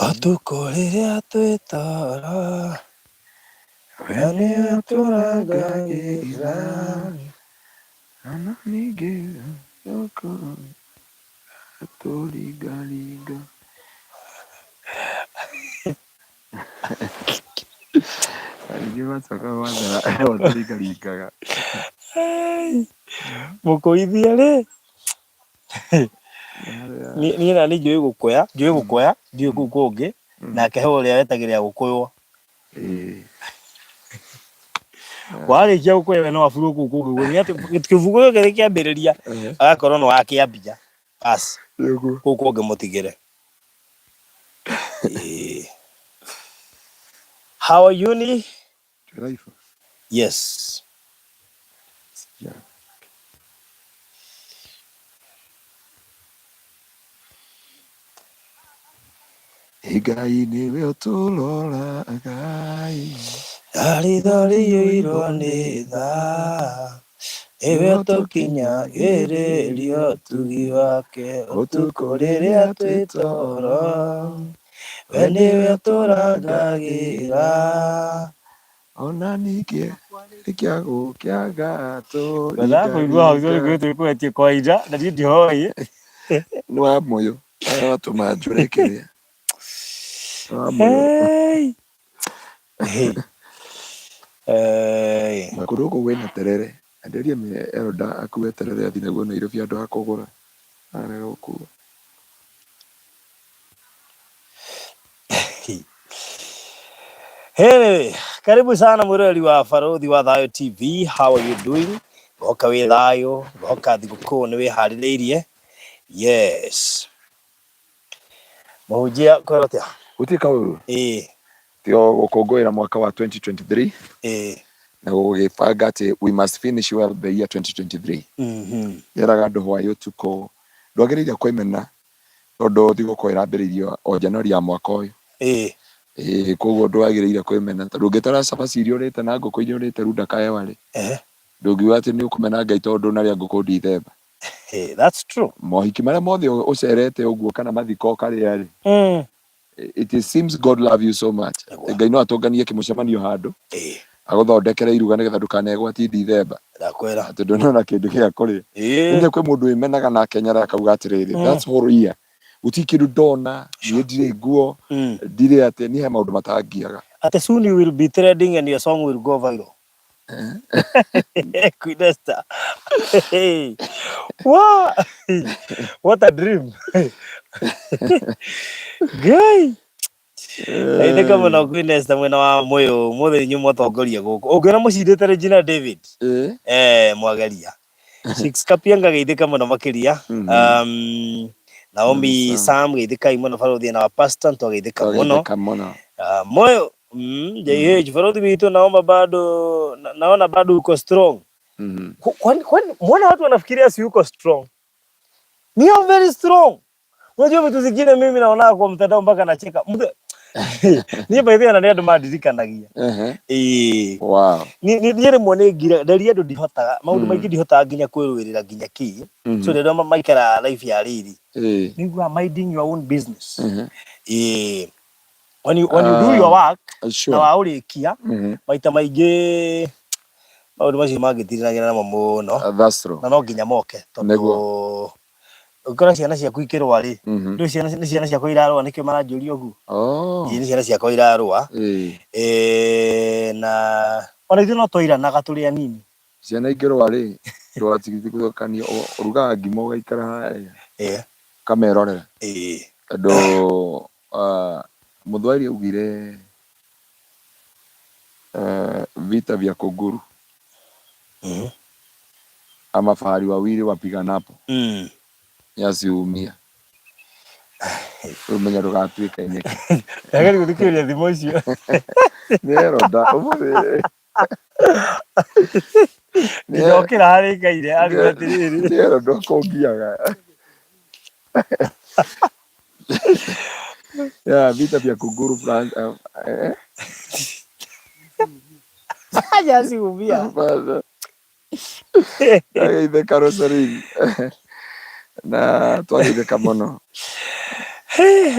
Ũtukũ rĩrĩa twĩ toro, we nĩwe tũrangagĩra. Ona ningĩ gũkũ tũringaringa. Ningĩ macoka gwathara tũringaringaga. Mũkũithia rĩ, niĩ na niĩ njũĩ gũkũya, njũĩ gũkũya, ndiũĩ kũu kũngĩ, nake he ũrĩa wetagĩrĩra gũkũywo. Warĩkia gũkũya we no aburwo kũu kũngĩ ũguo, nĩ atĩ kĩbungo gĩothe kĩambĩrĩria agakorwo nĩ wakĩambia, bas kũu kũngĩ mũtigĩre. Ĩĩ. How are you ni? Yes. Yeah. Ngai nĩwe ũtũroraga Ritho rĩiyũirwo nĩ tha, nĩwe ũtũkinyagĩrĩria ũtugi wake ũtukũ rĩrĩa twĩ toro. We nĩwe ũtũrangagĩra. Ona ningĩ nĩkĩago kĩaga Ngwendaga kũigua hau igũrũ tũringaringa. twĩkwetie kwaida na niĩ ndihoĩ. Nĩ wa mũyũ aratũma njũre kĩrĩa. Nĩ wa mũyũ. Hey. Hey. Hey. Na kũndũ gũkũ kwĩna terere. Enderia Elda akue terere athiĩ naguo Nairobi handũ ha kũgũra. Arega gũkua. Hey, karibu sana mwiroreri wa Barothi wa Thayo TV. How are you doing? Ngoka wĩ thayũ, ngoka thigũkũ nĩ wĩharĩrĩirie. Yes. Mũhunjia kwĩra atĩa? Gũtirĩ kaũru. Ĩĩ, Tio gũkũngũĩra mwaka wa 2023 ĩĩ. na gũgĩbanga atĩ we must finish well the year 2023. Yeraga andũ hwaĩ ũtukũ ndwagĩrĩire kwĩmena tondũ thigũkũ ĩrambĩrĩirio o January ya mwaka ũyũ. Ĩĩ. Ĩĩ koguo ndwagĩrĩire kwĩmena tondũ ũngĩtara cabaci iria ũrĩte na ngũkũ iria ũrĩte runda kahewa rĩ, ndũngiuga atĩ nĩ ũkũmena Ngai tondũ ndũnarĩa ngũkũ Ndithemba. Hey, that's true. Mohiki marĩa mothe ũcerete ũguo kana mathiko ũkarĩa rĩ, it seems God love you so much. Nĩguo. Ngai no atũnganie kĩmũcemanio handũ Ĩĩ, agũthondekere iruga nĩgetha ndũkanegwatie Ndithemba ndakwĩra. atĩ ndũnona kĩndũ gĩa kũrĩa. Ĩĩ. Nĩ kwĩ mũndũ wĩmenaga na akenyara akauga atĩrĩrĩ, that's whole year gũtirĩ kĩndũ ndona, niĩ ndirĩ nguo, ndirĩ atĩ, niĩ he maũndũ matangiaga. Atĩ soon you will be trending and your song will go viral. Queen Esther. Hey. Wow. What a dream. Ngai. Geithĩka mũno Queen Esther mwena wa Mũyũ mũthĩ inyuĩ mwatongoria gũkũ. Ũngĩona mũcindĩte Regina David. Eh, mwageria. Six Kapianga geithĩka mũno makĩria. Naomi Sam. Sam geithĩkai mũno barothi na wa pastor ntwageithĩka mũno. Twageithĩka mũno. Ah, moyo JH barothi witũ naomba bado naona bado uko strong. Kwani mbona watu wanafikiria si uko strong? Ni am very strong. Unajua vitu zingine mimi naona kwa mtandao mpaka nacheka. Mtu niĩ by the way na nĩ andũ mandirikanagia. Ĩĩ. Niĩ rĩmwe nĩ ngira ndaria andũ ndihotaga maũndũ maingĩ ndihotaga nginya kwĩrũĩrĩra nginya kĩ. So rĩrĩa maikara life ya rĩrĩ. Nĩiguaga minding your own business. Ĩĩ. When you do your work na waũrĩkia maita maingĩ maũndũ macio mangĩtirinagĩra namo mũno. That's true. Na no nginya moke tondũ Nĩguo. ũngĩkora ciana ciaku ikĩrũa rĩ, ndũĩ ciana nĩ ciana ciakwa irarũa nĩkĩo maranjũria ũguo. Ĩĩ nĩ ciana ciakwa irarũa. Na ona ithuĩ no twairanaga tũrĩ anini. Ciana ingĩrũa rĩ, ndũgatigithũkanio, ũrugaga ngima ũgaikara harĩa ũkamerorera. Tondũ Mũthweri augire vita vya kunguru ama fahari wawili wapiganapo nyasi huumia. Rĩu menya ndũgatuĩke nyeki. Ndagĩrĩire gũthikĩrĩria thimo icio. Nĩ eronda ũmũthĩ. Ndokĩra harĩ ngaire ariga atĩrĩrĩ. Nĩ eronda ũkũngiaga. Yeah, vita vya kunguru France. Nyasi huumia. Hapana. Ageithĩka Rosaline. Na twageithĩka mũno.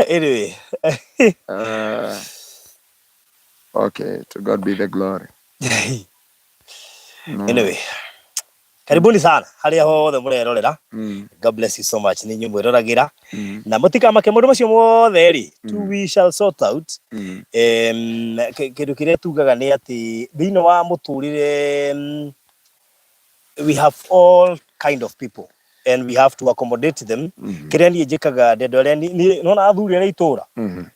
Anyway. Okay, to God be the glory. Anyway, karibuni sana harĩa hothe mũrerorera. God bless you so much nĩ inyuĩ mwĩroragĩra. Na mũtikamake maũndũ macio mothe rĩ, we shall sort out. Kĩndũ kĩrĩa tugaga nĩ atĩ thĩinĩ wa mũtũrĩre, we have all kind of people and we have to accommodate them. Kĩrĩa niĩ njĩkaga, ndendo arĩa nĩwona athuri arĩa itũra,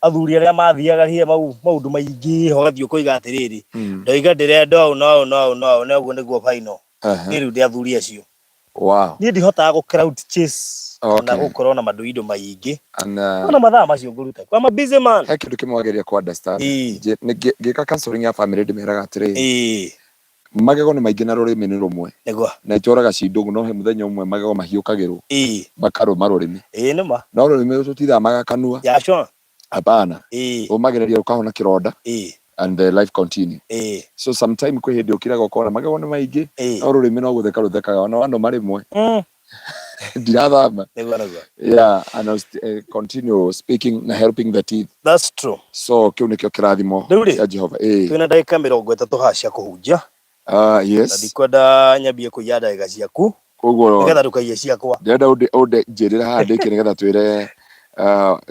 athuri arĩa mathiaga hihi maũndũ maingĩ, ũgathiĩ ũkoiga atĩrĩrĩ, ndoiga ndĩrenda ũũ na ũũ na ũũ na ũũ, na ũguo nĩguo final. Niĩ rĩu ndĩ athuri acio. Niĩ ndihotaga gũ crowd chase kana gũkorwo na manduindo maingĩ. And, Ona mathaa macio ngũruta. I'm a busy man. He kĩndũ kĩmwe wagĩrĩire kũ understand. Ngĩka counseling ya family ndĩmeraga atĩrĩrĩ, magego nĩ maingĩ na rũrĩmĩ nĩ rũmwe. Na itũraga ci ndũng'ũ, no he mũthenya ũmwe magego mahiũkagĩrwo makarũma rũrĩmĩ. Ĩĩ nĩ ma. No rũrĩmĩ tũtithamaga kanua. Yeah, sure. Hapana. Ũmagĩrĩria ũkahona kĩronda. And the life continue. So sometime kwĩ hĩndĩ ũkiraga ũkona magego nĩ maingĩ, no rũrĩmĩ no gũtheka rũthekaga, ona wanũma rĩmwe. Ndirathama. Nĩguo, nĩguo. Yeah, and I continue speaking na helping the teeth. That's true. So kĩu nĩkĩo kĩrathimo Rĩu rĩ, kĩa Jehova. Twĩna ndagĩka 30 haha cia kũhunjia. Yes. Na ndikwenda nyambie kũiya ndagĩka ciaku. Koguo nĩgetha ndũkaiye ciakwa. Ndĩrenda ũnde njĩrĩre haha ndĩkie nĩgetha twĩre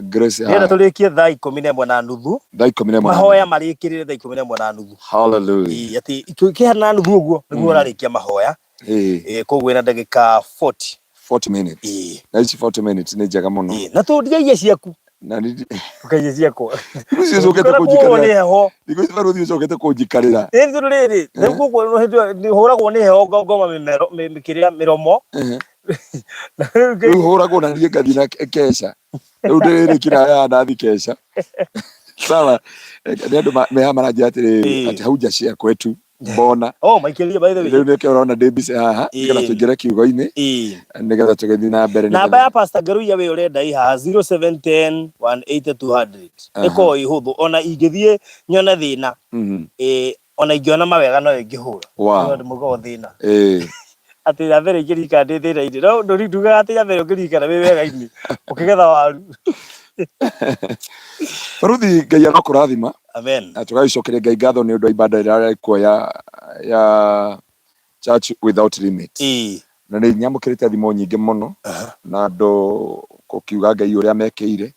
Grace Ndĩrenda tũrĩkie thaa ikũmi na ĩmwe na nuthu. Thaa ikũmi na ĩmwe na Mahoya nuthu. marĩkĩrĩre thaa ikũmi na ĩmwe na nuthu. Hallelujah. Ĩĩ, atĩ kĩhana na nuthu ũguo nĩguo ũrarĩkia mahoya. Ĩĩ, koguo ĩna ndagĩka 40. 40 minutes. Ĩĩ. Na ici 40 minutes nĩ njega mũno. Ĩĩ, na tũndigaiye ciaku. Na nĩ Ndũkaiye ciakwa. Thikũ ici ũcokete Ũngĩkora kũnjikarĩra. kũhũrwo nĩ heho. Thikũ ici barũthi ũcokete kũnjikarĩra. Ĩĩ, tondũ rĩrĩ, rĩu gũkũ hĩndĩ ĩyo nĩ hũragwo nĩ heho ngoma mĩmero, kĩrĩa, mĩromo. Na rĩu Rĩu hũragwo na niĩ ngathiĩ na keca. Rĩu ndĩrĩkira haha ndathi keca. Sawa. Nĩ andũ meha maranjĩra atĩrĩrĩ, atĩ hauja share kwetu. Mbona. Oh, maikĩria by the way. Rĩu nĩkĩo ũrona ndĩ mbica haha, nĩgetha tũingĩre kiugo-inĩ, nĩgetha tũgĩthiĩ na mbere. Namba ya Pastor Ngaruiya we ũrenda ĩ haha 0710 180 200. Ĩkoragwo ĩ hũthũ, ona ingĩthiĩ nyone thĩna, ona ingĩona mawega no ingĩhũra. Tondũ mũkoragwo thĩna. Atĩ rĩa mbere ingĩririkana ndĩ thĩna-inĩ, no ndugaga atĩ rĩa mbere ũngĩririkana wĩ wega-inĩ, ũkĩgetha waru. Baruthi, Ngai arokũrathima. Amen. Na tũgagĩcokeria Ngai ngatho nĩ ũndũ wa ibada ĩrĩa ĩrarĩ ya Church Without Limit. Na nĩ nyamũkĩrĩte thimũ nyingĩ mũno na andũ gũkiuga Ngai ũrĩa mekĩire.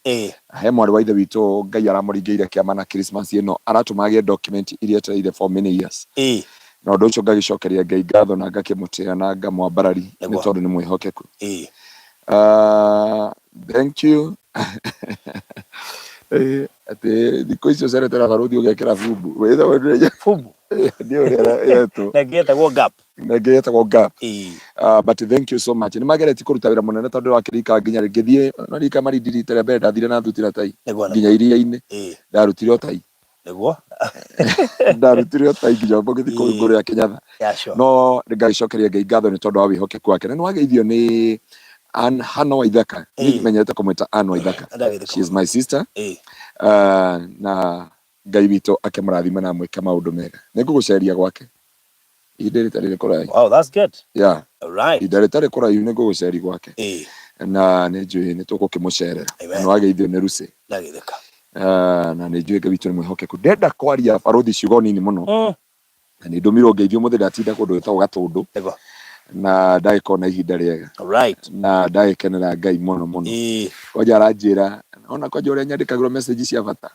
He mwarĩ wa ithe witũ Ngai aramũringĩire kĩama na Christmas ĩno aratũma agĩe document iria etereire for many years. Na ũndũ ũcio ngagĩcokeria Ngai ngatho na ngakĩmũtĩa na ngamwambarari nĩ tondũ nĩ mwĩhokeku. Thank you. Atĩ thikũ icio ũcerete na barũthi ũgekĩra bumbu. Wĩtagwo ndũrĩ- Bumbu. Nĩ ũrĩa yetwo. Na ĩngĩ yetagwo gap. Na ĩngĩ yetagwo gap. But thank you so much. Nĩ mageretie kũruta wĩra mũnene tondũ wakĩrika nginya ngĩthiĩ, no ririkana Malindi rita rĩa mbere ndathire na thuti na tai. Nginya iria-inĩ. Ndarutire o tai. Nĩguo. Ndarutire o tai nginya ngĩthiĩ kũu igũrũ ya Kenyatta. Yeah, sure. No ngagĩcokeria Ngai ngatho nĩ tondũ wa wĩhokeku wake. Na nĩ wageithio nĩ Ann Hannah Waithaka. Niĩ menyerete kũmwĩta Ann Waithaka. Ndagĩtheka She is my sister. Na Ngai witũ akĩmũrathime na amwĩke maũndũ mega. Nĩ ngũgũceria gwake. Ihinda rĩtarĩ rĩ kũraihu. Wow, that's good. Yeah. All right. Ihinda rĩtarĩ kũraihu nĩ ngũgũceria gwake. Na nĩ njũĩ nĩ tũgũkĩmũcerera. Amen. Na nĩ wageithio nĩ Lucy. Ndagĩtheka. Na nĩ njũĩ Ngai witũ nĩ mwĩhokeku. Ndenda kwaria barũthi ciugo nini mũno. Na nĩ ndũmirwo ngeithio mũthĩ ndatinda kũndũ gwĩtagwo Gatũndũ. Na ndagĩkorwo na ihinda rĩega. All right. Na ndagĩkenera Ngai mũno mũno. Kwanja aranjĩra, ona kwanja ũrĩa nyandĩkagĩrwo message cia bata.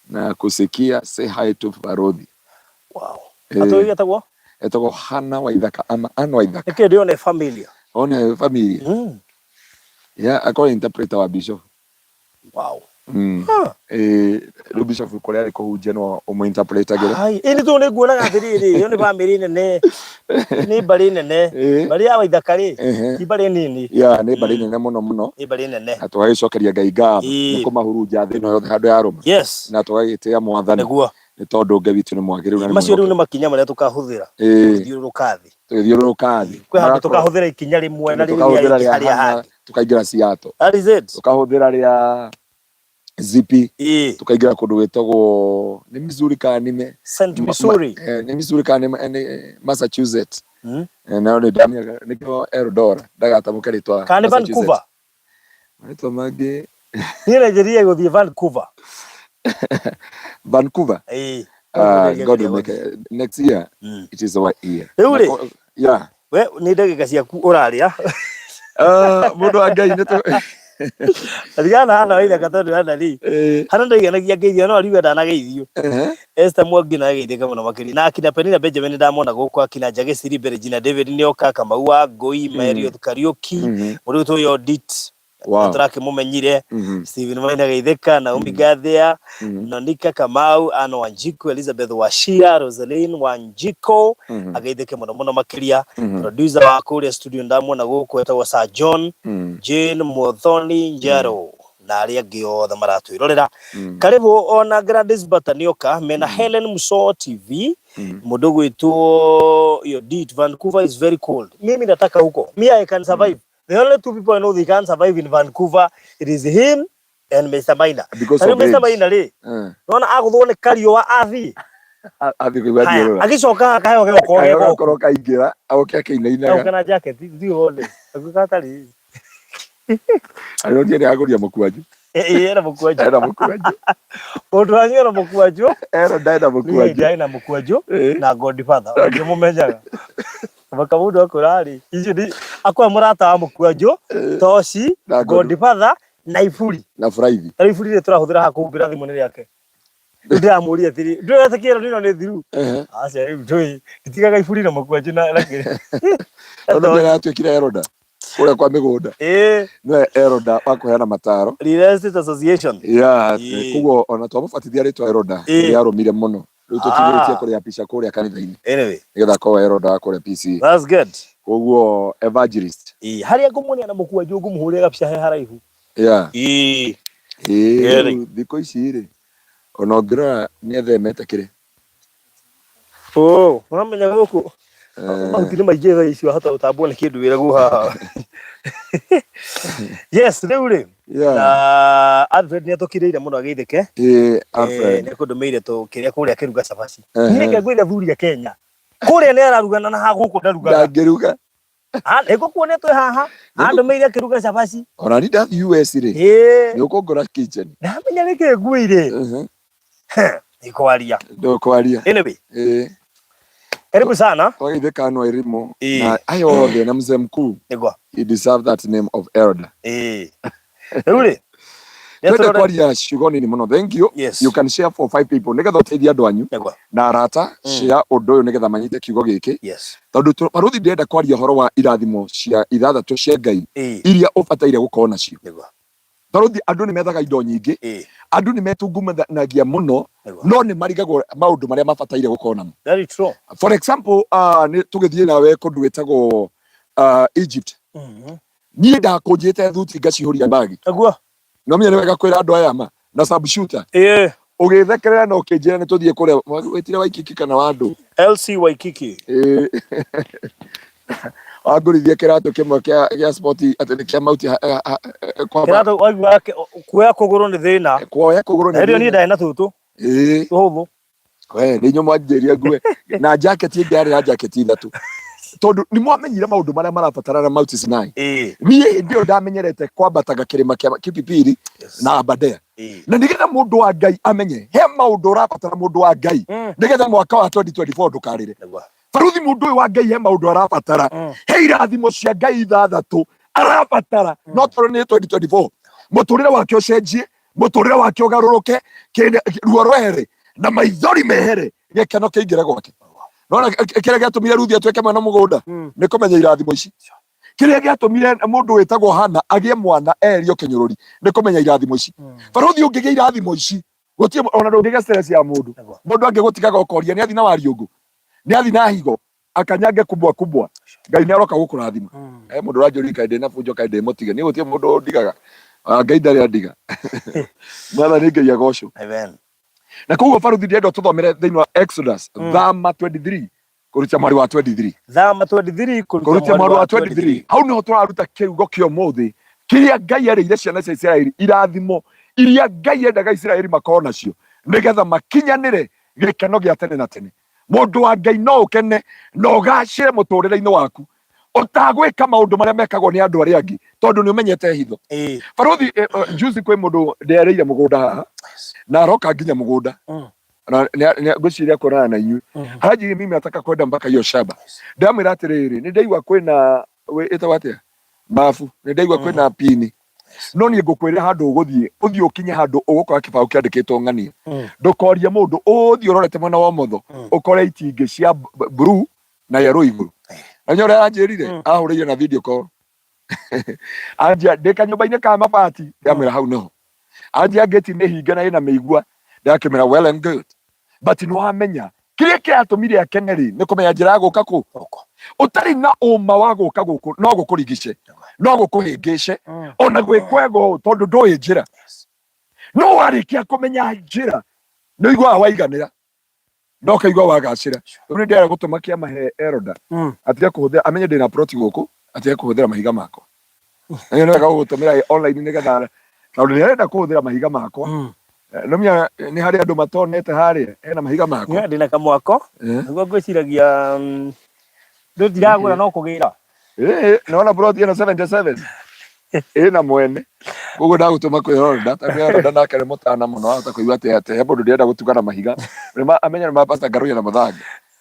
Na kusikia say hi to Barothi. Wow. Atũ etagwo? Etagwo Hannah Waithaka ama Ann Waithaka. Nĩkĩ ndĩone familia? One familia. Yeah, akorwo interpreter wa bishop. Wow. Huh. Rĩu bishop kũrĩa arĩ kũhunjia no ũmũ-interpretagĩre. Hai, ĩni tondũ nĩ nguonaga atĩrĩrĩ, ĩyo nĩ bamĩrĩ nene, nĩ mbarĩ nene, mbarĩ ya Waithaka rĩ, ti mbarĩ nini. Yeah, nĩ mbarĩ nene mũno mũno. Nĩ mbarĩ nene. Na tũgagĩcokeria Ngai ngatho nĩ kũmahurunja thĩ ĩno yothe handũ yarũma. Yes. Na tũgagĩtĩĩa Mwathani. Nĩguo. Nĩ tondũ Ngai witũ nĩ mwagĩrĩru na nĩ Macio rĩu mwĩhokeku. nĩ makinya marĩa tũkahũthĩra tũgĩthiũrũrũka thĩ. Tũgĩthiũrũrũka thĩ. Kwĩ handũ tũkahũthĩra ikinya rĩmwe na rĩrĩa Tũkahũthĩra rĩngĩ rĩa harĩa Hana, hangĩ. tũkaingĩra Seattle. That is it. Tũkahũthĩra rĩa Zipi, tũkaingĩra kũndũ gwĩtagwo nĩ Missouri kana nĩ Saint Missouri. Nĩ Missouri kana nĩ Massachusetts. Nayo nĩ ndamenya nĩkĩo Eldora ndagatamũke rĩtwa Kana nĩ Massachusetts. Vancouver. Marĩtwa mangĩ. Niĩ Nigeria gũthiĩ Vancouver. Vancouver. Ĩĩ. God will make it. Next year. It is our year. Rĩu rĩ. Yeah. We nĩ ndagĩka ciaku ũrarĩa. Mũndũ wa Ngai nĩ Ririkana hana waithaka tondũ hana rĩ. Hana ndaiganagia ngeithio no ariuga ndanageithio. Esther Mwangi na ageithĩka mũno makĩria. Na akina Penina Benjamin ndamona gũkũ, akina Njagĩ Mbere Gina David nĩoka, Kamau wa Ngũi, Marriott Kariũki, mũndũ ũyũ Yodit. Tũrakĩmũmenyire. Stephen Maina geithĩka, Naomi Gathia, Nonika Kamau, Anne Wanjiku, Elizabeth Wachira, Rosaline Wanjiko, ageithĩke mũno mũno makĩria. Producer wa kũrĩa studio ndamwona gũkũ etagwo Sir John, Jane Muthoni Njero na arĩa angĩ othe maratwĩrorera. Karibu ona Gladys Bata nĩoka mena Helen Muso TV. Mũndũ gwĩtwo Yodit, Vancouver is very cold. Mimi nataka huko. Me, I can survive. The only two people I know they can survive in Vancouver, it is him and Mr. Maina. Because Tarĩu of Mr. age. Maina rĩ, nona agũthwo nĩ kariũa athiĩ. Athiĩ kũigua Haya, thiũrũra. agĩcoka akaheo gĩgũkorwo Kaheo ge goku. gakorwo kaingĩra, oke akĩinainaga. Oke na jacket, ndiũ wone. Akuo gatarĩ. Arĩotie nĩ agũria mũkwanjũ. Ĩĩ, ena mũkwanjũ. Ena mũkwanjũ. Mũndũ wanyu ena mũkwanjũ. Ena ndaĩ na mũkwanjũ. Ndaĩ na mũkwanjũ na Godfather, ũngĩmũmenyaga. Baka mũndũ akwĩra rĩ, icio nĩ akwa mũrata wa mũkwanjũ, toci, Na Godfather na iburi. Na buraithi. Ta iburi rĩrĩ tũrahũthĩra haha kũhumbĩra thimũ nĩ rĩake. Rĩu ndĩramũria atĩrĩ, ndũretĩkĩra nĩno nĩ thiru? Aca rĩu ndũĩ, nditigaga iburi na mũkwanjũ na kĩrĩa. Tondũ nĩ aratuĩkire elder kũrĩa kwa mĩgũnda. Nĩwe elder wa kũheana mataro. Real Estate Association. Yeah, koguo ona twamũbatithia rĩtwa elder nĩarũmire mũno. Rĩu tũtigĩrĩtie kũrĩapisha kũrĩa kanitha-inĩ. Anyway. Nĩgetha akorwo elder wa kũrĩa PCA. That's good. Koguo evangelist. Harĩa ngũmuonia na mũkwanjũ ngũmũhũrĩra gabica he haraihu. Yeah. Rĩu thikũ ici rĩ, ona ũngĩrora nĩethemete kĩrĩ. Oh, ũramenya gũkũ mahuti nĩ maingĩ thaa ici wahota gũtambwo nĩ kĩndũ wĩragwo haha. Yes, rĩu rĩ. Na Alfred nĩ atũkirĩire mũno ageithĩke. Alfred. Nĩ akũndũmĩire tũkĩrĩa kũrĩa akĩruga cabaci. Niĩ reke ngwĩre athuri a Kenya. Kũrĩa nĩ ararugana na haha gũkũ ndarugaga. Ndangĩruga. Nĩ ngũkuonia twĩ haha. Andũmĩire akĩruga cabaci. Ona ni ndathiĩ US rĩ. Nĩ ũkũngora kitchen. Ndamenya nĩkĩ nguire. Ndikwaria. Ndũkwaria. Anyway. Karibu sana. Twageithĩka Ann Wairimu na aya othe na mzee mkuu. Nĩguo. He deserve that name of elder. Rĩu rĩ. Twende kwaria ciugo nini mũno. Thank you. Yes. You can share for 5 people nĩgetha ũteithie andũ anyu Nĩguo. na arata. Share ũndũ ũyũ nĩgetha manyite kiugo gĩkĩ. Yes. Tondũ baruthi ndĩrenda kwaria ũhoro wa irathimo cia ithathatũ cia Ngai iria ũbataire gũkorwo nacio. Nĩguo. Baruthi andũ nĩ methaga indo nyingĩ, andũ nĩ metungumanagia mũno, no nĩ marigagwo maũndũ marĩa mabataire gũkorwo namo. Very true. For example, nĩ tũgĩthiĩ nawe kũndũ gwĩtagwo Egypt. Niĩ ndakũnjĩte thuti ngacihũria bagi. Nĩguo. No menya nĩ wega kwĩra andũ aya ma na sub shooter. Ũgĩthekerera na ũkĩnjĩra nĩ tũthiĩ kũrĩa wĩtire Waikiki kana wa andũ. LC Waikiki. Wangũrithia kĩratũ kĩmwe kĩa sport atĩ nĩ kĩa mauti kwamba. Kĩratũ waigua kuoya kũgũrũ nĩ thĩna. Kuoya kũgũrũ nĩ Hĩndĩ ĩyo niĩ thĩna. ndarĩ na tũtũ. Tũhũthũ. We nĩ inyuĩ mwanjĩria ngue na jacket ĩngĩ yarĩ na jacket ithatũ. Tondũ nĩ mwamenyire maũndũ marĩa marabatarana Mount Sinai. Niĩ hĩndĩ ĩyo ndamenyerete kwambataga kĩrĩma kĩa Kipipiri na Aberdare. Na nĩgetha mũndũ wa Ngai amenye he maũndũ ũrabatara mũndũ wa Ngai nĩgetha mwaka wa 2024 ndũkarĩre. Baruthi mũndũ ũyũ wa Ngai he maũndũ arabatara. He irathimo cia Ngai ithathatũ arabatara. No tondũ nĩ 2024 mũtũrĩre wake ũcenjie, mũtũrĩre wake ũgarũrũke, ruo rwehere na maithori mehere, gĩkeno kĩingĩre gwake. Nona kĩrĩa gĩatũmire Ruthi atuĩke mwana mũgũnda nĩ kũmenya irathimo ici. Kĩrĩa gĩatũmire mũndũ wĩtagwo Hana agĩe mwana eherio kĩnyũrũri nĩ kũmenya irathimo ici. Baruthi ũngĩgĩa irathimo ici gũtirĩ ona ndũngĩgĩa stress ya mũndũ. Mũndũ angĩgũtigaga ũkoria nĩ athi na wariũngũ, nĩ athi na higo, akanyange kubwa kubwa. Ngai nĩ aroka gũkũrathima. Mũndũ ũranjũria kaĩ ndĩ na bunjo kaĩ ndĩ mũtige. Niĩ gũtirĩ mũndũ ũndigaga. Ngai ndarĩ andiga. Mwathani Ngai agocwo. Amen. Na koguo baruthi ndĩrenda tũthomere thĩinĩ wa Exodus Thama 23 kũruta mweri wa 23. Thama 23 kũruta mweri wa 23. Hau nĩho tũraruta kiugo kĩa ũmũthĩ kĩrĩa Ngai erĩire ciana cia Isiraeli, irathimo iria Ngai endaga Isiraeli makorwo nacio nĩgetha makinyanĩre gĩkeno gĩa tene na tene. Mũndũ wa Ngai no ũkene na ũgacĩre mũtũrĩre-inĩ waku Ũtagwĩka maũndũ marĩa mekagwo nĩ andũ arĩa angĩ tondũ nĩ ũmenyete hitho. Barothi, juzi kwĩ mũndũ ndereire mũgũnda haha na aroka nginya mũgũnda na ngwĩciria kuonana na inyuĩ. Aranjĩria mimi nataka kwenda mpaka hiyo shamba. Ndamwĩra atĩrĩrĩ, nĩ ndaigua kwĩna ĩtagwo atĩa, mabu, nĩ ndaigua kwĩna pini, no niĩ ngũkwĩra handũ ũgũthiĩ, ũthiĩ ũkinye handũ ũgũkora kĩbaũ kĩandĩkĩtwo ng'ania. Ndũkorie mũndũ, ũthiĩ ũrorete mwena wa ũmotho ũkore itingĩ cia blue na yellow igũrũ. Na nĩ ũrĩa aranjĩrire, ahũrĩire na video call, anjia ndĩ kanyũmba-inĩ ka mabati, ndamwĩra hau nĩho. Anjia ngĩti nĩ hinge na ĩna mĩigua, ndakĩmwĩra well and good, but nĩ wamenya kĩrĩa kĩratũmire akene rĩ, nĩ kũmenya njĩra ya gũka kũ. Ũtarĩ na ũma wa gũka gũkũ no gũkũrigice, no gũkũhĩngĩce ona gwĩ kwega ũũ tondũ ndũĩ njĩra. No warĩkia kũmenya njĩra nĩ ũiguaga waiganĩra no ũkaigua wagacĩra. Rĩu nĩ ndĩrenda gũtũma kĩama he Eroda atige kũhũthĩra, amenye ndĩna plot gũkũ, atige kũhũthĩra mahiga makwa. Na nĩ wega gũgũtũmĩra online nĩgetha, tondũ nĩ arenda kũhũthĩra mahiga makwa. No menya nĩ harĩ andũ matonete harĩa hena mahiga makwa. Niĩ ndĩna kamwako. Nĩguo ngwĩciragia ndũtiragũra no kũgĩra. Ĩĩ, nĩwona plot ĩno 77 ĩna mwene, koguo ndagũtũma kwĩ Roda tondũ Roda nake nĩ mũtana mũno, ahota kũigua atĩ he mũndũ ndĩrenda gũtugana mahiga. Amenye nĩ ma Pastor Ngaruiya na Mũthanga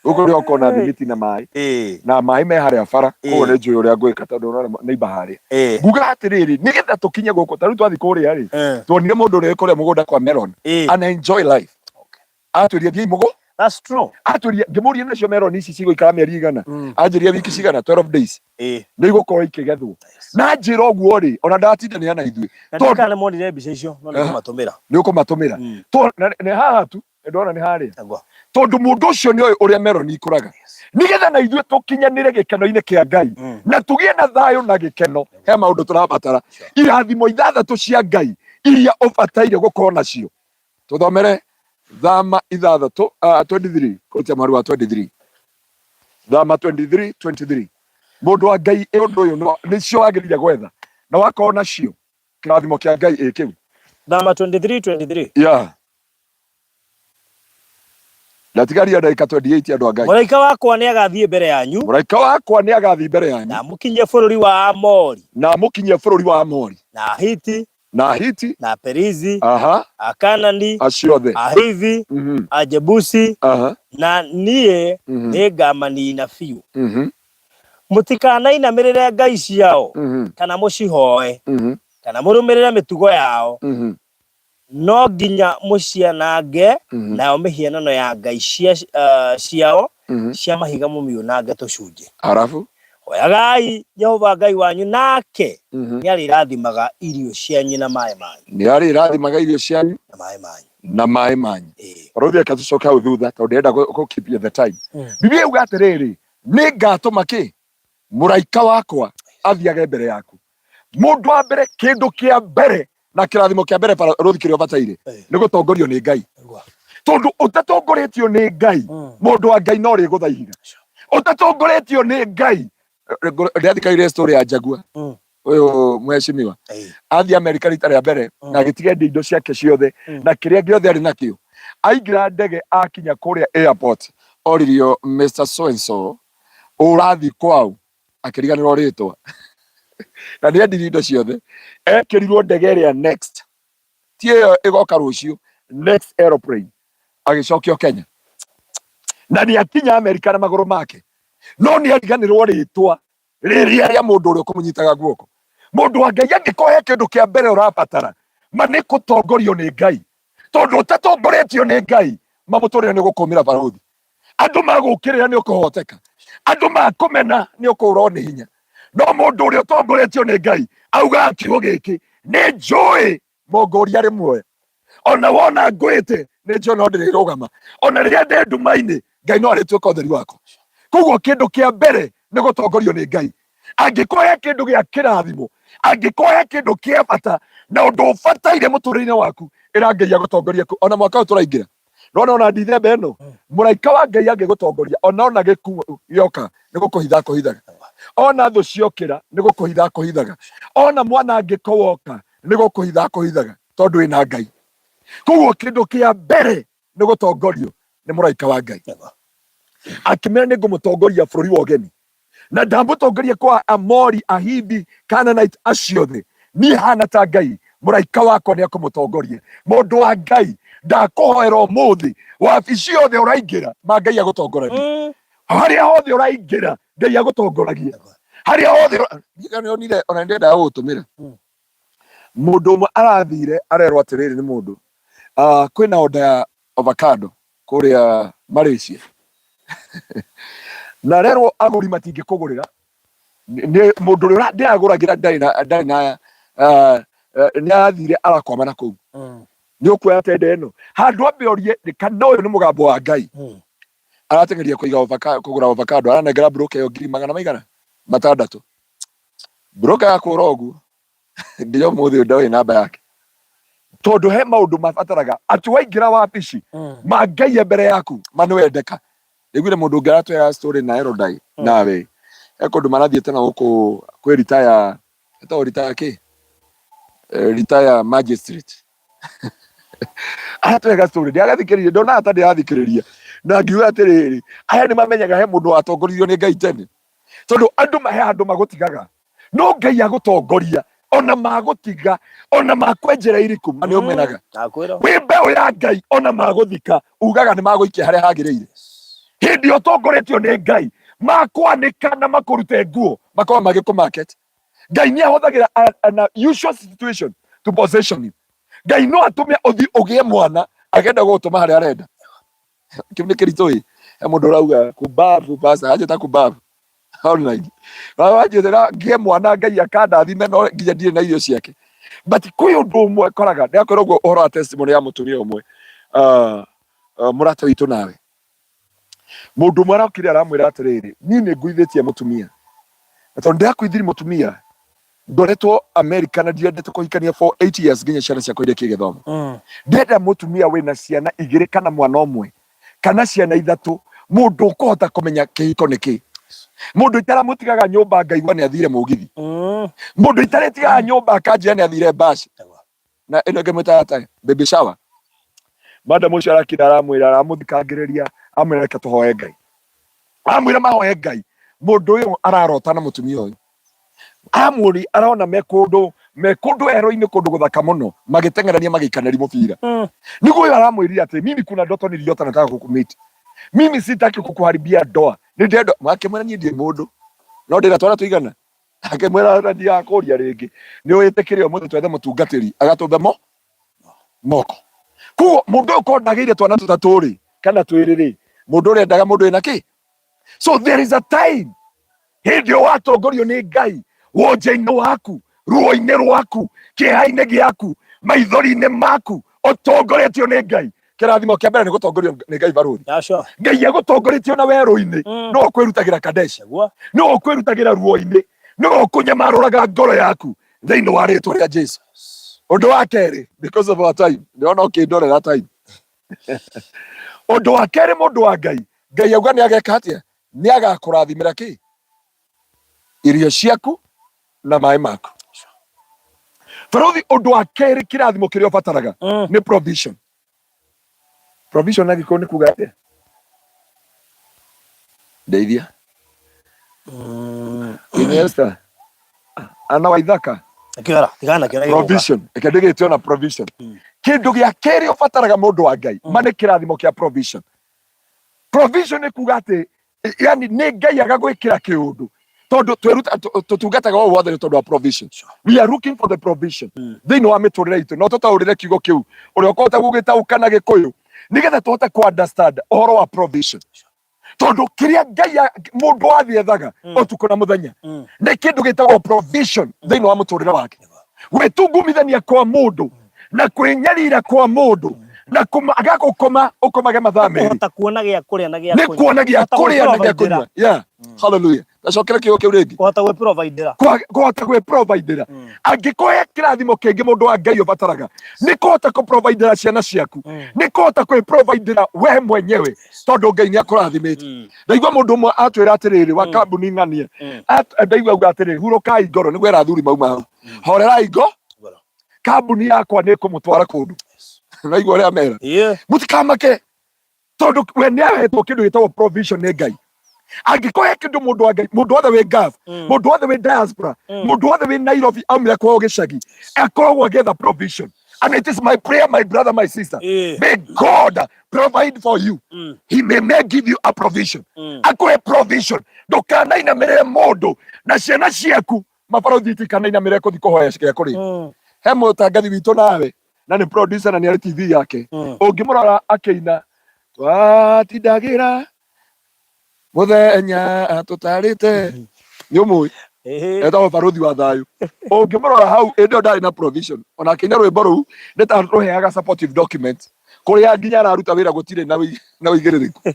gũkũ nĩ ũkona thimiti na maĩ na maĩ me harĩa bara, koguo nĩ njũĩ ũrĩa ngwĩka tondũ ũrona neighbor harĩa. Nguga atĩrĩrĩ, nĩgetha tũkinye gũkũ, ta rĩu twathiĩ kũrĩa rĩ, tuonire mũndũ ũrĩa wĩ kũrĩa mũgũnda kwa melon ana enjoy life. Atwĩrire thiĩi mũgũ. That's true. Atwĩrire, ngĩmũria nacio melon ici cigũikara mĩeri igana? Anjĩrire wiki cigana, 12 days nĩ igũkorwo ikĩgethwo. Na njĩra ũguo rĩ, ona ndatindanĩra na ithuĩ. Na ndiũĩ kana nĩ monire mbica icio, no nĩ ngũmatũmĩra. Nĩ ũkũmatũmĩra. Na nĩ haha tu ndona nĩ harĩa. Tondũ mũndũ ũcio nĩ oĩ ũrĩa melon ikũraga. Nĩgetha na ithuĩ tũkinyanĩre gĩkeno-inĩ kĩa Ngai na tũgĩe na thayũ na gĩkeno, he maũndũ tũrabatara. Irathimo ithathatũ cia Ngai iria ũbataire gũkorwo nacio. Tũthomere Thama ithathatũ, 23, kũrutia mweri wa 23. Thama 23 23. Mũndũ wa Ngai, ũndũ ũyũ nĩcio wagĩrĩire gwetha na wakorwo nacio kĩrathimo kĩa Ngai ĩ kĩu. Thama 23 23. Yeah. Ndatigaria ndagĩka 28, andũ a Ngai. Mũraika wakwa nĩ agathiĩ mbere yanyu. Mũraika wakwa nĩ agathiĩ mbere yanyu. Na amũkinyie bũrũri wa Amori. Na amũkinyie bũrũri wa Amori. Na Ahiti. Na Ahiti. Na Perizi. Akanani. Acio othe. Ahivi. Ajebusi. Na niĩ nĩ ngamanina biũ. Mũtikanainamĩrĩre ngai ciao kana mũcihoe kana mũrũmĩrĩre mĩtugo yao. No nginya mũcianange, nayo mĩhianano ya ngai ciao cia mahiga mũmiunange tũcunjĩ. Arabu. Hoyagai Jehova Ngai wanyu, nake nĩarĩrathimaga irio cianyu na maĩ manyu. Nĩarĩrathimaga irio cianyu na maĩ manyu. Na maĩ manyu. Barothi, reke tũcoke hau thutha tondũ ndĩrenda gũ keep you the time. Biblia yuga atĩrĩrĩ, nĩ ngatũma kĩ mũraika wakwa athiage mbere yaku. Mũndũ wa mbere, kĩndũ kĩa mbere na kĩrathimo kĩa mbere barothi kĩrĩa ũbataire nĩ gũtongorio nĩ Ngai, tondũ ũtatongoretio nĩ Ngai, mũndũ wa Ngai no rĩgũtha ihiga. Ũtatongoretio nĩ Ngai, ndĩrathikagĩrĩria story ya Jaguar ũyũ mheshimiwa athiĩ Amerika rita rĩa mbere na agĩtiga endia indo ciake ciothe na kĩrĩa gĩothe arĩ nakĩo. Aingĩra ndege, akinya kũrĩa airport, oririo, "Mr so and so, ũrathiĩ kwao?" Akĩriganĩrwo rĩtwa na nĩ endirie indo ciothe. Ekĩrirwo ndege ĩrĩa next, ti ĩyo ĩgoka rũciũ, next aeroplane, agĩcokio Kenya. Na nĩ akinya Amerika na magũrũ make, no nĩ ariganĩrwo rĩtwa rĩrĩa rĩa mũndũ ũrĩa ũkũmũnyitaga guoko. Mũndũ wa Ngai, angĩkorwo he kĩndũ kĩa mbere ũrabatara, ma nĩ gũtongorio nĩ Ngai, tondũ ũtatongoretio nĩ Ngai, mamũtũrĩre nĩ ũgũkũmĩra barũthi. Andũ magũkĩrĩra nĩ ũkũhoteka, andũ makũmena nĩ ũkũũrwo nĩ hinya. No mũndũ ũrĩa ũtongoretio nĩ Ngai augaga kiugo gĩkĩ, nĩ njũĩ mũngũria arĩ muoyo, ona wona ngwĩte nĩ njũĩ no ndĩrĩrũgama, ona rĩrĩa ndĩ nduma-inĩ Ngai no arĩtuĩka ũtheri wakwa. Koguo kĩndũ kĩa mbere nĩ gũtongorio nĩ Ngai. Angĩkorwo he kĩndũ gĩa kĩrathimo, angĩkorwo he kĩndũ kĩa bata na ũndũ ũbataire mũtũrĩre-inĩ waku, ĩra Ngai agũtongorie ona mwaka ũyũ tũraingĩra. Nona ona Dithemba ĩno, mũraika wa Ngai angĩgũtongoria, ona ona gĩkuũ gĩoka nĩ gũkũhitha akũhithaga, ona thũ ciokĩra nĩ gũkũhitha akũhithaga, ona mwanangĩko woka nĩ gũkũhitha akũhithaga, tondũ wĩna Ngai. Koguo kĩndũ kĩa mbere nĩ gũtongorio nĩ mũraika wa Ngai. Akĩmera nĩ ngũmũtongoria bũrũri wa ũgeni. Na ndamũtongoria kwa Amori, Ahivi, Canaanite acio othe. Niĩ hana ta Ngai, mũraika wakwa nĩ akũmũtongoria. Mũndũ wa Ngai, ndakũhoera ũmũthĩ, wabici yothe ũraingĩra, ma Ngai agũtongoragia. Harĩa hothe ũraingĩra, Ngai agũtongoragia. Harĩa hothe ũra- Nĩ onire, ona nĩ ndendaga gũgũtũmĩra. Mũndũ ũmwe arathire arerwo atĩrĩrĩ nĩ mũndũ, kwĩna order ya avocado kũrĩa Malaysia. Na arerwo agũri matingĩkũgũrĩra, nĩ mũndũ ũrĩa ndĩragũragĩra ndarĩ na ndarĩ na nĩ arathire arakwama na kũu. Nĩ ũkuoya tenda ĩno handũ ambe orie kana ũyũ nĩ mũgambo wa Ngai. Arateng'eria kũiga avocado, kũgũra avocado, aranengera broker ĩyo ngiri magana maigana matandatũ. Broker yakũra ũguo nginya ũmũthĩ ũyũ ndoĩ namba yake, tondũ he maũndũ mabataraga atĩ waingĩra wabici ma Ngai e mbere yaku ma nĩ wendeka. Ndaiguire mũndũ ũngĩ aratwĩra story na Erodai nawe he kũndũ marathiĩte na gũkũ kwĩ retire, etagwo retire kĩ, retire magistrate, aratwĩra story, ndiagathikĩrĩria, ndonaga ta ndĩrathikĩrĩria na ngiuga atĩrĩrĩ, aya nĩ mamenyaga he mũndũ watongoririo nĩ Ngai tene, tondũ andũ he handũ magũtigaga no Ngai agũtongoria, ona magũtiga ona makwenjera iriku ma nĩ ũmenaga. Nakwĩra. Wĩ mbeũ ya Ngai, ona magũthika ugaga nĩ magũikia harĩa hagĩrĩire. Hĩndĩ ĩyo ũtongoretio nĩ Ngai, makwanĩka na makũrute nguo makorwo magĩkũ market. Ngai nĩ ahũthagĩra an unusual situation to possession you. Ngai no atũme ũthiĩ ũgĩe mwana agenda gũgũtũma harĩa arenda. Kĩu nĩ kĩritũ ĩ. He mũndũ ũrauga kubabu pasa anjĩta kubabu online. Wanjĩra ngĩe mwana Ngai akandathime no nginya ndirĩ na irio ciake. But kwĩ ũndũ ũmwe koraga ndĩrakwĩra ũguo ũhoro wa testimony ya mũtumia ũmwe, mũrata witũ nawe. Mũndũ ũmwe arokire aramwĩra atĩrĩrĩ, niĩ nĩ nguithĩtie mũtumia, na tondũ ndĩrakuithirie mũtumia ngoretwo America na ndiendete kũhikania for 8 years nginya ciana ciakwa irĩkie gĩthomo. Ndĩrenda mũtumia wĩna ciana igĩrĩ kana mwana ũmwe kana ciana ithatũ, mũndũ ũkũhota kũmenya kĩhiko nĩ kĩ, mũndũ itaramũtigaga nyũmba ngaigua nĩ athire mũgithi, mũndũ itarĩtigaga nyũmba akanjĩra nĩ athire mbaci na ĩno ĩngĩ mwĩtaga atĩa, baby shower. Madam ũcio arakinda aramwĩra, aramũthikangĩrĩria, amwĩra reke tũhoe Ngai, amwĩra mahoe Ngai. Mũndũ ũyũ ararota na mũtumia ũyũ, amũri arona me kũndũ werũ-inĩ, kũndũ gũthaka mũno, magĩteng'erania magĩikanĩria mũbira. Nĩguo ũyũ aramwĩrire atĩ mimi kuna ndoto niliota, nataka kukumiti, mimi sitaki kukuharibia ndoa, nĩ ndĩrenda. Akĩmwĩra niĩ ndirĩ mũndũ no ndĩna twana tũigana. Akĩmwĩra na ndiakũria rĩngĩ, nĩ wĩtĩkĩre ũmũthĩ twethe mũtungatĩri agatũmbe mo moko. Koguo mũndũ ũyũ korwo ndagĩire twana tũtatũ rĩ kana twĩrĩ rĩ, mũndũ ũrĩa endaga mũndũ wĩna kĩ. So there is a time hĩndĩ ĩyo watongorio nĩ Ngai wonje-inĩ waku, ruo-inĩ rwaku, kĩeha-inĩ gĩaku, maithori-inĩ maku, ũtongoretio nĩ Ngai. Kĩrathimo kĩa mbere nĩ gũtongorio nĩ Ngai barũthi. Yeah, sure. Ngai agũtongoretie na werũ-inĩ, no ũkwĩrutagĩra Kadesh, Nĩguo. no ũkwĩrutagĩra ruo-inĩ, no ũkũnyamarũraga ngoro yaku thĩinĩ wa rĩtwa rĩa Jesu. Ũndũ wa kerĩ, because of our time, ndĩrona ũkĩndorera time. Ũndũ wa kerĩ, mũndũ wa Ngai, Ngai auga nĩ ageka atĩa? Nĩ agakũrathimĩra kĩ? Irio ciaku na maĩ maku. Barũthi, ũndũ wa kerĩ kĩrathimo kĩrĩa ũbataraga nĩ provision. Provision na Gĩkũyũ nĩ kuga atĩa? Ndeithia. Iniesta. Ana wa Ithaka. Kĩora, tigana na kĩora gĩgũka. Provision. Reke ndĩgĩte ona provision. Kĩndũ gĩa kerĩ ũbataraga mũndũ wa Ngai, ma nĩ kĩrathimo kĩa provision. Provision nĩ kuga atĩ yani nĩ Ngai agagwĩkĩra kĩũndũ, tondũ twĩruta tũtungataga o wothe nĩ tondũ wa provision. We are looking for the provision thĩinĩ wa mĩtũrĩre itũ. No tũtaũrĩre kiugo kĩu ũrĩa ũkũhota gũgĩtaũka na Gĩkũyũ nĩgetha tũhote kũ understand ũhoro wa provision, tondũ kĩrĩa Ngai mũndũ wathiĩ ethaga ũtukũ na mũthenya nĩ kĩndũ gĩtagwo provision thĩinĩ wa mũtũrĩre wake. Gwĩtungumithania kwa mũndũ na kwĩnyarira kwa mũndũ na aga gũkoma ũkomage mathaa merĩ Kũhota kuona gĩa kũrĩa na gĩa nĩ kũnyua. kuona gĩa Kũhota kũrĩa na gĩa gwĩprovidera. kũnyua. Yeah, hallelujah. Tacokera kiugo kĩu rĩngĩ. Kũhota gwĩprovidera. Kũhota gwĩprovidera. Angĩkorwo he kĩrathimo kĩngĩ mũndũ wa Ngai ũbataraga nĩ kũhota kũprovidera ciana ciaku, nĩ kũhota kwĩprovidera we mwenyewe, tondũ Ngai nĩ akũrathimĩte. Ndaigua mũndũ ũmwe atwĩra atĩrĩrĩ wa kambuni ng'ania, ndaigua auga atĩrĩrĩ, hurũkai ngoro, nĩguo era athuri mauma hau, horerai ngo, kambuni yakwa nĩ ĩkũmũtwara kũndũ. Naigua ũrĩa mera, mũtikamake, tondũ we nĩ ahetwo kĩndũ gĩtagwo provision nĩ Ngai. Angĩkorwo he kĩndũ mũndũ wa Ngai, mũndũ wothe wĩ Gulf, mũndũ wothe wĩ diaspora, mũndũ wothe wĩ Nairobi aumire kwao gĩcagi, akoragwo agĩetha provision. And it is my prayer, my brother, my sister, may God provide for you. He may give you a provision. Akũhe provision. Ndũkanainamĩrĩre mũndũ na ciana ciaku mabarothi itikanainamĩrĩre kũthi kũhoya gĩa kũrĩa. He mũtangathi witũ nawe na nĩ producer na nĩ arĩ TV yake. Ũngĩmũrora akĩina twatindagĩra mũthenya tũtarĩte, nĩ ũmũĩ etagwo Barothi wa Thayũ. Ũngĩmũrora hau ĩndĩ ĩyo ndarĩ na provision, ona akĩina rwĩmbo rũu nĩ ta rũheaga supportive document kũrĩa nginya araruta wĩra gũtirĩ na ũigĩrĩrĩku.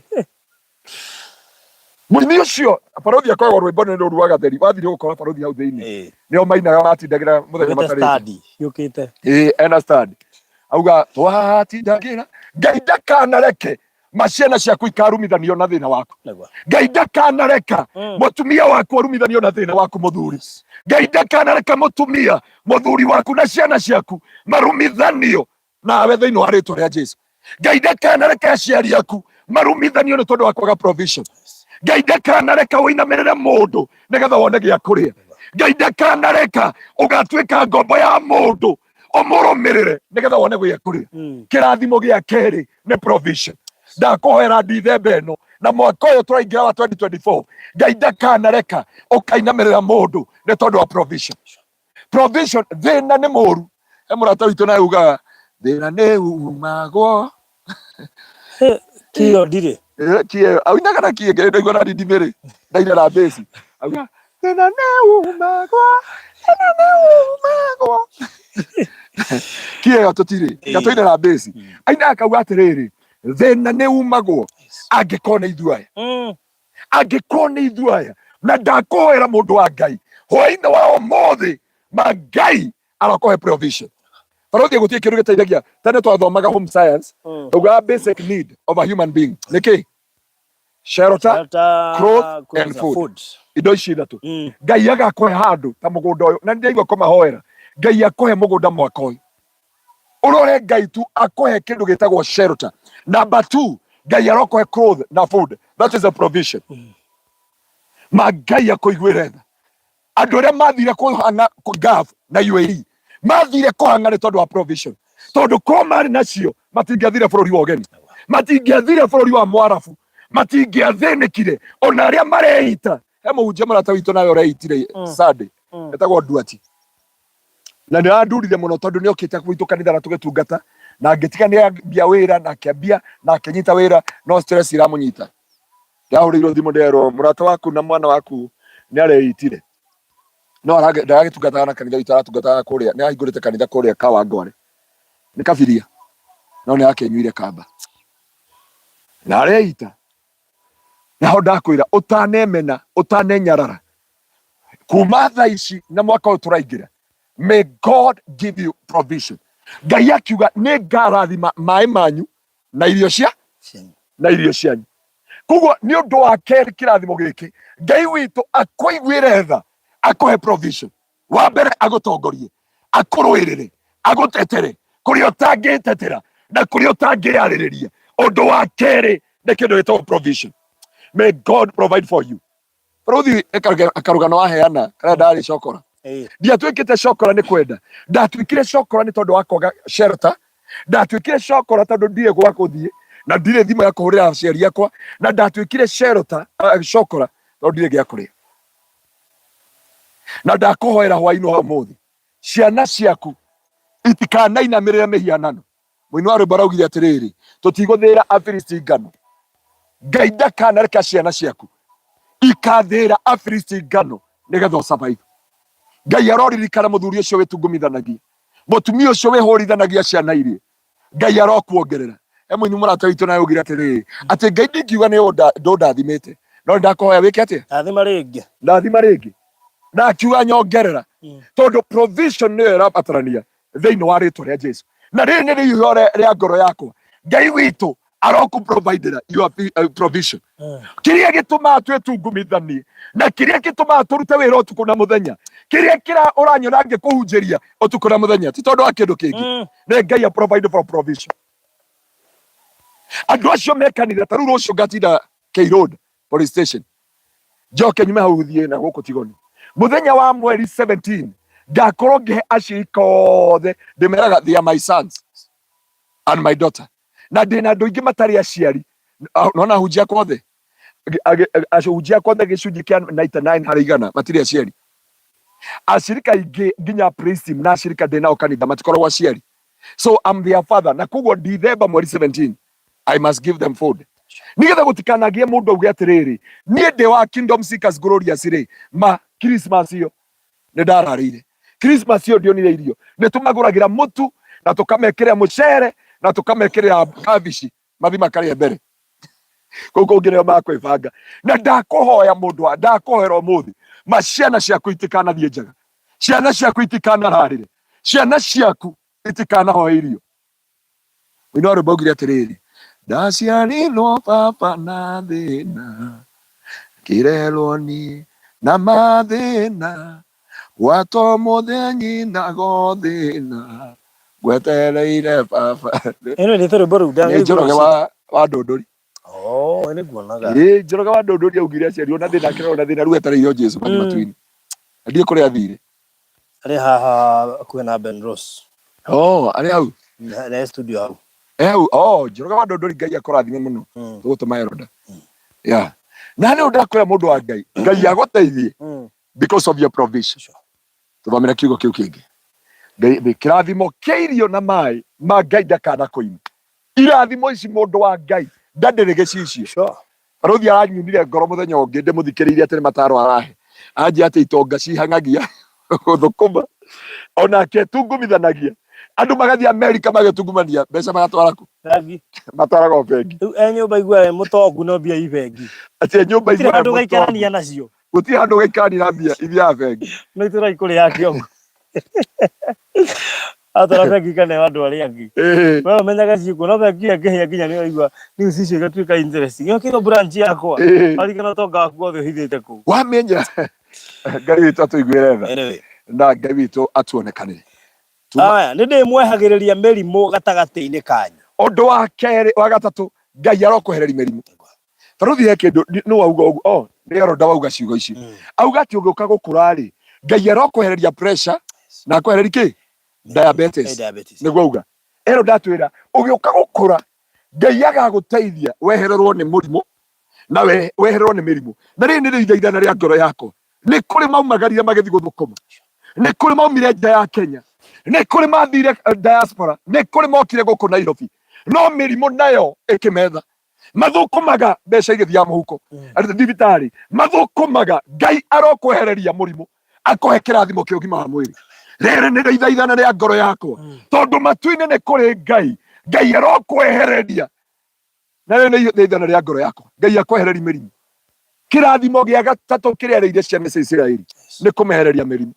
Mũini ũcio Barothi akoragwo rwĩmbo nĩ rũru wa Gatheri wathire gũkora Barothi hau thĩinĩ nĩo mainaga matindagĩra mũthenya Yũkĩte matarĩte study yũkĩte. Ĩĩ, ena stand auga twatindagĩra. Ngai ndakanareke ma ciana ciaku ikarumithanio na thĩna waku. Nĩguo. Ngai ndakanareka mũtumia waku arumithanio na thĩna waku mũthuri. Ngai ndakanareka mũtumia, mũthuri waku na ciana ciaku marumithanio nawe thĩinĩ wa rĩtwa rĩa Jesu. Ngai ndakanareka aciari aku marumithanio nĩ tondũ wa kwaga provision. Ngai ndakanareka ũinamĩrĩre mũndũ nĩgetha wone gĩa kũrĩa. Ngai ndakanareka ũgatuĩka ngombo ya mũndũ ũmũrũmĩrĩre nĩgetha wone gĩa kũrĩa. Kĩrathimo gĩa kerĩ nĩ provision. Ndakũhoera Ndithemba ĩno na mwaka ũyũ tũraingĩra wa 2024, Ngai ndakanareka ũkainamĩrĩra mũndũ nĩ tondũ wa provision. Provision, thĩna nĩ mũru. He mũrata witũ nawe ugaga thĩna nĩ umagwo. Kĩo ndirĩ. Kie auinaga na kie ngere ndaigua na ndindimĩrĩ ndaina na mbĩci auga thĩna nĩ umagwo, thĩna nĩ umagwo. Kie ĩyo tũtirĩ gatũine na mbĩci aina akauga atĩrĩrĩ, thĩna nĩ umagwo angĩkorwo nĩ ithuĩ aya. Angĩkorwo nĩ ithuĩ aya, na ndakũhoera mũndũ wa Ngai hwainĩ wa ũmũthĩ, ma Ngai arakũhe provision. Barothi gũtirĩ kĩndũ gĩteithagia. Tene twathomaga home science, taugaga basic need of a human being nĩ kĩ? Shelter, Shelter, clothes clothes and food. Food. Indo ici ithatũ. Ngai agakũhe handũ ta mũgũnda ũyũ, na nĩndaigua kũmahoera Ngai akũhe mũgũnda mwaka ũyũ. Ũrore Ngai tu akũhe kĩndũ gĩtagwo shelter. Number two, Ngai arokũhe clothes na food. That is a provision. Ma Ngai akũiguĩre tha. Andũ arĩa mathire kũhang'a Gulf na UAE mathire kũhang'a nĩ tondũ wa provision, tondũ korwo marĩ nacio matingĩathire bũrũri wa ũgeni, matingĩathire bũrũri wa Mwarabu, matingĩathĩnĩkire. Ona arĩa mareita, he mũhunjia mũrata witũ nawe ũreitire Sunday, etagwo Nduati, na nĩ arandurire mũno tondũ nĩ okĩte gwitũ kanitha na tũgĩtungata na ngĩtiga nĩ ambia wĩra na akĩambia na akĩnyita wĩra, no stress iramũnyita. Ndahũrĩirwo thimũ nderwo mũrata waku na mwana waku nĩ areitire, no ndaragĩtungataga na kanitha witũ, aratungataga kũrĩa, nĩ ahingũrĩte kanitha kũrĩa Kawangware, nĩ kabiria, no nĩ arakĩnyuire kamba na areita. Naho ndakwĩra ũtanemena, ũtanenyarara kuma thaa ici na mwaka ũyũ tũraingĩra, may God give you provision. Ngai akiuga nĩ ngarathima maĩ manyu na irio cia na irio cianyu. Koguo nĩ ũndũ wa kerĩ, kĩrathimo gĩkĩ, Ngai witũ akũiguĩre tha, akũhe provision. Wa mbere agũtongorie, akũrũĩrĩre, agũtetere kũrĩa ũtangĩtetera na kũrĩa ũtangĩyarĩrĩria. Ũndũ wa kerĩ nĩ kĩndũ gĩtagwo provision. May God provide for you. Barothi akarũgano waheana karĩa ndarĩ cokora. Ndiatuĩkĩte cokora nĩ kwenda, ndatuĩkire cokora nĩ tondũ wa kwaga shelter. Ndatuĩkire cokora tondũ ndirĩ gwa gũthiĩ na ndirĩ thimũ ya kũhũrĩra aciari akwa, na ndatuĩkire shelter cokora tondũ ndirĩ gĩa kũrĩa. Na ndakũhoera hwainĩ wa ũmũthĩ, ciana ciaku itikanainamĩrĩre mĩhianano. Mũini wa rwĩmbo araugire atĩrĩrĩ, tũtigũthĩĩra Afilisti ngano. Ngai ndakanareka ciana ciaku ikathĩĩra Afilisti ngano nĩgetha ũsurvive. Ngai aroririkana mũthuri ũcio wĩtungumithanagia, mũtumia ũcio wĩhũrithanagia ciana iria. Ngai arokuongerera. He mũini mũrata witũ nawe augire atĩrĩrĩ, atĩ Ngai ndingiuga nĩ ndũndathimĩte, no nĩndakũhoya wĩke atĩa? Ndathima rĩngĩ. Ndathima rĩngĩ. Na akiuga nyongerera, tondũ provision nĩyo ĩrabatarania thĩinĩ wa rĩtwa rĩa Jesu. Na rĩrĩ nĩ rĩihũro rĩa ngoro yakwa. Ngai witũ aroku providera your provision. Kĩrĩa gĩtũmaga twĩtungumithanie na kĩrĩa gĩtũmaga tũrute wĩra ũtukũ na mũthenya, kĩrĩa kĩra ũranyona ngĩkũhunjĩria ũtukũ na mũthenya, ti tondũ wa kĩndũ kĩngĩ, nĩ Ngai a provide for provision. Andũ acio mekanitha ta rĩu rũciũ ngatinda K Road police station. Njoke nyume hau thiĩ na gũkũ Tigoni. Mũthenya wa mweri 17 ngakorwo ngĩhe acirika othe, ndĩmeraga they are my sons and my daughter. Na ndĩna andũ aingĩ matarĩ aciari. Nona ahunjia akwa othe, ahunjia akwa othe gĩcunjĩ kĩa 99 harĩ igana matirĩ aciari. Acirika aingĩ nginya praise team na acirika ndĩ nao kanitha matikoragwo aciari. So I'm their father. Na koguo December mweri 17 I must give them food. Nigetha gutikanagie mundu auge atiriri, nie ndi wa Kingdom Seekers Glorious ri ma Christmas iyo ni ndararire. Christmas iyo ndionire irio. Ni tumaguragira mutu na tukamekirira mucere na tukamekirira kabici mathi makaria mbere. Kuu kungi nio makwibanga. Na ndakuhoya mundu wa ndakuhoera umuthi ma ciana ciaku itikanathie njaga, ciana ciaku itikanararire, ciana ciaku itikanahoe irio. Mũini wa rwĩmbo augire atĩrĩrĩ, ndaciarirwo baba na thĩna, ngĩrerwo niĩ na mathĩna, gwata ũmũthĩ nyinaga thĩna, ngwetereire baba. Ĩno nĩ rwĩmbo rũu Nĩ Njoroge wa Ndũndũri. Oh, nĩ nguonaga. Ĩĩ, Njoroge wa Ndũndũri augire aciarirwo na thĩna, akĩrerwo na thĩna, rĩu etereire o Jesu mathiĩ matu-inĩ. Na ndiũĩ kũrĩa athire. Arĩ haha hakuhĩ na Ben Ross. Oh, arĩ hau. Na studio hau. Eh, hau. Oh, Njoroge wa Ndũndũri Ngai akũrathime mũno. Tũgũtũma Eroda. Yeah. Na nĩ ndakwĩra mũndũ wa Ngai, Ngai agũteithie because of your provision. Sure. Tũthomere kiugo kĩu kĩngĩ. Ngai kĩrathimo kĩa irio na maĩ ma Ngai ndakanakũime. Irathimo ici mũndũ wa Ngai ndandĩrĩ gĩcicio. Sure. Barũthi aranyunire ngoro mũthenya ũngĩ ndĩmũthikĩrĩirie atĩ nĩ mataro arahe. Anjia atĩ itonga cihang'agia gũthũkũma onake etungumithanagia. Andũ magathiĩ Amerika magĩtungumania mbeca magatwara kũ? Bengi. Matwaraga o bengi. Rĩu e nyũmba igua e mũtongu no mbia i bengi. Atĩ e nyũmba Gũtirĩ igua e handũ mũtongu. ũgaikarania nacio. Gũtirĩ handũ ũgaikarania na mbia ithiaga bengi. No itũra ikũrĩ ya kĩongo. Atwara bengi kana andũ arĩa angĩ. Ĩĩ. We ũmenyaga ciĩkuo no bengi ĩyo ĩngĩhĩa nginya nĩ ũraigua news icio igatuĩka interesting. Ĩyo kĩro branch yakwa. Ĩĩ. Warigana ũtonga waku wothe ũhithĩte kũu. Wamenya Ngai witũ atũiguĩre tha. Anyway. Na Ngai witũ atuonekanĩre. Tuma. Aya, nĩ ndĩmwehagĩrĩria mĩrimũ gatagatĩ-inĩ kanyu. Ũndũ wa kerĩ, wa gatatũ, Ngai arokwehereria mĩrimũ. Barũthi he kĩndũ nĩ wauga ũguo, oh, nĩ Eroda wauga ciugo ici. Auga atĩ ũgĩũka gũkũra rĩ, Ngai arokwehereria pressure na akwehereria kĩ? Diabetes. Diabetes. Nĩguo auga. Eroda atwĩra ũgĩũka gũkũra Ngai agagũteithia wehererwo nĩ mũrimũ na wehererwo nĩ mĩrimũ. Na rĩrĩ nĩrĩo ithaithana rĩa ngoro yakwa. Nĩ kũrĩ maumagarire magĩthiĩ gũthũkũma, nĩ kũrĩ maumire nja ya Kenya, nĩ kũrĩ mathire diaspora, nĩ kũrĩ mokire gũkũ Nairobi, no mĩrimũ nayo ĩkĩmetha. Mathũkũmaga mbeca igĩthiaga mũhuko, arĩ thibitarĩ mathũkũmaga. Ngai arokwehereria mũrimũ akũhe kĩrathimo kĩa ũgima wa mwĩrĩ. Rĩrĩ nĩrĩo ithaithana rĩa ngoro yakwa, tondũ matu-inĩ nĩ kũrĩ Ngai. Ngai arokwehereria, na rĩrĩ nĩ ithaithana rĩa ngoro yakwa, Ngai akwehereria mĩrimũ. Kĩrathimo gĩa gatatũ kĩrĩa erĩire ciana cia Isiraeli nĩ kũmehereria mĩrimũ.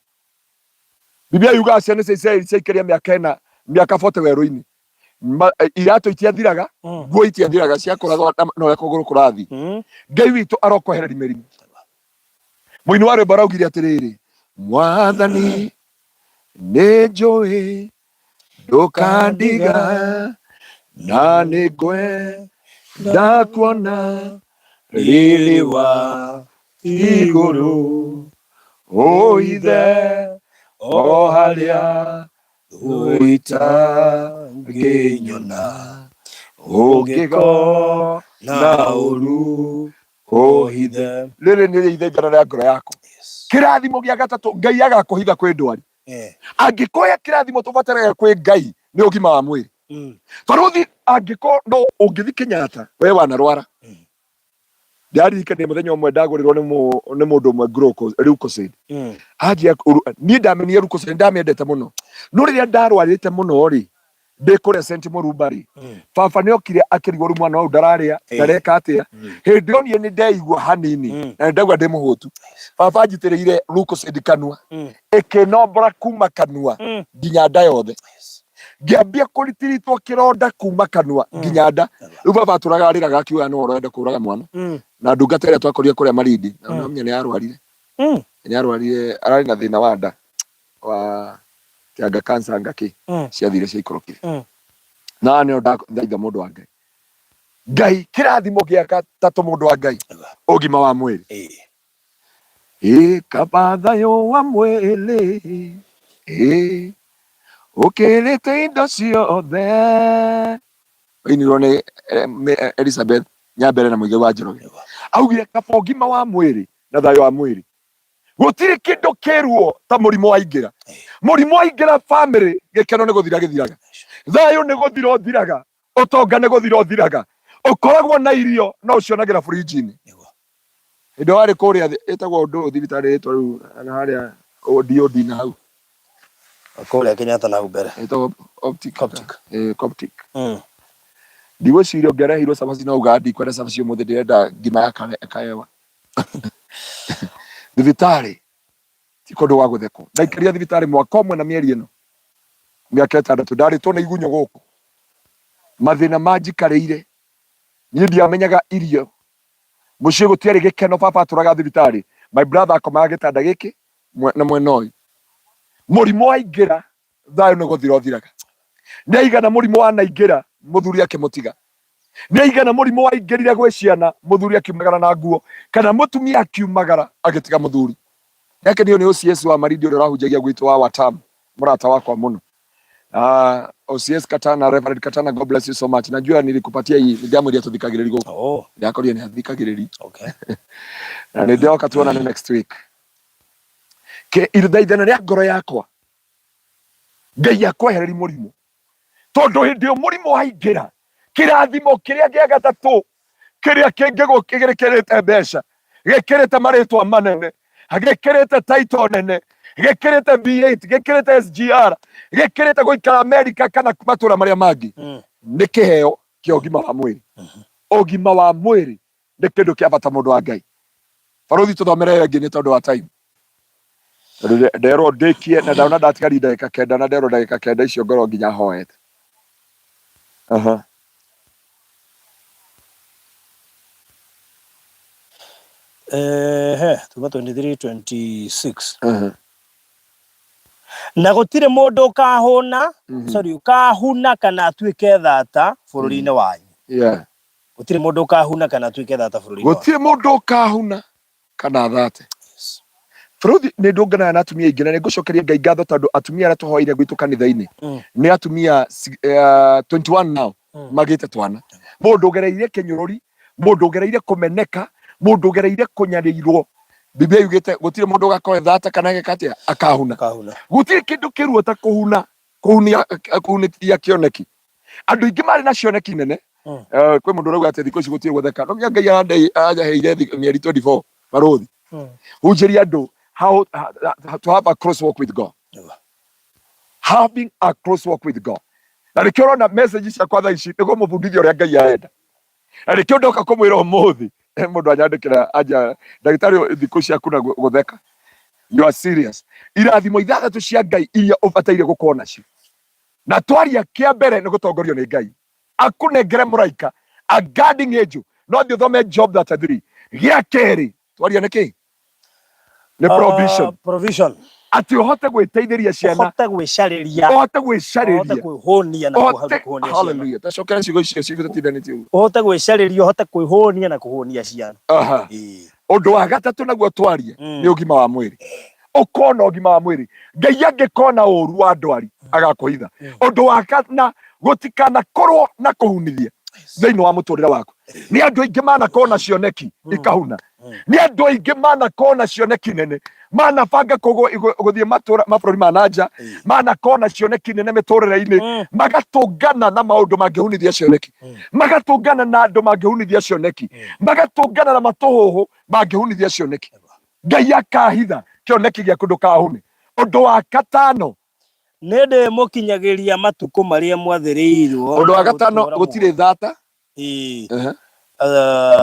Biblia yugaga ciana cia Isiraeli ciaikaria mĩaka ĩna, mĩaka 40 werũ-inĩ, iratũ itiathiraga, nguo itiathiraga, ciakũragwo na ũrĩa kũgũrũ kũrathiĩ. Ngai witũ arokwehereria mĩrimũ. Mũini wa rwĩmbo araugire atĩrĩrĩ, Mwathani nĩ njũĩ ndũkandiga, na nĩ ngwenda kuona riri wa igũrũ, ũithe o harĩa ũitangĩnyona, ũngĩkona ũru ũhithe. Rĩrĩ nĩrĩo ithaithana rĩa ngoro yakwa. Kĩrathimo gĩa gatatũ, Ngai agakũhitha kwĩ ndwari. Angĩkoya kĩrathimo tũbataraga kwĩ Ngai nĩ ũgima wa mwĩrĩ. Barũthi, angĩkorwo no ũngĩthi Kenyatta, we wanarwara. Ndĩraririkania mũthenya ũmwe ndagũrĩrwo nĩ mũndũ ũmwe Lucozade. Anjia, niĩ ndamenire Lucozade, ndamĩendete mũno. No rĩrĩa ndarwarĩte mũno rĩ, ndĩ kũrĩa St Mũrumba rĩ, baba nĩ okire akĩrigwo rĩu mwana ũyũ ndararĩa, ndareka atĩa. Hĩndĩ ĩyo niĩ nĩ ndeigua hanini, na nĩ ndaigua ndĩ mũhũtu. Baba anjitĩrĩire Lucozade kanua, ĩkĩnombora kuma kanua nginya nda yothe. Ngĩambia kũritiritwo kĩronda kuma kanua nginya nda. Rĩu baba atũraga arĩraga akiuga no ũrenda kũraga mwana. Na ndungata ĩrĩa twakorire kũrĩa Malindi, na no nĩ arwarire. Nĩ arwarire, ararĩ na thĩna wa nda wa kĩanga cancer anga kĩ ciathire ciaikũrũkire. Na nĩ ndathaitha mũndũ wa Ngai. Ngai kĩrathimo gĩa gatatũ mũndũ wa Ngai, ũgima wa mwĩrĩ. Ĩ kaba thayũ wa mwĩrĩ, ĩ ũkĩrĩte indo ciothe. Wainirwo nĩ Elizabeth Nyambere na Muigai wa Njoroge. Augire kaba ũgima wa mwĩrĩ na thayũ wa mwĩrĩ. Gũtirĩ kĩndũ kĩruo ta mũrimũ waingĩra. Mũrimũ waingĩra family, gĩkeno nĩ gũthira gĩthiraga. Thayũ nĩ gũthira ũthiraga. Ũtonga nĩ gũthira ũthiraga. Ũkoragwo na irio no ũcionagĩra burinji-inĩ. Hĩndĩ ĩyo warĩ kũrĩa ĩtagwo ũndũ thibitarĩ ĩtwa rĩu na harĩa DOD na hau. Kũrĩa Kenyatta na hau mbere. Ĩtagwo Optic. Coptic. Eh, Coptic. Ndigwĩciria ũngĩareheirwo cabaci no uga ndikwenda cabaci ũmũthĩ ndĩrenda ngima ya kaewa. Thibitarĩ ti kũndũ gwa gũthekwo. Ndaikarire thibitarĩ mwaka ũmwe na mĩeri ĩno mĩaka 6 ndarĩtwo nĩ igunyũ gũkũ. Mathĩna manjikarĩire niĩ ndiamenyaga irio mũciĩ gũtiarĩ gĩkeno baba atũraga thibitarĩ my brother akomaga gĩtanda gĩkĩ na mwena ũyũ mũrimũ waingĩra thayũ nĩ gũthira ũthiraga nĩ aigana mũrimũ wanaingĩra mũthuri akĩmũtiga nĩ aigana mũrimũ waingĩrire gwĩ ciana mũthuri akiumagara na nguo kana mũtumia akiumagara agĩtiga mũthuri nĩakenio nĩ OCS wa Marindi ũrĩa ũrahunjagia gwitũ wa Watamu mũrata wakwa mũno. OCS Katana, Reverend Katana, God bless you so much. Najua nilikupatia hii ndamwĩria tũthikagĩrĩri gũkũ. Oh. Ndakorire nĩ athikagĩrĩri. Okay. Na nĩ ndĩroka tuonane next week. Ke ithaithana rĩa ngoro yakwa Ngai akwehereri mũrimũ tondũ hĩndĩ ĩyo mũrimũ waingĩra kĩrathimo kĩrĩa gĩa gatatũ kĩrĩa kĩngĩgũ gĩkĩrĩte mbeca gĩkĩrĩte marĩtwa manene gĩkĩrĩte title nene gĩkĩrĩte V8 gĩkĩrĩte SGR gĩkĩrĩte gũikara Amerika kana matũra marĩa mangĩ nĩ kĩheo kĩa ũgima wa mwĩrĩ. Ũgima wa mwĩrĩ nĩ kĩndũ kĩa bata mũndũ wa Ngai. Barũthi tũthomere ĩyo ĩngĩ nĩ tondũ wa time. Tondũ nderwo ndĩkie na ndona ndatigaria ndagĩka 9 na nderwo ndagĩka 9 icio ngorwo nginya hoete. Aha. Ehe, tuma 23 26. Aha. Na gũtirĩ mũndũ ũkahũna, sorry, ũkahuna kana atuĩke thata bũrũri-inĩ wanyu. Yeah. Gũtirĩ mũndũ ũkahuna kana atuĩke thata bũrũri-inĩ wanyu. Gũtirĩ mũndũ ũkahuna kana athate. Yes. Bũrũthi nĩ ndũnganaga na atumia aingĩ na nĩ ngũcokeria Ngai ngatho tondũ atumia arĩa tũhoeire gwitũ kanitha-inĩ nĩ atumia 21 now magĩte twana. Mũndũ ũgereire kĩnyũrũri, mũndũ ũgereire kũmeneka, mũndũ ũgereire kũnyarirwo. Biblia yugĩte gũtirĩ mũndũ ũgakorwo thata kana ageka atĩa akahuna. Akahuna. Gũtirĩ kĩndũ kĩruo ta kũhuna, kũhunia, kũhunĩkia kĩoneki. Andũ aingĩ marĩ na cioneki nene. Kwĩ mũndũ ũrauga atĩ thikũ ici gũtirĩ gũtheka. No nginya Ngai arandeheire mĩeri 24 barũthi. Hunjĩria andũ how to have a close walk with God. Having a close walk with God. Na nĩkĩo ũrona message ciakwa thaa ici nĩ kũmũbundithia ũrĩa Ngai arenda. Na nĩkĩo ndoka kũmwĩra ũmũthĩ mũndũ anyandĩkĩra anja ndagĩtarĩ thikũ ciaku na gũtheka. You are serious. Irathimo 6 cia Ngai iria ũbataire gũkorwo nacio. Na twaria kĩa mbere nĩ gũtongorio nĩ Ngai. Akũnengere mũraika, a guarding angel. No thiĩ ũthome Job 33. Gĩa kerĩ, twaria nĩ kĩ? Nĩ provision. Provision. Atĩ ũhote gwĩteithĩria ciana. Ũhote gwĩcarĩria. Ũhote gwĩcarĩria. Ũhote kwĩhũnia na Ũhote kũhũnia ciana. Hallelujah. Tacokera ciugo icio cigũteithanĩtie ũguo. Ũhote gwĩcarĩria, ũhote kwĩhũnia na kũhũnia ciana. Aha. Ũndũ wa gatatũ naguo twarie nĩ ũgima wa mwĩrĩ. Ũkona ũgima wa mwĩrĩ. Ngai angĩkona ũru wa ndwari agakũhitha. Ũndũ wa kana gũtikanakorwo na kũhunithia thĩinĩ wa mũtũrĩre waku. Nĩ andũ aingĩ manakorwo na cioneki ikahuna. Nĩ andũ aingĩ manakorwo na cioneki nene, manabanga gũthiĩ matũra mabũrũri ma na nja, manakorwo na cioneki nene mĩtũrĩre-inĩ, magatũngana na maũndũ mangĩhunithia cioneki, magatũngana na andũ mangĩhunithia cioneki, magatũngana na matũhũhũ mangĩhunithia cioneki. Ngai akahitha kĩoneki gĩaku ndũkahune. Ũndũ wa gatano, Nĩ ndĩmũkinyagĩria matukũ marĩa mwathĩrĩirwo ũndũ wa gatano gũtũũra gũtirĩ muoyo. thata. Ĩĩ. Ehe.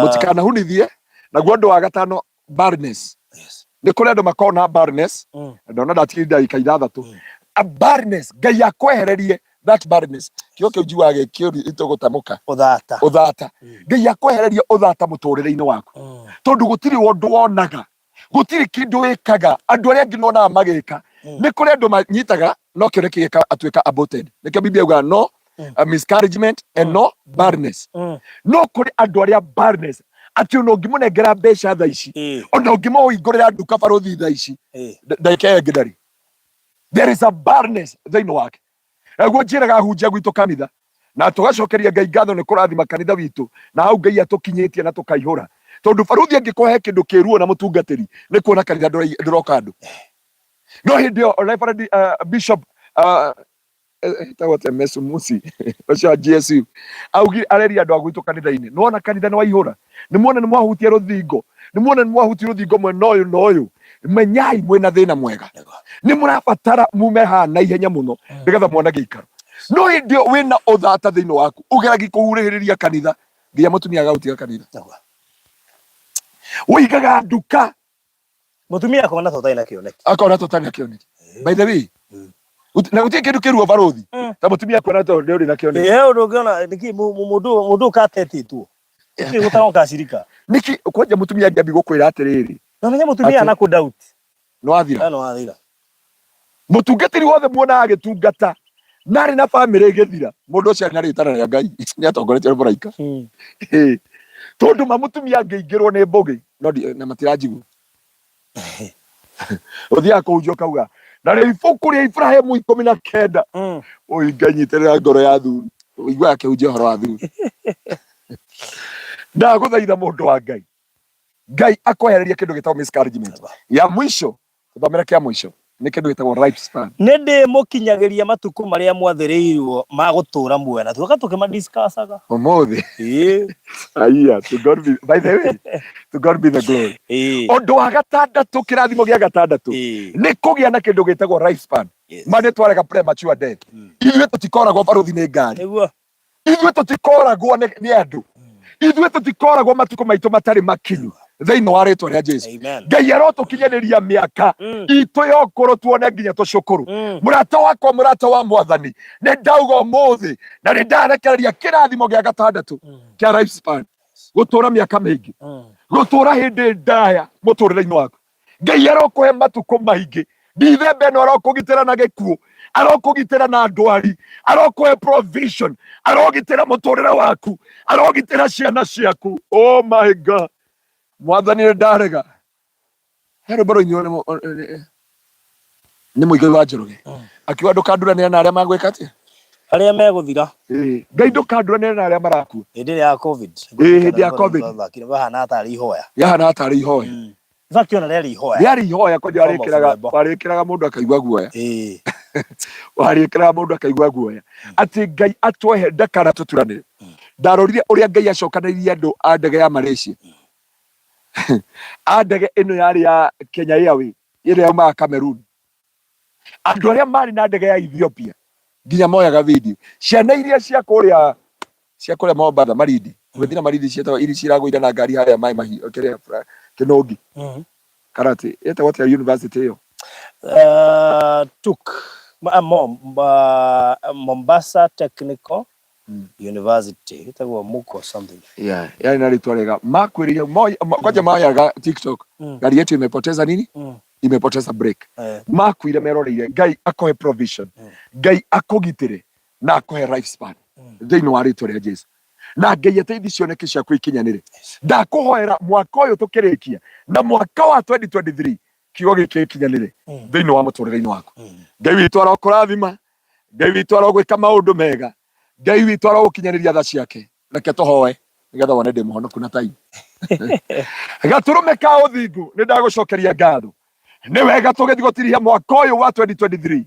Mũtikanahunithie. Naguo ũndũ wa gatano, barrenness. Yes. Nĩ kũrĩ andũ makoragwo na barrenness. Ndona ndatigire ndagĩka 6. A barrenness, Ngai akwehererie that barrenness. Kĩo kĩu njiguaga gĩ kĩũru itũgũtamũka. Ũthata. Ũthata. Ngai akwehererie ũthata mũtũrĩre-inĩ waku. Tondũ gũtirĩ ũndũ wonaga, gũtirĩ kĩndũ wĩkaga, andũ arĩa angĩ nonaga magĩka. Nĩ kũrĩ andũ manyitaga no kĩoneki gĩgatuĩka aborted. Nĩkĩo Biblia yugaga no miscarriagement and no barrenness. No kũrĩ andũ arĩa barrenness, Atĩ ona ũngĩmũnengera mbeca thaa ici, ona ũngĩmũhingũrĩra nduka barũthi thaa ici, ndagĩka ĩyo ĩngĩ ndarĩ. There is a barrenness thĩinĩ wake. Naguo njĩraga ahunjia gwitũ kanitha na tũgacokeria Ngai ngatho nĩ kũrathima kanitha witũ na hau Ngai atũkinyĩtie na tũkaihũra, tondũ barũthi angĩkorwo he kĩndũ kĩruo na mũtungatĩri nĩ kuona kanitha ndũroka andũ. No hĩndĩ ĩyo Reverend Bishop etagwo atĩa, Mesumusi ũcio wa GSU augire, areria andũ a gwitũ kanitha-inĩ, nĩwona kanitha nĩ waihũra, nĩmuona nĩ mwahutia rũthingo, nĩmuona nĩ mwahutia rũthingo mwena ũyũ na ũyũ, menyai mwĩna thĩna mwega, nĩ mũrabatara mume haha na ihenya mũno nĩgetha muone gĩikaro. No hĩndĩ ĩyo wĩna ũthata thĩinĩ waku, ũgeragia kũhurĩrĩria kanitha nginya mũtumia agagũtiga kanitha. Ũigaga nduka. Mutumia akona ta ũtarĩ na kĩoneki. Akona ta ũtarĩ na kĩoneki. By the way, na gũtirĩ kĩndũ kĩruo barũthi ta mũtumia kuona ta ũrĩ na kĩoneki. Ĩĩ, ũndũ ũngĩona nĩkĩ mũndũ ũkatetĩtwo nĩkĩ gũtaroka cirika. Nĩkĩ kwanja mũtumia angĩambi gũkwĩra atĩrĩrĩ, na menya mũtumia Atĩ- na kũ doubt. Nĩ wathira. No wathira. Mũtungatĩri wothe muonaga agĩtungata na arĩ na bamĩrĩ ĩgĩthira, mũndũ ũcio arĩ na rĩtana rĩa Ngai, nĩ atongoretio nĩ mũraika. Ĩĩ. Tondũ ma mũtumia angĩingĩrwo nĩ mbũgĩ no na matiranjigua, ũthiaga kũhunjia ũkauga na rĩ ibuku rĩa Ibrahimu 19, ũi Ngai nyitĩrĩra ngoro ya athuri, ũiguaga akĩhunjia ũhoro wa athuri. Ndagũthaitha mũndũ wa Ngai, Ngai akwehereria kĩndũ gĩtagwo miscarriagement. Ya mwisho, tũthomere kĩa mũico, nĩ kĩndũ gĩtagwo life span. Nĩ ndĩmũkinyagĩria matukũ marĩa mwathĩrĩirwo ma gũtũũra muoyo, na tuoka tũkĩmadiscussaga. Ũmũthĩ. Aiya, to God be, by the way, to God be the glory. Ũndũ wa gatandatũ, kĩrathimo gĩa gatandatũ, nĩ kũgĩa na kĩndũ gĩtagwo life span. Ma nĩ twarega premature death. Ithuĩ tũtikoragwo barũthi nĩ ngari. Nĩguo. Ithuĩ tũtikoragwo nĩ andũ. Ithuĩ tũtikoragwo matukũ maitũ matarĩ makinyu thĩinĩ wa rĩtwa rĩa Jesu. Amen. Ngai arotũkinyanĩria mĩaka itũ ya ũkũrũ tuone nginya tũcũkũrũ. Mũrata wakwa, mũrata wa Mwathani, nĩ ndauga ũmũthĩ na nĩ ndarekereria kĩrathimo gĩa gatandatũ kĩa life span, gũtũra mĩaka mĩingĩ, gũtũra hĩndĩ ndaya mũtũrĩre-inĩ waku. Ngai arokũhe matukũ maingĩ. Ndithemba ĩno arokũgitĩra na gĩkuũ, arokũgitĩra na ndwari, arokũhe provision, arogitĩra mũtũrĩre waku, arogitĩra ciana ciaku. Oh my God, Mwathani nĩ ndarega. He rwĩmbo rũinirwo nĩ Mũigai wa Njoroge, akiuga ndũkanduranĩre na arĩa magwĩka atĩa? Arĩa megũthira. Ĩĩ, Ngai ndũkanduranĩre na arĩa marakua. Hĩndĩ ĩrĩa ya COVID. Ĩĩ, hĩndĩ ya COVID. Wahana tarĩ ihoya. Yahana tarĩ ihoya. In fact, ona rĩarĩ ihoya. Rĩarĩ ihoya kwanja. Form of Warĩkĩraga rwĩmbo. Warĩkĩraga mũndũ akaigua guoya. Warĩkĩraga mũndũ akaigua guoya atĩ Ngai atwehe ndakanatũturanĩre. Ndarorire ũrĩa Ngai acokanĩrĩirie andũ a ndege ya Malaysia, a ndege ĩno yarĩ ya Kenya Airways ĩrĩa yaumaga Cameroon, andũ arĩa marĩ na ndege ya Ethiopia, nginya moyaga video ciana iria cia kũrĩa Mombatha, Malindi, ũgĩthiĩ na Malindi, cietagwo iria ciragũire na ngari harĩa maĩ mahiũ kĩrĩa Kĩnũngi, Karate ĩtagwo atĩa university ĩyo? TUK, Mombasa Technical University, ĩtagwo Muko something. Yeah, yarĩ na rĩtwa rĩega makwĩrĩire kwanja moyaga TikTok, gari yetu imepoteza nini, imepoteza brake. Makuire meroreire. Ngai akũhe provision, Ngai akũgitĩre na akũhe life span thĩinĩ wa rĩtwa rĩa Jesu, na Ngai ateithie cioneki ciaku ikinyanĩre. Ndakũhoera mwaka ũyũ tũkĩrĩkia na mwaka wa 2023, kiugo gĩkĩ gĩkinyanĩre thĩinĩ wa mũtũrĩre-inĩ waku. Ngai witũ arokũrathima, Ngai witũ arogwĩka maũndũ mega, Ngai witũ arogũkinyanĩria tha ciake. Reke tũhoe nĩgetha wone ndĩ mũhonoku na tai gatũrũme ka ũthingu. Nĩ ndagũcokeria ngatho, nĩ wega tũgĩthiĩ gũtirihia mwaka ũyũ wa 2023.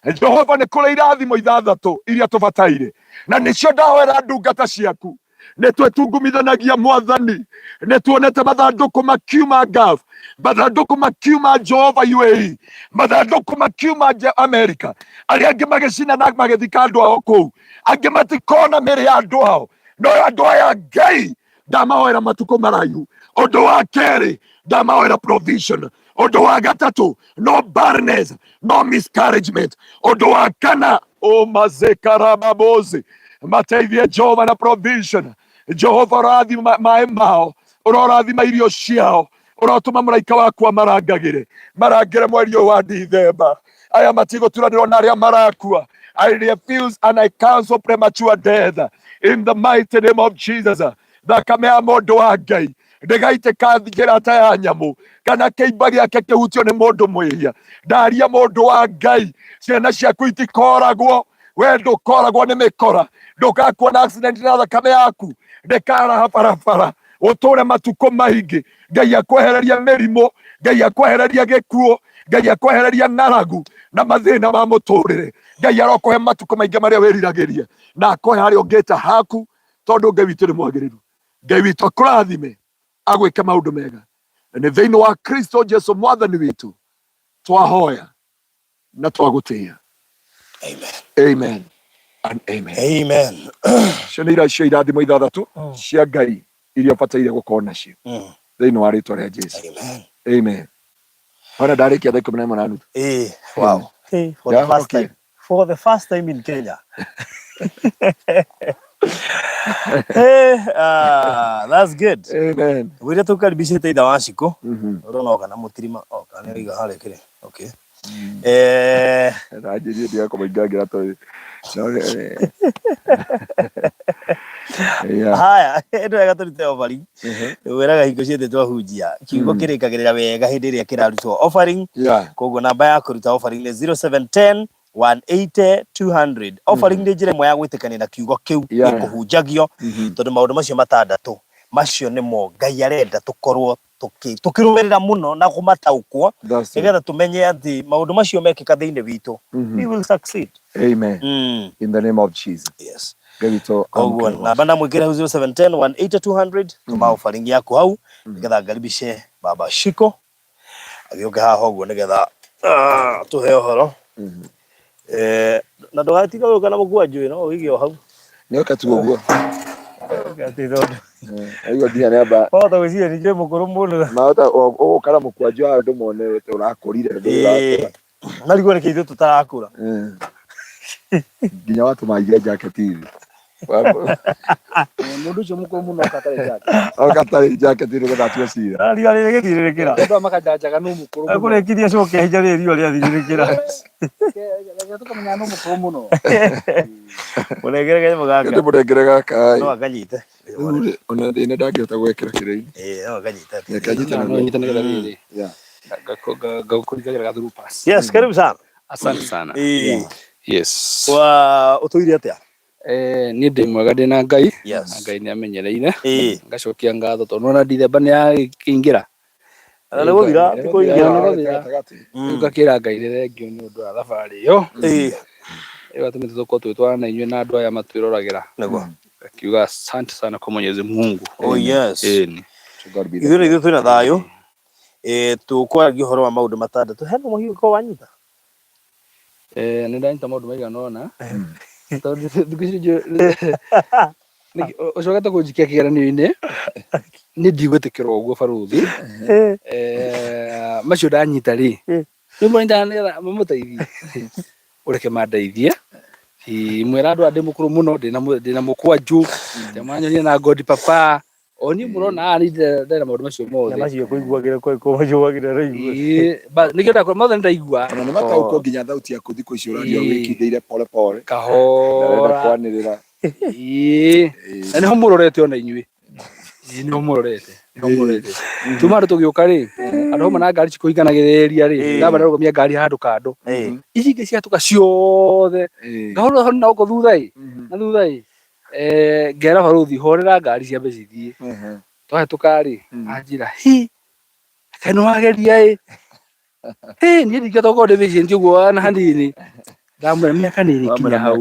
Jehova, nĩ kũrĩ irathimo ithathatũ iria tũbataire, na nĩcio ndahoera ndungata ciaku. Nĩ twĩtungumithanagia Mwathani, nĩ tuonete mathandũkũ makiuma Gulf, mathandũkũ makiuma Jehova UAE, mathandũkũ makiuma America, arĩa angĩ magĩcina na magĩthika andũ ao kũu, angĩ matikona mĩrĩ ya andũ ao. No andũ aya Ngai ndamahoera matukũ maraihu. Ũndũ wa kerĩ, ndamahoera provision. Ũndũ wa gatatũ, no barrenness, no miscarriagement. Ũndũ wa kana, ũmazekarababozi mateithie Jehova na provision. Jehova, ũrathima maĩ mao, ũrorathima irio ciao, ũrotũma mũraika waku amarangagĩre, marangĩre mweri ũyũ wa Dithemba. Aya matigũturanĩrwo na arĩa marakua. I refuse and I cancel premature death in the mighty name of Jesus. Thakame ya mũndũ wa Ngai. Ndĩgaitĩka njĩra ta ya nyamũ, kana kĩimba gĩake kĩhutio nĩ mũndũ mwĩhia. Ndaria mũndũ wa Ngai, ciana ciaku itikoragwo, we ndũkoragwo nĩ mĩkora, ndũgakua na accident na thakame yaku ndĩkaraha barabara, ũtũre matukũ maingĩ. Ngai akwehereria mĩrimũ, Ngai akwehereria gĩkuũ, Ngai akwehereria ng'aragu na mathĩna ma mũtũrĩre. Ngai arokũhe matukũ maingĩ marĩa wĩriragĩria, na akũhe harĩa ũngĩta haku, tondũ Ngai witũ nĩ mwagĩrĩru. Ngai witũ akũrathime, agwĩke maũndũ mega, na nĩ thĩinĩ wa Kristo Jesu mwathani witũ twahoya na twagũtĩĩa. Amen. Amen and amen. Amen. Icio nĩ ira cio irathimo ithathatũ cia Ngai iria ũbataire gũkorwo nacio thĩinĩ wa rĩtwa rĩa Jesu. Amen. Amen. Ona ndarĩkia thaa 11:30. Wow. Hey, for the first Ndahonokia. time. For the first time in Kenya. Hey, that's good. Amen. Wĩra tũkaribicĩte itha wa Shiko. Ũrona oka na mũtirima oka nĩ oiga harĩa kĩrĩ. Okay. Ranjĩrie ndigakũmaingangĩra tondũ no yeah. Haya, nĩ wega tũrute offering. Wĩraga hingo ciothe twahunjia kiugo kĩrĩkagĩrĩra wega hĩndĩ ĩrĩa kĩrarutwo offering. Koguo namba ya kũruta offering nĩ 0710 180 200. Offering nĩ njĩra ĩmwe ya gwĩtĩkania na kiugo kĩu gĩkũhunjagio, tondũ maũndũ macio matandatũ macio nĩmo Ngai arenda tũkorwo tũkĩrũmĩrĩra mũno na kũmataũkwo, That's it. nĩgetha tũmenye atĩ maũndũ macio mekĩka thĩinĩ witũ, we will succeed. Amen. In the name of Jesus. Yes. Ngai witũ Koguo amũkĩre. namba namwĩkĩra hau 0710 180 200, tũma offering yaku hau nĩgetha ngaribice Baba Shiko agĩũke haha ũguo nĩgetha tũhe ũhoro. Na ndũgatiga gũka na mũkwanjũ no ũige o hau. Nĩ oka tu ũguo. Atĩ tondũ Aigua nginya nĩ amba wahota gwĩciria ningĩ mũkũrũ mũno. Mahota ũgũkara mũkwanjũ wa andũ mone ũrakũrire, ndũrakũra. Na rĩu nĩkĩ ithuĩ tũtarakũra? Nginya watũma aige jaketi thĩ. Mũndũ ũcio mũkũrũ mũno oka atarĩ jacket. Oka atarĩ jaketi nĩgetha atue cira. Na riũa rĩgĩthirĩrĩkĩra. Andũ aya makanjanjaga nũ mũkũrũ mũno. Ekũrĩkirie acoke ihinda rĩrĩ riũa rĩathirĩrĩkĩra. Reke tũkamenya nũ mũkũrũ mũno. Mũnengere kanyamũ gaka. Ndĩ mũnengere gaka. No akanyite. Rĩu rĩ, ona thĩna ndangĩhota gwekĩra kĩrĩa-inĩ. Ĩĩ, no akanyite. Reke anyite No naguo. nyite nĩgetha rĩrĩ. Yeah. Ngakũringagĩra gathuru pass. Yes, karibu sana. Asante sana. Ĩĩ. Yes. Wa ũtũire atĩa? Niĩ ndĩ mwega, ndĩ na Ngai. Yes. Na Ngai nĩ amenyereire. Ĩĩ. Ngacokia ngatho tondũ nona Dithemba nĩ yakĩingĩra. Na nĩ gũthira, ti kũingĩra. Nĩ gũthira. Gatagatĩ. Rĩu ngakĩra Ngai nĩ thengio nĩ ũndũ wa thabarĩ ĩyo. Ĩĩ. Ĩyo atũmĩte tũkorwo twĩtwarana na inyuĩ na andũ aya matwĩroragĩra. Nĩguo. Ngakiuga asante sana kwa Mwenyezi Mungu. Oh yes. Ĩni. To God be the Ithuĩ ithuĩ twĩna thayũ. Tũkwaragia ũhoro wa maũndũ matandatũ. Hena ũmwe hihi ũkorwo wanyita? Nĩ ndanyita maũndũ maigana ũna. Tondũ thikũ ici ũcokete kũnjikia kĩgeranio-inĩ, niĩ ndigwĩtĩkĩra ũguo barũthi. Macio ndanyita rĩ, nĩ mũranyita nĩgetha mamũteithie, ũreke mandeithie. Mwĩra andũ aya ndĩ mũkũrũ mũno, ndĩna mũkwanjũ, ndĩmanyonie na ngodi papa. O niĩ mũrona haha niĩ ndirĩ na maũndũ macio Na mothe. macio kũiguagĩra kũ kũiguagĩra raigua. Ĩĩ, nĩkĩo ndakora mothe nĩndaigua. Ona nĩ mataũkwo nginya thauti yaku thikũ ici ũraria Ĩĩ. wĩkindĩire pole pole. Kahora. Ndarenda kwanĩrĩra. Ĩĩ. Na nĩho mũrorete ona inyuĩ. Ĩĩ, nĩho mũrorete. Nĩho mũrorete. Tuma andũ tũgĩũka rĩ, andũ hamwe na ngari cikũhinganagĩrĩria rĩ, ndamba ndarũgamia ngari handũ kando. Ici ingĩ ciatũka ciothe. Ngahũra hau na gũkũ thutha ĩ, na thutha ĩ. Ngera barũthi horera ngari ciambe cithiĩ. Twahĩtũka rĩ, anjĩra hi, kaĩ nĩ wageria ĩ. Hĩ, niĩ ndingĩhota gũkorwo ndĩ patient ũguo ona hanini. Ndamwĩra mĩaka nĩ ĩrĩkinya hau.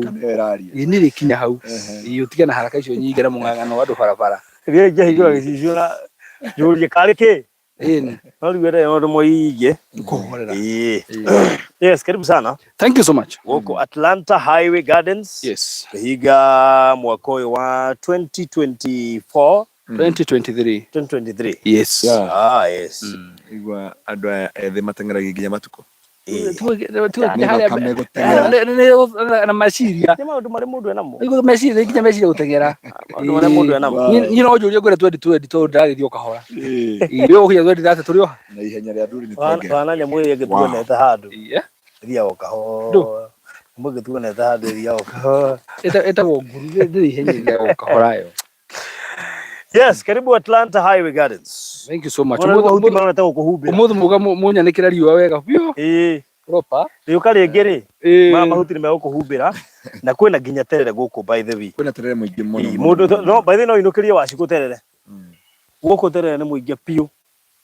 Ĩĩ nĩ ĩrĩkinya hau. Ĩĩ ũtige na haraka icio nyingĩ na mũng'ang'ano wa andũ barabara. Rĩrĩa ingĩahingũra gĩcicio na njũrie karĩ kĩ? Ĩni. No rĩu ere maũndũ maingĩ. Kũhorera. Ĩĩ. Yes, karibu sana. Thank you so much. Gũkũ Atlanta Highway Gardens. Yes. Kĩhinga mwaka ũyũ wa 2024. 2023. 2023. Yes. Yeah. Yes. Igua andũ aya ethĩ mateng'eragia nginya matukũ. Ĩĩ. Nĩ thakame gũteng'era. Na meciria. Nĩ maũndũ marĩa mũndũ enamo. Nĩguo meciria, nginya meciria gũteng'era. Maũndũ marĩa mũndũ enamo. Niĩ no njũrie ngwĩre 2020 tondũ ndĩragĩthiĩ o kahora. Ĩĩ. Ĩĩ, rĩu ũkinya 2030 tũrĩ o ha? Na ihenya rĩa thuri nĩ kuongerera. Wana nyamũ ĩrĩa ĩngĩ Wow. tuonete handũ. Ĩĩ. Ĩthiaga o kahora. Nyamũ ĩngĩ tuonete handũ ĩthiaga o kahora. Ĩtagwo nguru, ndĩrĩ ihenya, ĩthiaga o kahora yo. Yes, karibu Atlanta Highway Gardens. Thank you so much. Ona mahuti marona gũkũhumbĩra. Ũmũthĩ muga munyanĩkĩra riũa wega biũ. Ĩĩ. Proper. Rĩũka rĩngĩ rĩ, Ĩĩ. maya mahuti nĩ megũkũhumbĩra na kwĩna nginya terere gũkũ by the way. Kwĩna terere mũingĩ mũno. Ĩĩ, Mũndũ no by the way no inũkĩrie wacikũ terere. Gũkũ terere nĩ mũingĩ biũ.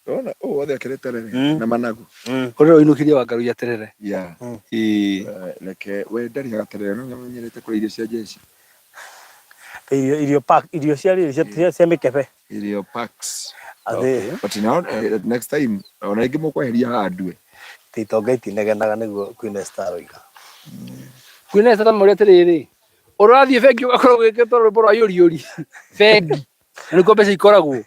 Ona ũũ wothe akĩrĩ terere Mm. na managu. Ũrĩa ũinũkĩria wangaruia terere. Yeah. Ĩĩ. Reke we ndarĩhaga terere no nyamenyerete kũrĩa irio cia jeshi. Irio irio pack irio cia rĩrĩ cia mĩkebe. Irio packs. Atĩ But now next time ona ingĩ mũkweheria haha ndue. ti itonga itinegenaga nĩguo Queen Esther aroiga. Kwĩna tata mũrĩa atĩrĩrĩ, ũrathiĩ bengi ũgakorwo gwĩkĩtwo rwĩmbo rwa yũri yũri bengi na nĩkuo mbeca ikoragwo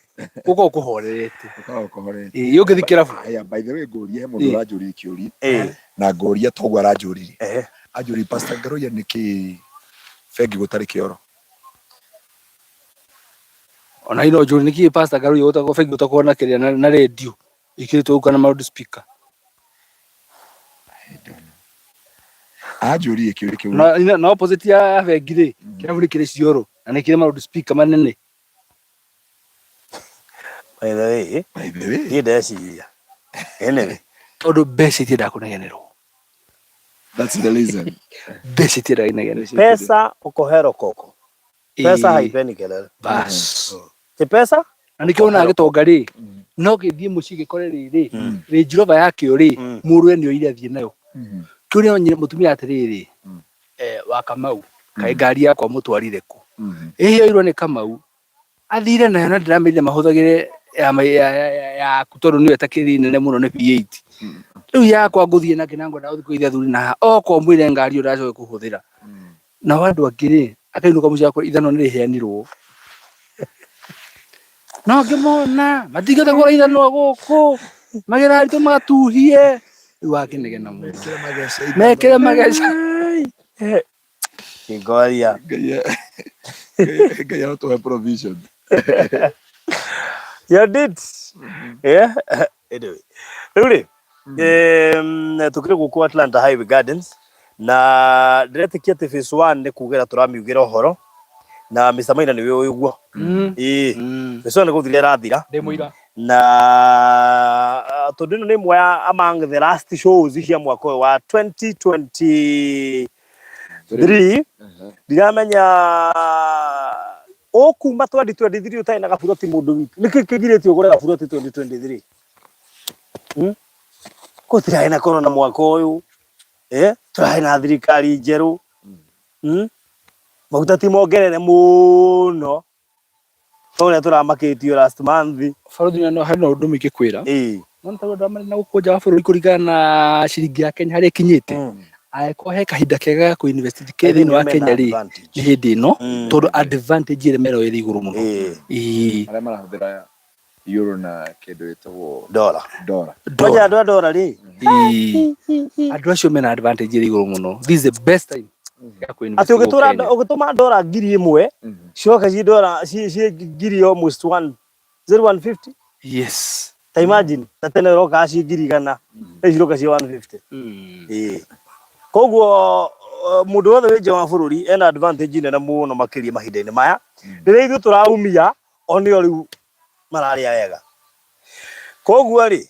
ũkorwo kũhorerete. Ũkoragwo ũkũhorete. Ĩĩ, ũngĩthiĩ kĩrabu. Aya, by the way ngũrie he mũndũ Ĩĩ. ũranjũririe kĩũria Ĩĩ. na ngũria toguo aranjũririe. Ehe. Anjũririe Pastor Ngaruiya nĩkĩ bengi gũtarĩ kĩoro? Ona ino njũri nĩkĩ Pastor Ngaruiya ũtagwo bengi ũtakorwo na kĩrĩa na radio ĩkĩrĩtwo ũguo kana ma speaker. I don't know. Anjũririe kĩũria kĩu. Na opposite ya bengi rĩ, kĩrabu nĩ kĩrĩ cioro na nĩ kĩrĩ ma speaker manene. By the way, By the way. niĩ ndeciria. Anyway, Tondũ mbeca itiendaga kũnegenerwo. That's the reason. Mbeca itiendaga inegene. pesa ũkohero koko. Pesa Ĩĩ. haipeni kelele. Bas. Ti pesa? Na nĩkĩo wonaga gĩtonga rĩ, no gĩthiĩ mũciĩ gĩkore rĩrĩ, Range Rover yakĩo rĩ, mũrũwe nĩ oire athiĩ nayo. Kĩũria nyina mũtumia atĩrĩrĩ, wa Kamau, kaĩ ngari yakwa mũtwarire kũ? Ĩhĩ yoirwo nĩ Kamau, athire nayo na ndĩramerire mahũthagĩre yaku tondũ nĩyo ĩtakĩrĩ nene mũno nĩ V8. Rĩu yakwa ngũthiĩ nakĩ na ngwenda gũthiĩ kũgeithia athuri na haha, oka ũmwĩre ngari ĩyo ndacoke kũhũthĩra. Nao andũ angĩ rĩ, akainũka mũciĩ akora ithanwa nĩ rĩheanirwo. No ngĩmona matingĩhota kũgũra ithanwa gũkũ, magĩra aritũ magatuhie. Rĩu wakĩnegena mũno. Mekĩre mageca ithanwa. Mekĩre mageca. Kĩngoria. Ngai arotũhe provision. You did. Yeah. Anyway. Rĩu rĩ, tũkĩrĩ gũkũ Atlanta Highway Gardens na ndĩretĩkia atĩ phase 1 nĩ kugĩra tũramiugĩra ũhoro na Mr. Maina nĩwe ũĩ ũguo. Ĩĩ. Phase 1 nĩ gũthira ĩrathira. Ndĩ mũira. Na tondũ ĩno nĩ ĩmwe ya among the last shows cia mwaka ũyũ wa 2023 ndiramenya ũkuma 2023 ũtarĩ na gaburoti mũndũ witũ nĩkĩ kĩgirĩtie ũgũre gaburoti 2023? Gũtirarĩ na corona mwaka ũyũ, tũrarĩ na thirikari njerũ, Maguta ti mongerere mũno ta ũrĩa tũramakĩtio last month. Barothi no harĩ na ũndũ ũmwe ingĩkwĩra. Ĩĩ. No nĩ tondũ andũ na gũkũ nja wa bũrũri kũringana na ciringi ya Kenya harĩa ĩkinyĩte, angĩkorwo he kahinda kega ga kũ-invest ke thĩinĩ wa Kenya rĩ, nĩ hĩndĩ ĩno, tondũ advantage ĩrĩa mero ĩrĩ igũrũ mũno. Ĩĩ. Arĩa marahũthĩra euro na kĩndũ gĩtagwo Dollar. Dollar. Kwanja andũ a dollar rĩ. Ĩĩ. Andũ acio mena advantage ĩrĩ igũrũ mũno. This is the best time ya kũ-invest Atĩ ũgĩtũra gũkũ Kenya. ũgĩtũma dollar 1,000 ciroka ci dollar ci ngiri almost 1 0150. Yes. Ta imagine ta tene ũrokaga ci 100,000, rĩu ciroka ci 150. Ĩĩ. Koguo mũndũ wothe wĩ nja wa bũrũri ena advantage nene mũno makĩria mahinda-inĩ maya rĩrĩa ithuĩ tũraumia o nĩo rĩu mararĩa wega. Koguo rĩ,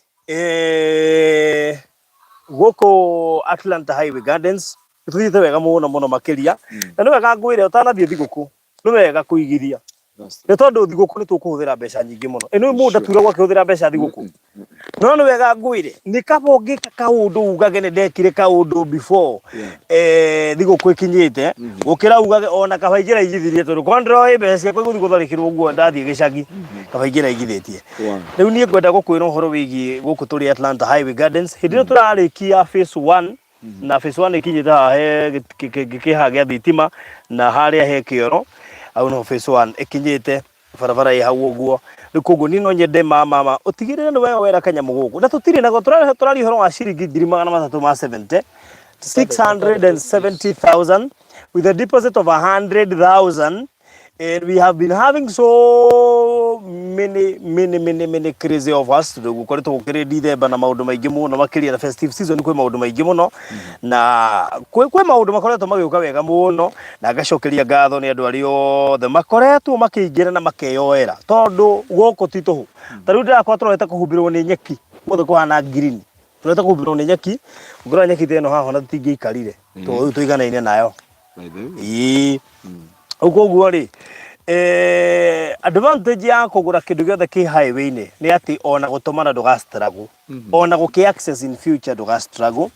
gũkũ Atlanta Highway Gardens nĩtũthiĩte wega mũno mũno makĩria, na nĩ wega ngwĩre ũtanathiĩ thigũkũ nĩ wega kũigithia, nĩ tondũ thigũkũ nĩ tũkũhũthĩra mbeca nyingĩ mũno. Ĩ nĩ mũndũ ndaturagwo akĩhũthĩra mbeca thigũkũ, no nĩ wega ngwĩre nĩ kaba ũngĩka kaũndũ ugage nĩ ndekire kaũndũ before thigũkũ ĩkinyĩte, gũkĩra ugage ona kaba ingĩra igithirie, tondũ kwa ndĩroĩ mbeca ciakwa igũthiĩ gũtharĩkĩrwo ũguo ndathiĩ gĩcagi, kaba ingĩra igithĩtie. Rĩu niĩ ngwenda gũkwĩra ũhoro wĩgiĩ gũkũ tũrĩ Atlanta Highway Gardens hĩndĩ ĩno tũrarĩkia phase 1, na phase 1 ĩkinyĩte haha he kĩhaha gĩa thitima na harĩa he kĩoro hau no phase 1 ĩkinyĩte, barabara ĩ hau ũguo. Rĩu koguo niĩ no nyende mama ũtigĩrĩre nĩ wewera kanyamũ gũkũ na tũtirĩ nako, tũraria ũhoro wa ciringi ngiri magana matatũ ma 70, 670,000 with a deposit of 100,000, and we have been having so many many many many crazy offers tondũ gũkoretwo gũkĩrĩ December na maũndũ maingĩ mũno makĩria na festive season kwĩ maũndũ maingĩ mũno na kwĩ maũndũ makoretwo magĩũka wega mũno na ngacokeria ngatho nĩ andũ arĩa othe makoretwo makĩingĩra na makeyoera tondũ gũkũ ti tũhũ. Ta rĩu ndĩrakwa tũrorete kũhumbĩrwo nĩ nyeki guothe kũhana green, tũrorete kũhumbĩrwo nĩ nyeki. Ũngĩrora nyeki ta ĩno haha ona tũtingĩikarire tondũ rĩu tũiganaine nayo. By the way. Ĩĩ. Rĩu koguo rĩ, advantage ya kũgũra kĩndũ gĩothe kĩ highway-inĩ nĩ atĩ ona gũtũmana ndũga struggle, ona gũkĩ access in future ndũga struggle,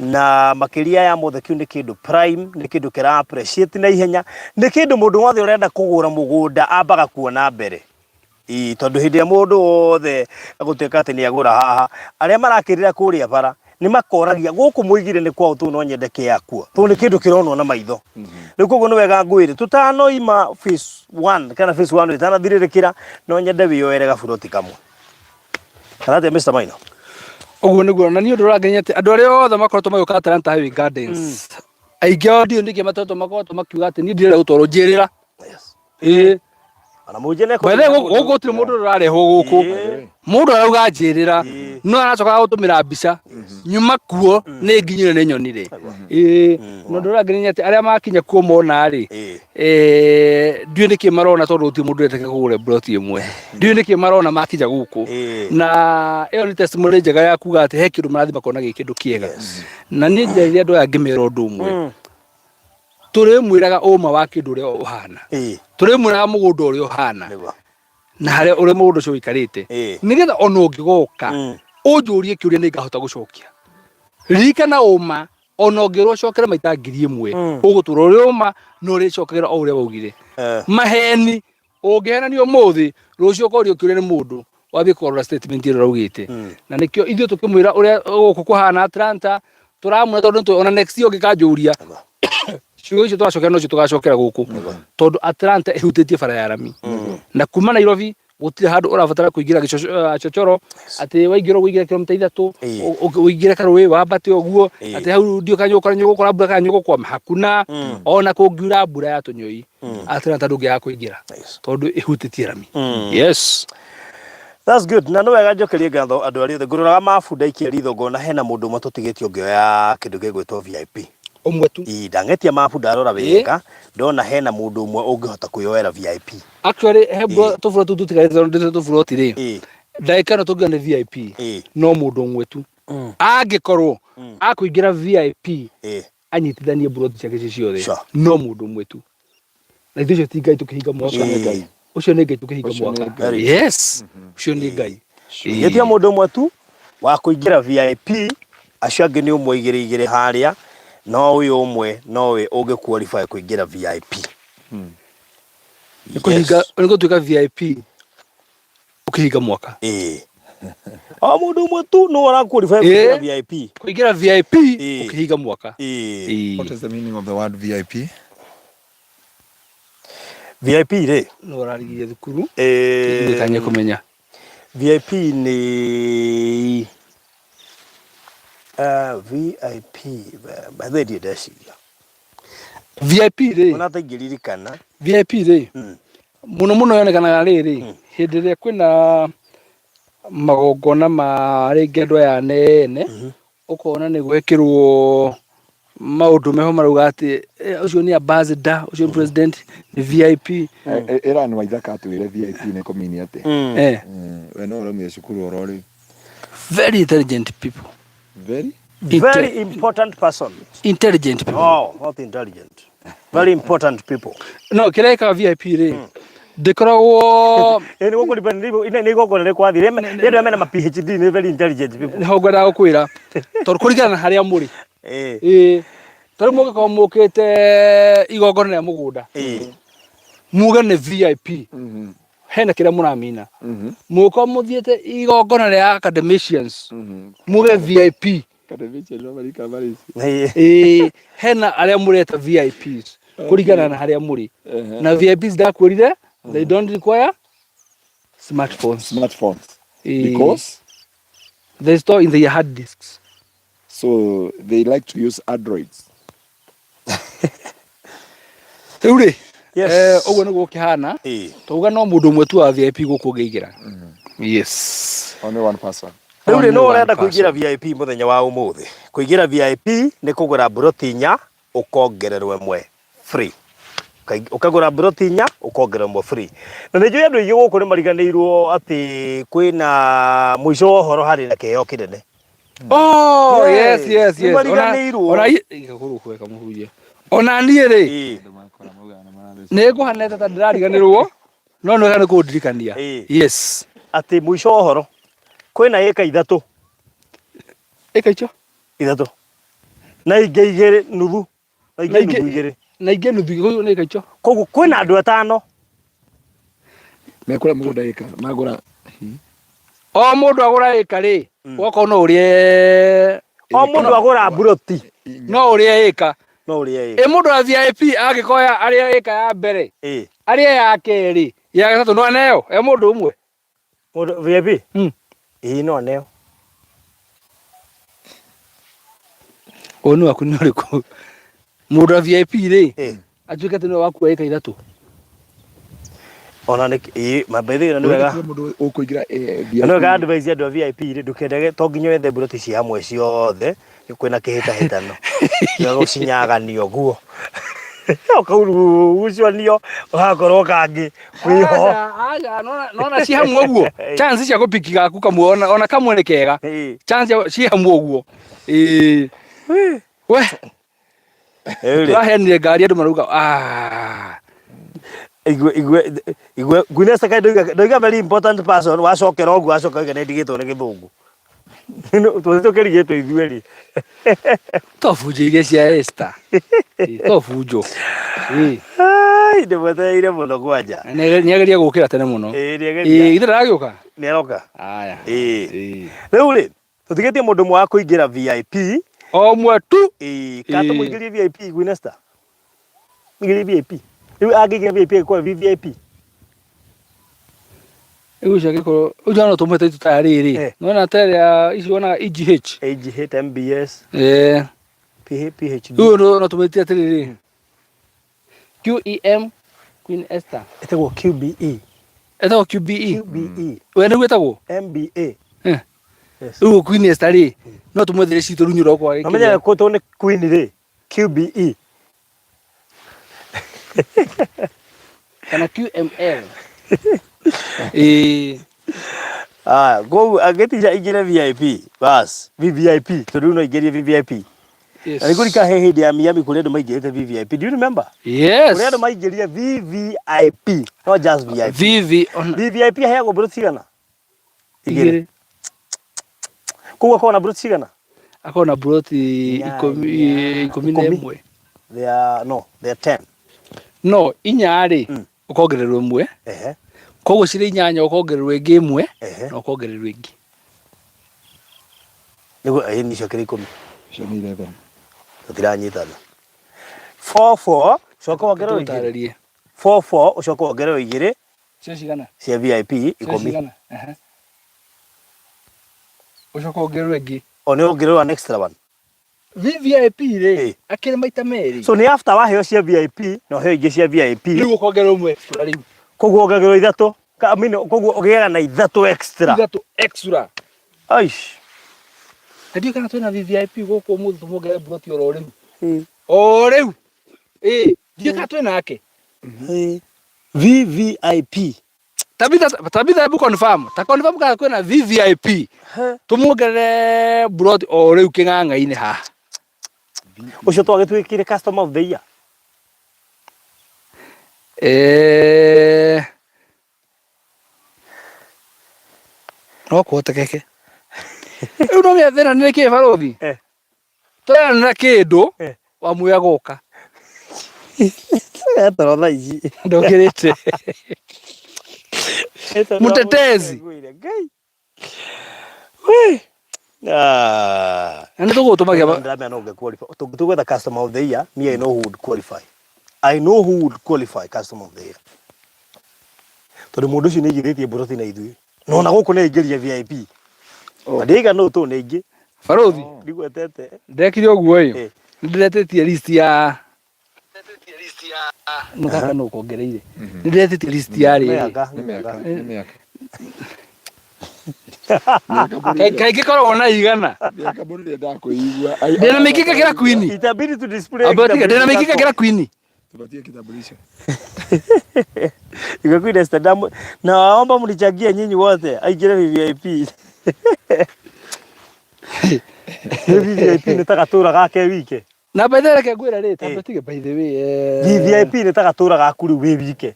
na makĩria ya mothe kĩu nĩ kĩndũ prime, nĩ kĩndũ kĩra appreciate na ihenya, nĩ kĩndũ mũndũ wothe ũrenda kũgũra mũgũnda ambaga kuona mbere. Ĩĩ, tondũ hĩndĩ ĩrĩa mũndũ wothe egũtuĩka atĩ nĩ agũra haha, arĩa marakĩrĩra kũrĩa bara nĩ makoragia gũkũ mũigire nĩ kwao tondũ no nyende kĩakuo, tondũ nĩ kĩndũ kĩronwo na maitho. Rĩu koguo nĩ wega ngwĩre tũtanoima phase 1 kana phase 1 ĩtanathirĩrĩkĩra, no nyende wĩyoere gaburoti kamwe. Kana atĩa Mr. Maina? Ũguo nĩguo na niĩ ũndũ ũrangenia atĩ andũ arĩa othe makoretwo magĩũka Atlanta Highway Gardens, aingĩ ao ndiũĩ nĩkĩ makoretwo makiuga atĩ niĩ ndirenda gũtwarwo njĩrĩra. Ĩĩ. Ona mũnje nĩ By the way, gũkũ gũtirĩ mũndũ ũrarehwo gũkũ. Mũndũ arauga njĩrĩra, no aracoka gũtũmĩra mbica. Nyuma kuo nĩ nginyire nĩ nyonire. Ĩĩ. Na ũndũ ũrangenia atĩ arĩa makinya kuo mona rĩ, ndiũĩ nĩkĩ marona tondũ gũtirĩ mũndũ ũretĩkĩra kũgũra mburoti ĩmwe. Ndiũĩ nĩkĩ marona makinya gũkũ. Na ĩyo nĩ testimony njega ya kuga atĩ he kĩndũ marathiĩ makona gĩ kĩndũ kĩega. Na niĩ njarĩria andũ aya ngĩmera ũndũ ũmwe. Tũrĩmwĩraga ũma wa kĩndũ ũrĩa ũhana, tũrĩmwĩraga mũgũnda ũrĩa ũhana na harĩa ũrĩa mũgũnda ũcio ũikarĩte, nĩgetha ona ũngĩgoka ũnjũrie kĩũria nĩ ngahota gũcokia. Ririkana ũma, ona ũngĩrwo ũcokere maita 1000, ũgũtũra ũrĩ ũma na ũrĩcokagĩra o ũrĩa waugire. Maheni ũngĩhenania ũmũthĩ, rũciũ ũkorio kĩũria nĩ mũndũ wambie kũgarũra statement ĩrĩa ũraugĩte. Na nĩkĩo ithuĩ tũkĩmwĩra ũrĩa gũkũ kũhana Atlanta tũramwĩra tondũ nĩtũĩ ona next year ũngĩkanjũria ciugo icio tũracokera nocio tũgacokera gũkũ, tondũ Atlanta ĩhutĩtie bara ya rami na kuma Nairobi gũtirĩ handũ ũrabatara kũingĩra gĩchochoro atĩ waingĩra ũguo ũingĩre kilomita 3, ũingĩre karũĩ wambate ũguo atĩ hau ndiũ kana nĩũgũkora mbura kana nĩũgũkwama hakuna. Ona kũngiura mbura ya tũnyũi, Atlanta ndũngĩaga kũingĩra tondũ ĩhutĩtie rami. Yes. That's good. Na nĩ wega njokerie ngatho andũ arĩa othe. Ngũroraga mabu ndaikia ritho ngona hena mũndũ ũmwe tũtigĩtie ũngĩoya kĩndũ gĩgwĩtwo VIP. Ũmwe tu. Ii, ndang'etia mabu ndarora wega ndona hena mũndũ ũmwe ũngĩhota kwĩyoera VIP. Actually he tũburoti tũu tũtigarĩte tondũ ndĩte tũburoti rĩ. Ndagĩka ĩno tũngiuga nĩ VIP. No mũndũ ũmwe tu. Angĩkorwo akũingĩra VIP anyitithanie mburoti ciake ci ciothe, no mũndũ ũmwe tu. Na ithuĩ ũcio ti Ngai tũkĩhinga mwaka. Ũcio nĩ Ngai. Ũcio nĩ Ngai tũkĩhinga Ũcio nĩ mwaka. Ngai. Yes. Ũcio nĩ Ngai. Gĩtia mũndũ ũmwe tu wa kũingĩra VIP, acio angĩ nĩ ũmwe igĩrĩ igĩrĩ harĩa, no ũyũ ũmwe nowe ũngĩ qualify kũingĩra VIP. Nĩ kũhinga, nĩ gũtuĩka VIP ũkĩhinga mwaka. Ĩĩ. O mũndũ ũmwe tu no ũra qualify kũingĩra VIP. Kũingĩra VIP ũkĩhinga mwaka. Ĩĩ. What is the meaning of the word VIP? VIP rĩ? No ũrarigirie thukuru. Ndikanye kũmenya. VIP nĩ VIP, by the way ndirĩ ndeciria. VIP rĩ? Ona ta ingĩririkana. VIP rĩ? Mũno mũno yonekanaga rĩrĩ, hĩndĩ ĩrĩa kwĩna magongona ma rĩngĩ andũ aya anene, ũkona nĩ gwekĩrwo maũndũ meho marauga atĩ ũcio nĩ ambassador, ũcio nĩ president, nĩ VIP. Ĩra nĩ Waithaka atwĩre VIP nĩ kũmini atĩa. We no ũraumire cukuru oro rĩu. Very intelligent people. Very? Very important person. Intelligent people. Oh, not intelligent. Very important people. No, kĩrĩa gĩkaga VIP rĩ, ndĩkoragwo Ĩ nĩ gũkũ nĩ igongona rĩ kwathire. Nĩ andũ mena ma PhD nĩ very intelligent people. Nĩho ngwendaga gũkwĩra tondũ kũringana na harĩa mũrĩ. Ĩĩ. Tondũ mũngĩkorwo mũkĩte igongona rĩa mũgũnda, muge nĩ VIP, hena kĩrĩa mũramina. Mũngĩkorwo mũthiĩte igongona rĩa academicians, muge VIP, ĩĩ, hena arĩa mũreta VIPs kũringana na harĩa mũrĩ. Na VIPs ndakwĩrire they don't require smartphones. Smartphones. Because? They store in their hard disks. So they like to use Androids. Rĩu rĩ, Yes. Ũguo nĩguo ũkĩhana. Ĩĩ. Twauga no mũndũ ũmwe tu wa VIP gũkũ ũngĩingĩra. Yes. Only one person. Rĩu rĩ Only no one ũrenda kũingĩra person. VIP mũthenya wa ũmũthĩ. Kũingĩra VIP nĩ kũgũra mburoti inya ũkongererwo ĩmwe free. Ũkagũra mburoti inya ũkongererwo ĩmwe free. Na nĩ njũĩ andũ aingĩ gũkũ nĩ mariganĩirwo atĩ kwĩna mũico wa ũhoro harĩ na kĩheo kĩnene. Oh, yes, yes, Nĩ yes. mariganĩirwo. Ona igakũrũ kweka mũhunjia. Ona niĩ rĩ, Ĩĩ. nĩ ngũhanete ta ndĩrariganĩrwo, no nĩ wega nĩ kũndirikania. Ĩĩ. Yes. Atĩ mũico wa ũhoro kwĩna ĩka ithatũ. Ĩka icio. Ithatũ. Na ingĩ igĩrĩ nuthu. Na Na ingĩ ingĩ- nuthu igĩrĩ. Na ingĩ nuthu igĩrĩ nĩ ĩka icio. Koguo kwĩna andũ atano. Mekũrĩa mũgũnda ĩka magũra. O mũndũ agũra ĩka rĩ, ũgakorwo no ũrĩe O mũndũ agũra mburoti. No ũrĩe ĩka. No ũrĩe Ĩ ĩka. mũndũ wa VIP angĩkoya arĩe ĩka ya mbere, Ĩĩ. arĩe ya kerĩ, ya gatatũ no aneo e mũndũ ũmwe. Mũndũ VIP? Ĩĩ no aneo. Woni waku nĩ ũrĩkũ? Mũndũ wa VIP rĩ, Ĩĩ. atuĩke atĩ nĩwe wakua ĩka ithatũ. Ona nĩ ĩĩ ma by the way nĩ wega. Mũndũ ũkũingĩra Na nĩ wega advice andũ a VIP rĩ ndũkendage to nginya wethe mburoti ci hamwe ciothe kwĩna kĩhĩtahĩtano. Tiga gũcinyaganio ũguo. Ũkaurugucanio ũgakorwo kangĩ kwĩho. Aca, aca, nona ci hamwe ũguo. Chance cia gũpiki gaku kamwe ona kamwe nĩ kega. Ĩĩ. Chance ci hamwe ũguo. Ĩĩ. We, Rĩu rĩ, tũraheanire ngari andũ marauga ah. Igue igue igue Gwinesta kaĩ ndoiga ndoiga very important person wacokera ũguo acoka oiga nĩndigĩtwo nĩ gĩthũngũ. Tũthiĩ tũkĩrigĩtwo ithuerĩ. To bunjo iria cia Esther. Ĩĩ, to bunjo. Ĩĩ. Ai, ndĩmwetereire mũno kwanja. Nĩageria gũkĩra tene mũno. Ĩĩ, nĩageria. Ĩĩ, githĩ ndaragĩũka? Nĩaroka. Aya. Ĩĩ. Ĩĩ. Rĩu rĩ, tũtigĩtie mũndũ ũmwe wa kũingĩra VIP. O ũmwe tu. Ĩĩ, kana Ĩĩ. tũmũingĩrie VIP Gwinesta? Mũingĩrie VIP. Rĩu angĩingĩra VIP agĩkorwo VVIP. Rĩu ũcio angĩkorwo ũcio no tũmwĩte itu ta rĩrĩ. Nĩwona ta ĩrĩa ici wonaga EGH. AGH, MBS. Ĩĩ. PhD. Rĩu no tũmwĩte atĩrĩrĩ. QEM Queen Esther. Ĩtagwo QBE. Ĩtagwo QBE. QBE. We nĩguo ĩtagwo? MBA. Eh. Yes. Rĩu Queen Esther rĩ, no tũmwethere citũ rĩu nyũroko Na menyaga kũ nĩ Queen rĩ, QBE. Kana QML. Ĩĩ. Ah, koguo angĩtiga ingĩre VIP, bas, VVIP, tondũ rĩu no ingĩrie VVIP. Yes. Na nĩkũrika he hĩndĩ ya Miami kũrĩa andũ maingĩrĩte VVIP. Do you remember? Yes. Kũrĩa andũ maingĩrire VVIP, not just VIP. VV ona VVIP aheagwo mburoti cigana? Igĩrĩ. Igĩrĩ. Koguo akoragwo na mburoti cigana? Akoragwo na mburoti ikũmi na Ikũmi. ĩmwe. They are, no, they are 10. No, inya rĩ, ũkongererwo ĩmwe. Koguo cirĩ inyanya ũkongererwo ĩngĩ ĩmwe na ũkongererwo ĩngĩ. Nĩguo ĩĩ nĩ icokere 10. Icio nĩ 11. Tũtiranyitana. 4 4 coka wongererwo igĩrĩ. Tũtarĩrie. 4 4 ũcoke wongererwo igĩrĩ. Cio cigana? Cia VIP Cio 10. cigana? Aha. Ũcoke wongererwo ĩngĩ. O nĩ wongererwo an extra one. VVIP rĩ, akĩrĩ maita merĩ. So nĩ after waheo cia VIP na ũheo ingĩ cia VIP. Rĩu ũkongererwo ĩmwe extra rĩu. Koguo wongagĩrwo ithatũ. I mean, koguo ũgĩaga na ithatũ extra. Ithatũ extra. Aish. Na ndiũĩ kana twĩna VVIP gũkũ ũmũthĩ tũmuongerere mburoti oro rĩu. O rĩu. Ĩĩ, ndiũĩ kana twĩna nake. VVIP. Tabitha, Tabitha hebu confirm. Ta confirm kana kwĩna VVIP. Tũmuongerere mburoti o rĩu kĩng'ang'a-inĩ haha. Ũcio twagĩtuĩkire customer of the year. No kũhotekeke. Rĩu no mĩa thĩna nĩ kĩ barũthi? Tũreranĩra kĩndũ wamwĩra gũka. Toro thaa ici. Ndũkĩrĩte. Mũtetezi. Ngai. We. Ah. Na nĩ tũgũtũmagia Ndĩramenya no ũngĩ-qualify. Tũngĩtua gwetha customer of the year, me I know who would qualify. I know who would qualify customer of the year. Tondũ mũndũ ũcio nĩ aigithĩtie mburoti na ithuĩ. Na ona gũkũ nĩ aingĩria VIP. Na ndiaiga no tũ nĩ aingĩ. Barũthi. Ndigwetete. Ndekire ũguo ĩ. Nĩ ndĩretĩtie list ya No gaka no kongereire. Nĩ ndĩretĩtie list ya rĩrĩ. Mĩaka, Nĩ mĩaka, mĩaka. nĩ mĩaka. Kaingĩ koragwo na igana. Mĩaka mbũri ĩrĩa ndakwĩigua. Ndĩna mĩingĩ ngakĩra queen. Itabidi tu display Amba tiga ndĩna mĩingĩ kitambulisho ngakĩra queen. Tupatie kitambulisho. Iko Queen Esther Damu. Na waomba mnichangie nyinyi wote aingire VVIP. Nĩ VVIP nĩ ta gatũra gake wike. Na by the way reke ngwĩre rĩ, tamba Eh. tige by the way. eh, VVIP nĩ ta gatũra gaku rĩu wĩ wike.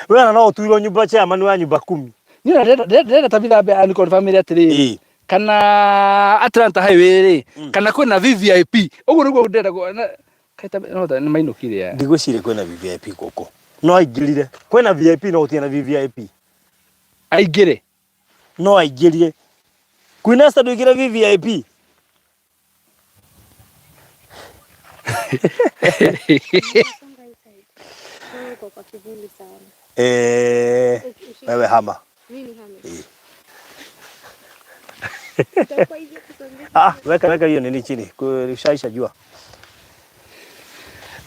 We ona no ũtuirwo nyumba chairman wa nyumba kumi. Niĩ na ndĩrenda Tabitha ambe ani confirm atĩrĩrĩ. Eh. Kana Atlanta Highway rĩ, kana kwĩna VVIP. Ũguo nĩguo ndĩrenda kaĩ no nĩ mainũkire aya. Ndigwĩciria kwĩna VVIP gũkũ. No aingĩrire. Kwĩna VIP no gũtirĩ na VVIP. Aingĩre. No aingĩrire. Queen Esther ndũingĩre VVIP. Songa hii side. Wewe uko kwa kivuli sana. Eh, wewe hama. Mimi hame. Eh. Itakuwa hivyo kusongesha. Ah, weka weka hiyo nini chini. Kushaisha jua.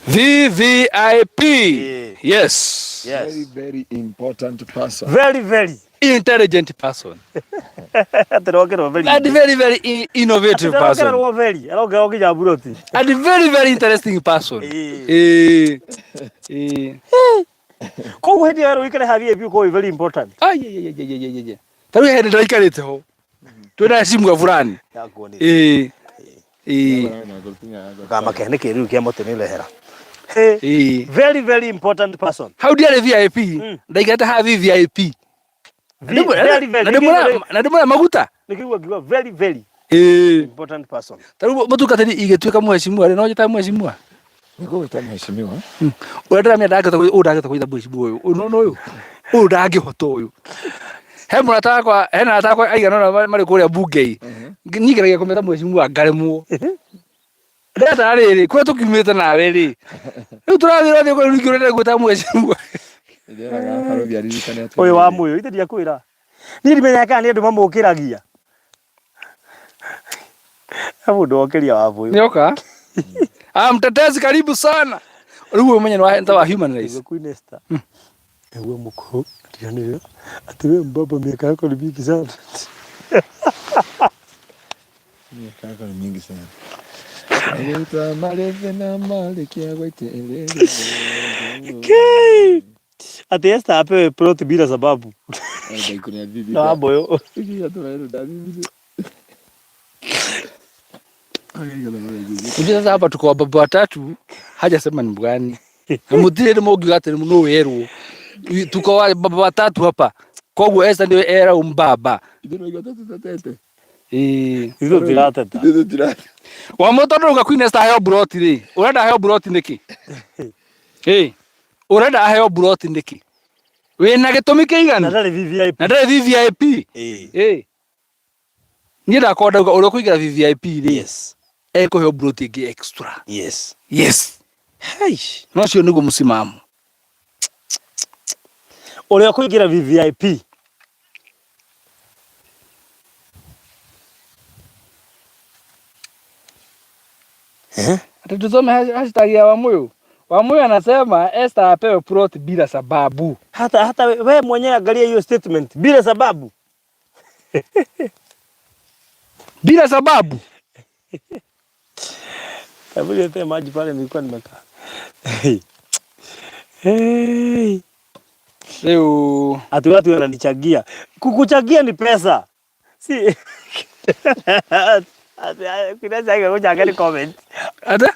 VVIP. Eh. Yes. Yes. Very, very important person. Very very. Intelligent person. Atirokera very. And very very innovative person. Atirokera very. Arokera nginya buroti. And very very interesting person. Eh. Eh. Eh. Koguo hĩndĩ ĩyo ũikare ha VIP ũkorwo very important. Ai ai ai ai ai ai. Ta rĩu hĩndĩ ndĩraikarĩte ho. Twĩna simu ya fulani. Yakuonire. Eh. Eh. Kamake nĩ kĩruru kĩa mũtĩ nĩ rehera. Eh. Eh. Very very important person. Hau ndiarĩ VIP. Ndaikarĩte ha VVIP. Very very. Na ndĩmũra maguta. Nĩkĩguo ngiuga very very Eh. important person. Ta rĩu mũtungatĩri ingĩtuĩka mheshimiwa rĩ, no njĩtage mheshimiwa? Nĩngũgwĩta mheshimiwa. Ũrĩa ndĩramenya ndangĩhota ũyũ ndangĩhota kũnyita mheshimiwa ũyũ. Ũyũ no ũyũ. Ũyũ ndangĩhota ũyũ. He mũrata wakwa, hena arata akwa aigana ũna marĩ kũrĩa mbunge-inĩ. Niĩ ngeragia kũmeta mheshimiwa ngaremwo. Ndĩreta rĩrĩ, kũrĩa tũkiumĩte nawe rĩ. Rĩu tũrathiĩ ũrathiĩ kũrĩa ningĩ ũrenda gwĩta mheshimiwa. Ndĩreraga barũthi aririkane atĩrĩrĩ. Ũyũ wa mũyũ ithe ndiakwĩra. Niĩ ndimenyaga kana nĩ andũ mamũkĩragia. He mũndũ wokĩria wa mũyũ. Nĩoka? Ah, mtetezi karibu sana. Rĩu ũmenye nĩ wa human rights. Nĩguo Queen Esther. Ewe mũkũrũ ndiganĩrĩra atĩ we mbaba miaka yako ni mingi sana. Miaka yako ni mingi sana. Agĩta marĩthi na marĩkia gwaitĩrĩria. Kai! Ati Esther apewe plot bila sababu. Ngai kũrĩa bibi. Na wamboyo. Unajua sasa hapa tuko wababa watatu, hajasema ni mgani. Na mũtirĩ nĩ mũngiuga atĩ nũ werwo. Tuko wababa watatu hapa. Koguo Esther nĩwe era umbaba. Ĩĩ. Ithuĩ tũtirateta. Wa mũtũ ndũrauga Queen Esther aheo buroti rĩ. Ũrenda aheo buroti nĩkĩ? Ĩ. Ũrenda aheo buroti nĩkĩ? Wĩna gĩtũmi kĩiganu? Na ndarĩ VVIP. Na ndarĩ VVIP. Ĩĩ. Ĩ. Niĩ ndakorwo ndauga ũrĩa ũkũingĩra VVIP rĩ. Yes. Ekũheo buroti ĩngĩ extra. Yes. Yes. Hai. No ũcio nĩguo mũsimamo. Ũrĩa ũkũingĩra VVIP. Ati tusome hashtag ya Wamuyu. Wamuyu anasema Esther apewe plot bila sababu. Hata hata we mwenyewe angalia hiyo statement bila sababu. Bila sababu. Hebu niletee maji pale nilikuwa nimekaa. Hey. Leo Ati watu wananichangia. Kukuchangia ni pesa. Si. Ati kuna sasa kuchangia ni comment. ata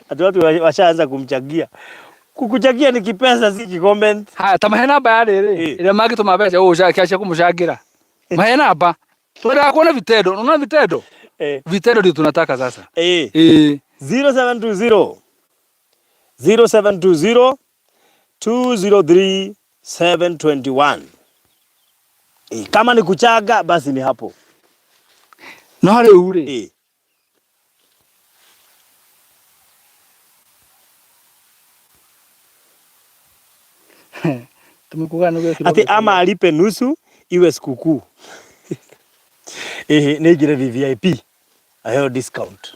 Ati watu washaanza kumchangia. Kukuchangia ni kipesa si kicomment. haya ta mahe namba ya rĩrĩ Ĩ. ĩrĩa mangĩtũma mbeca ũũ cia kũmũcangĩra. Mahe namba. Twendaga kuona vitendo. Unaona vitendo? Eh. Vitendo ndio tunataka sasa. Eh. Eh. 0720 0720 203 721. Eh, kama ni kuchaga basi ni hapo. No rĩu rĩ. Eh. Tumekuga nĩguo Ati ama alipe nusu iwe sikukuu. Eh, nĩingĩre VVIP. Aheo discount.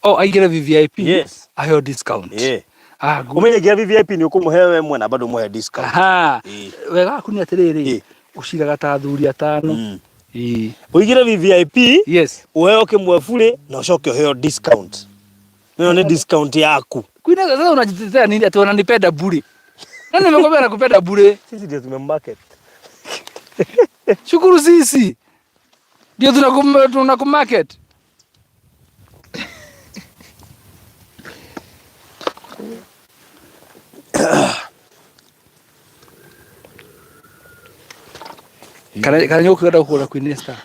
Oh, aingĩre VVIP. Yes. Aheo discount. Eh. Ah, good. Ũmenye nginya VVIP nĩ ũkũmũhe we mwe na bado ũmũhe discount. Aha. Ĩĩ. Wega waku nĩ atĩrĩrĩ, Ĩĩ. ũciraga ta athuri atano. Ĩĩ. Ũigire VVIP, Yes. ũheo kĩmwe burĩ na ũcoke ũheo discount. Ĩyo nĩ discount yaku. Kwina sasa unajitetea nini ati wananipenda bure? Nani amekwambia nakupenda bure? Sisi ndio tumemarket. Shukuru sisi. Ndio tunakumarket. Kana kana nyoka kwenda kũgũra Queen Esther.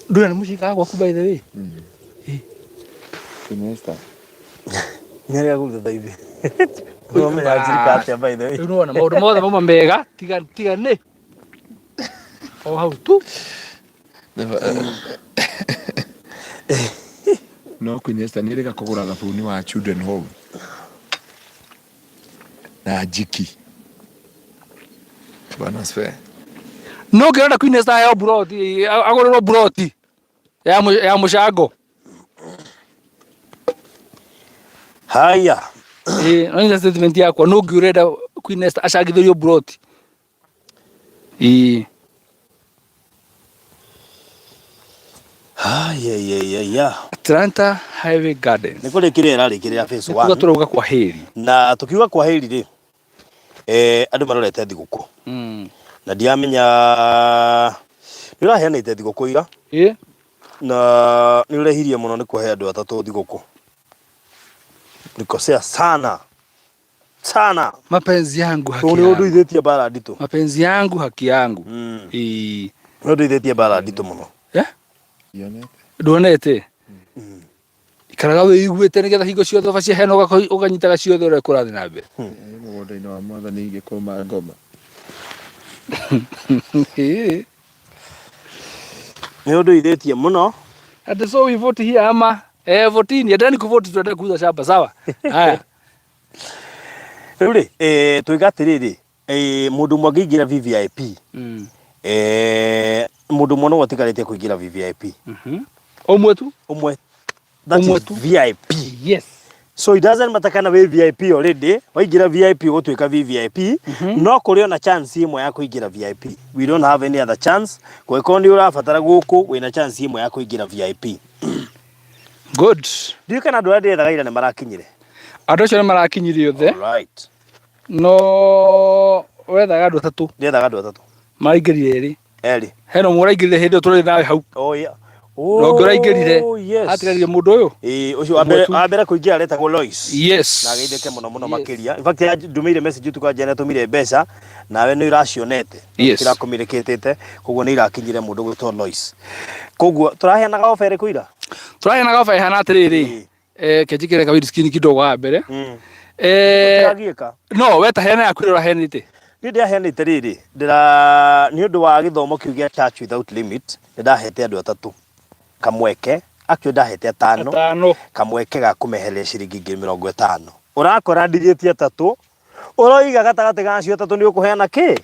Ndũrĩ na mũcinga gwaku by the way. Queen Esther. Nĩ gũtha ithe. Ũmenya njirika atĩa by the way. Rĩu nĩwona maũndũ mothe mauma mega tiga tiga nĩ o hau tu. No Queen Esther nĩ ĩrĩga kũgũra thabuni wa Children Home na Jiki. Bwana asifiwe. No ngĩrenda Queen Esther aheo buroti agũrĩrwo buroti ya ya mũcango. Haya. Ĩĩ, no nĩ statement yakwa no ngĩ ũrenda Queen Esther acangithĩrio buroti. Ĩĩ. Haya. Atlanta Highway Gardens. Nĩ kũrĩkĩrĩra ĩrarĩkĩrĩra phase Nĩ kuga 1. tũrauga kwa heri. Na tukiuga kwa heri rĩ, andũ marorete thigũkũ. Na ndiramenya nĩ ũraheanĩte thigũkũ ira. Ĩĩ. Na nĩ ũrehirie mũno nĩ kũhe andũ atatũ thigũkũ. Nikosea sana. Sana. Mapenzi yangu haki Tondũ nĩ yangu. ũndũithĩtie mbara nditũ. Mapenzi yangu haki yangu. Ĩĩ. Nĩ ũndũithĩtie mbara nditũ mũno. Eh? Nduonete? Ikaraga wĩiguĩte nĩgetha hingo ciothe ũbacie hena ũkanyitaga ciothe ũrĩa kũrathiĩ na mbere. Mũgũnda-inĩ wa mwathani ingĩkũma ngoma. Ĩĩ. Nĩ ũndũithĩtie mũno. Ati so we vote here ama votini, endeni kuvoti tuende kuuza shamba sawa. Haya. Rĩu rĩ, tuiga atĩrĩrĩ, mũndũ ũmwe angĩingĩra VVIP, mũndũ ũmwe no atigarĩtie kũingĩra VVIP. Ũmwe tu? Ũmwe. That Ũmwe is tu. VIP. Yes. So it doesn't matter kana wĩ VIP already, waingĩra VIP ũgũtuĩka VVIP, no kũrĩ ona chance ĩmwe ya kũingĩra VIP. We don't have any other chance. Kũngĩkorwo nĩ ũrabatara gũkũ, wĩna chance ĩmwe ya kũingĩra VIP. Good. Ndiũĩ kana andũ arĩa ndĩrethaga ira nĩ marakinyire. Andũ acio nĩ marakinyire othe. Alright. No wethaga andũ atatũ. Ndĩrethaga andũ atatũ. Maraingĩrire erĩ. Erĩ. Hena ũmwe ũraingĩrire hĩndĩ ĩyo tũrĩ nawe hau. Oh yeah. Na ũngĩ ũraingĩrire. Oh, yes. Hatigarire mũndũ ũyũ. Ĩĩ, ũcio wa mbere, wa mbere kũingĩra aretagwo Lois. Yes. Na ageithĩke mũno mũno Yes. makĩria. In fact, ndũmĩire message ũtukũ anjĩra nĩatũmire mbeca, nawe nĩ ũracionete. Yes. Irakominikĩtĩte, koguo nĩ irakinyire mũndũ gwĩtwo Lois. Koguo tũraheanaga offer ĩrĩkũ ira? Tũraheanaga offer ĩhana atĩrĩrĩ. Kenjikĩre ka windscreen kidogo wa mbere. Tũragiĩka. No, we ta heana yaku ĩrĩa ũraheanĩte. Niĩ ndĩraheanĩte rĩrĩ, ndĩra nĩ ũndũ wa gĩthomo kĩu gĩa Church Without Limit, nĩ ndahete andũ atatũ kamweke, actually ndahete atano, Atano. kamweke ga kũmehereria ciringi ngiri mĩrongo ĩtano. Ũrakora ndigĩtie atatũ, ũroiga gatagatĩ ga acio atatũ nĩ ũkũheana kĩ?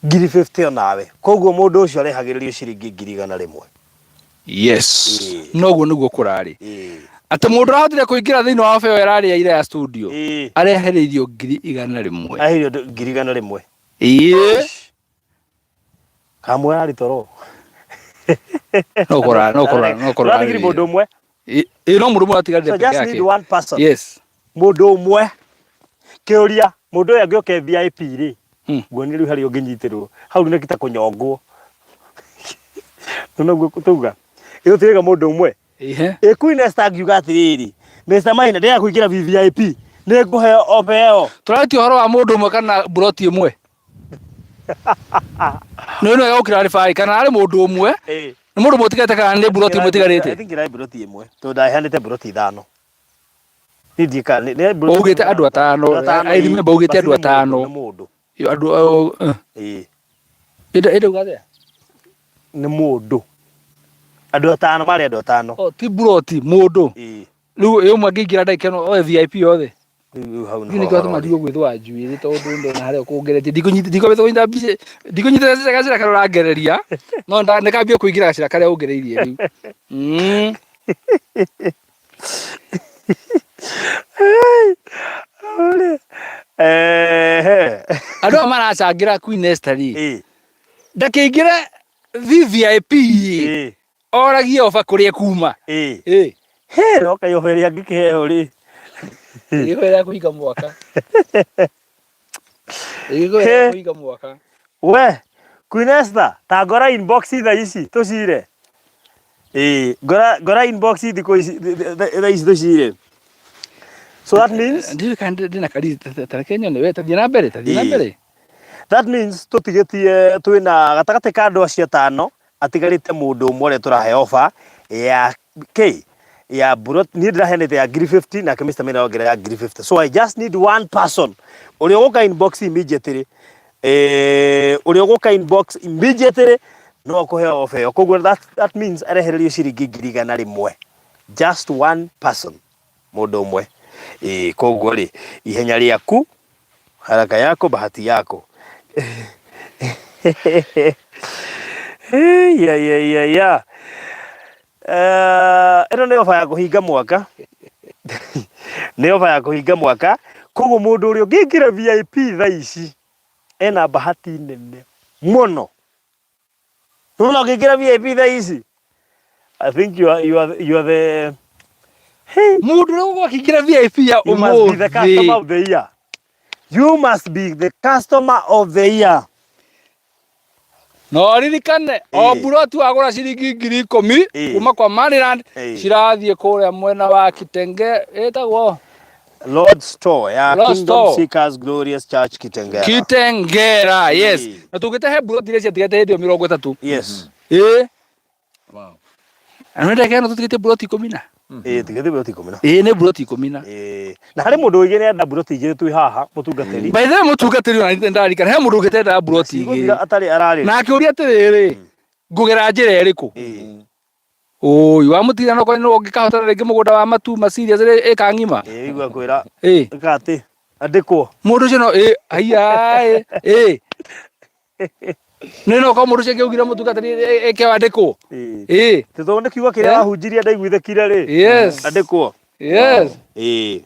Ngiri 50 onawe. Koguo mũndũ ũcio arehagĩrĩrio ciringi ngiri igana rĩmwe. Yes. Noguo nĩguo kũrarĩ. Atĩ mũndũ ũrahotire kũingĩra thĩinĩ wa ofa ĩyo ĩrarĩ ya ira ya studio, arehereirio ngiri igana rĩmwe. Ahereirio ngiri igana rĩmwe. Ĩĩ. Kamwe arĩ toro. No kũra, no kũra, no kũra. Ũratigire mũndũ ũmwe. Ĩĩ, no mũndũ ũmwe atigarire So peke just yake. need one person. Yes. Mũndũ ũmwe. Kĩũria, mũndũ ũyũ angĩoka VIP rĩ, nguonie rĩu harĩa ũngĩnyitĩrwo. Hau nĩ ta kũnyongwo. Noguo tauga. Ĩyo tũrĩga mũndũ ũmwe. Ĩ Queen Esther angiuga atĩrĩrĩ, Mr. Maina ndĩrenda kũingĩra VVIP, nĩ ngũheo ofa ĩyo. Tũraretia ũhoro wa mũndũ ũmwe kana buroti ĩmwe? Nĩ nĩ wega gũkĩra kana arĩ mũndũ ũmwe, nĩ mũndũ ũmwe ũtigarĩte kana nĩ buroti ĩmwe ĩtigarĩte? I think ĩrarĩ buroti ĩmwe, tondũ ndaheanĩte buroti ithano. Niĩ ndiũĩ kana nĩ buroti Ũugĩte andũ atano, Andũ atano, I remember ũugĩte andũ basi nĩ mũndũ, atano. nĩ mũndũ. Yo, andũ, Ĩĩ. Ĩndĩ uga atĩa? Nĩ mũndũ. Andũ atano, marĩ andũ atano. Oh, ti buroti, mũndũ. Ĩĩ. Rĩu ĩ ũmwe angĩingĩra ndagĩka ĩno oe VIP yothe. Rĩu hau Niĩ nĩkĩo atũma ndigwo gwĩthũa njuĩrĩ tondũ ndona harĩa ũkũngeretie. Ndikũnyita, ndikwambĩte kũnyita mbica, ndikũnyita gacĩra karĩa ũrangereria, no nĩkambia kũingĩra gacĩra karĩa ũngereirie rĩu. Andũ aya maracangĩra Queen Esther rĩ, ndakĩingĩre VVIP oragie oba kũrĩa kuma. He no kayoba ĩrĩa angĩkĩheo rĩ. Ĩgĩkorwo ya kũhinga mwaka. Ĩgĩkorwo ya kũhinga mwaka. We Queen Esther, ta ngora inbox thaa ici tũcire. Ĩĩ, ngora ngora inbox thikũ ici thaa ici tũcire. So that means Ndiũĩ kana ndĩna kariri tareke nyone we tathiĩ na mbere tathiĩ na mbere. That means tũtigĩtie twĩna gatagatĩ ka andũ acio atano atigarĩte mũndũ ũmwe ũrĩa tũrahe offer ya K ya burot niĩ ndĩraheanĩte ya ngiri 50 nake Mr. Maina ongerera ya ngiri 50. So I just need one person ũrĩa ũgũka inbox immediately, ũrĩa ũgũka inbox immediately no akũheo offer ĩyo. Koguo that means arehererio ciringi 100,000. Just one person, mũndũ ũmwe. Koguo rĩ, ihenya rĩaku, haraka yako bahati yako. Ya ya ya ya. Ĩno nĩ oba ya kũhinga mwaka. Nĩ oba ya kũhinga mwaka. Koguo mũndũ ũrĩa ũngĩingĩra VIP thaa ici ena bahati nene mũno. Nona ũngĩingĩra VIP thaa ici, I think you are the Hey. Mũndũ ũrĩa ũgũkorwo akĩingĩra VIP ya You must be the ũmũthĩ. customer of the year. You must be the customer of the year. No ririkane o buroti wagũra ciringi 10,000 kuma kwa Maryland cirathiĩ kũrĩa mwena wa Kitenge ĩtagwo Lord Store ya Lord Kingdom Store. Seekers Glorious Church Kitengela. Kitengera, yes. Na tũngĩte he buroti iria ciatigĩte hĩndĩ ĩyo 30. Ĩĩ. Na nĩ ndagĩka ĩno tũtigĩte buroti 10 na. Ĩĩ, tigĩte buroti 10 na. Ĩĩ, nĩ buroti 10 na. Ĩĩ. Na harĩ mũndũ ũigĩ nĩ enda buroti 2 twĩ haha mũtungatĩri. By the way mũtungatĩri ona nĩ ndarikana he mũndũ ũngĩte endaga buroti Cigũthira 2. atarĩ ararĩ. Na akĩũria atĩrĩrĩ, ngũgera njĩra ĩrĩkũ? Ũi, wamũtiga no korwo nĩ ũngĩkahotana rĩngĩ mũgũnda wa matu ma serious ĩkang'ima. Ĩĩ, igua kwĩra. Ĩĩ. Ĩka atĩ andĩkwo. Mũndũ ũcio no ĩĩ, haiya ĩĩ. Nĩ no korwo mũndũ ũcio angĩaugire mũtungatĩri ĩke wandĩkwo. Ĩĩ. Tondũ nĩ kiugo kĩrĩa wahunjirie ndaiguithĩkire rĩ. Yes. Andĩkwo. Yes. Ĩĩ.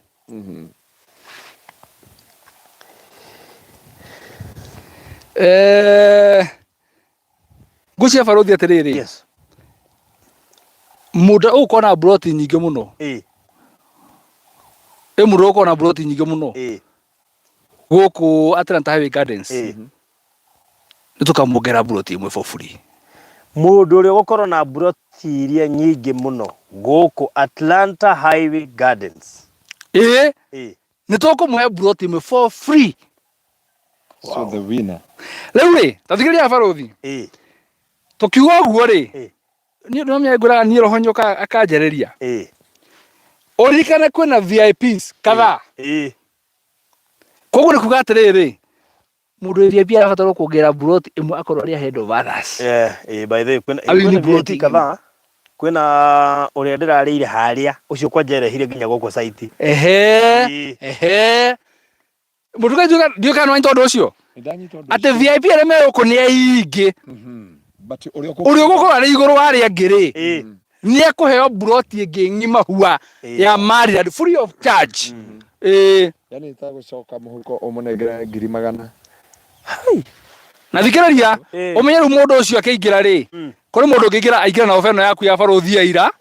Ngũcia barũthi atĩrĩrĩ. Yes. Mũndũ ũgũkorwo na buroti nyingĩ mũno. Ĩĩ. Ĩ mũndũ ũgũkorwo na buroti nyingĩ mũno. Ĩĩ. Gũkũ Atlanta Highway Gardens. Ĩĩ. Nĩ tũkamuongerera buroti ĩmwe for free. Mũndũ ũrĩa ũgũkorwo na buroti iria nyingĩ mũno gũkũ Atlanta Highway Gardens. Ĩĩ. Ĩĩ. Nĩ tũkũmũhe buroti ĩmwe for free. So the winner. Rĩu rĩ, ta thikĩrĩria barũthi. Ĩĩ. Tũkiuga ũguo rĩ, Ĩĩ. niĩ ndĩramenya ngwĩraga niĩ roho nyoka akanjarĩria. Ĩĩ. Ũririkane kwĩna VIPs kadhaa. Ĩĩ. Koguo nĩ kuga atĩrĩrĩ, mũndũ wĩ VIP arabatarwo kuongerera buroti ĩmwe akorwo arĩ ahead of others. Yeah, ĩĩ, by the way, kwĩna Awini kwĩna buroti VIP kadhaa. Kwĩna ũrĩa ndĩrarĩire harĩa, ũcio kwanja erehire nginya gũkũ site. Ehe. Ĩĩ. Ehe. Mũtuka ndiũĩ kana nĩwanyita ũndũ ũcio. Nĩndanyita ũndũ Atĩ ũcio. VIP arĩa me gũkũ nĩ aingĩ. But ũrĩa Ũrĩa ũgũkorwo arĩ igũrũ wa arĩa angĩ rĩ, Ĩĩ. nĩ ekũheo buroti ĩngĩ ng'ima hua ya Maryland free of charge. Ĩĩ. Yani itagũcoka mũhuko ũmũnengere 100,000. Na thikĩrĩria, ũmenye rĩu mũndũ ũcio akĩingĩra rĩ, kũrĩ mũndũ ũngĩingĩra aingĩra na oba ĩno yaku ya barũthi ya ira,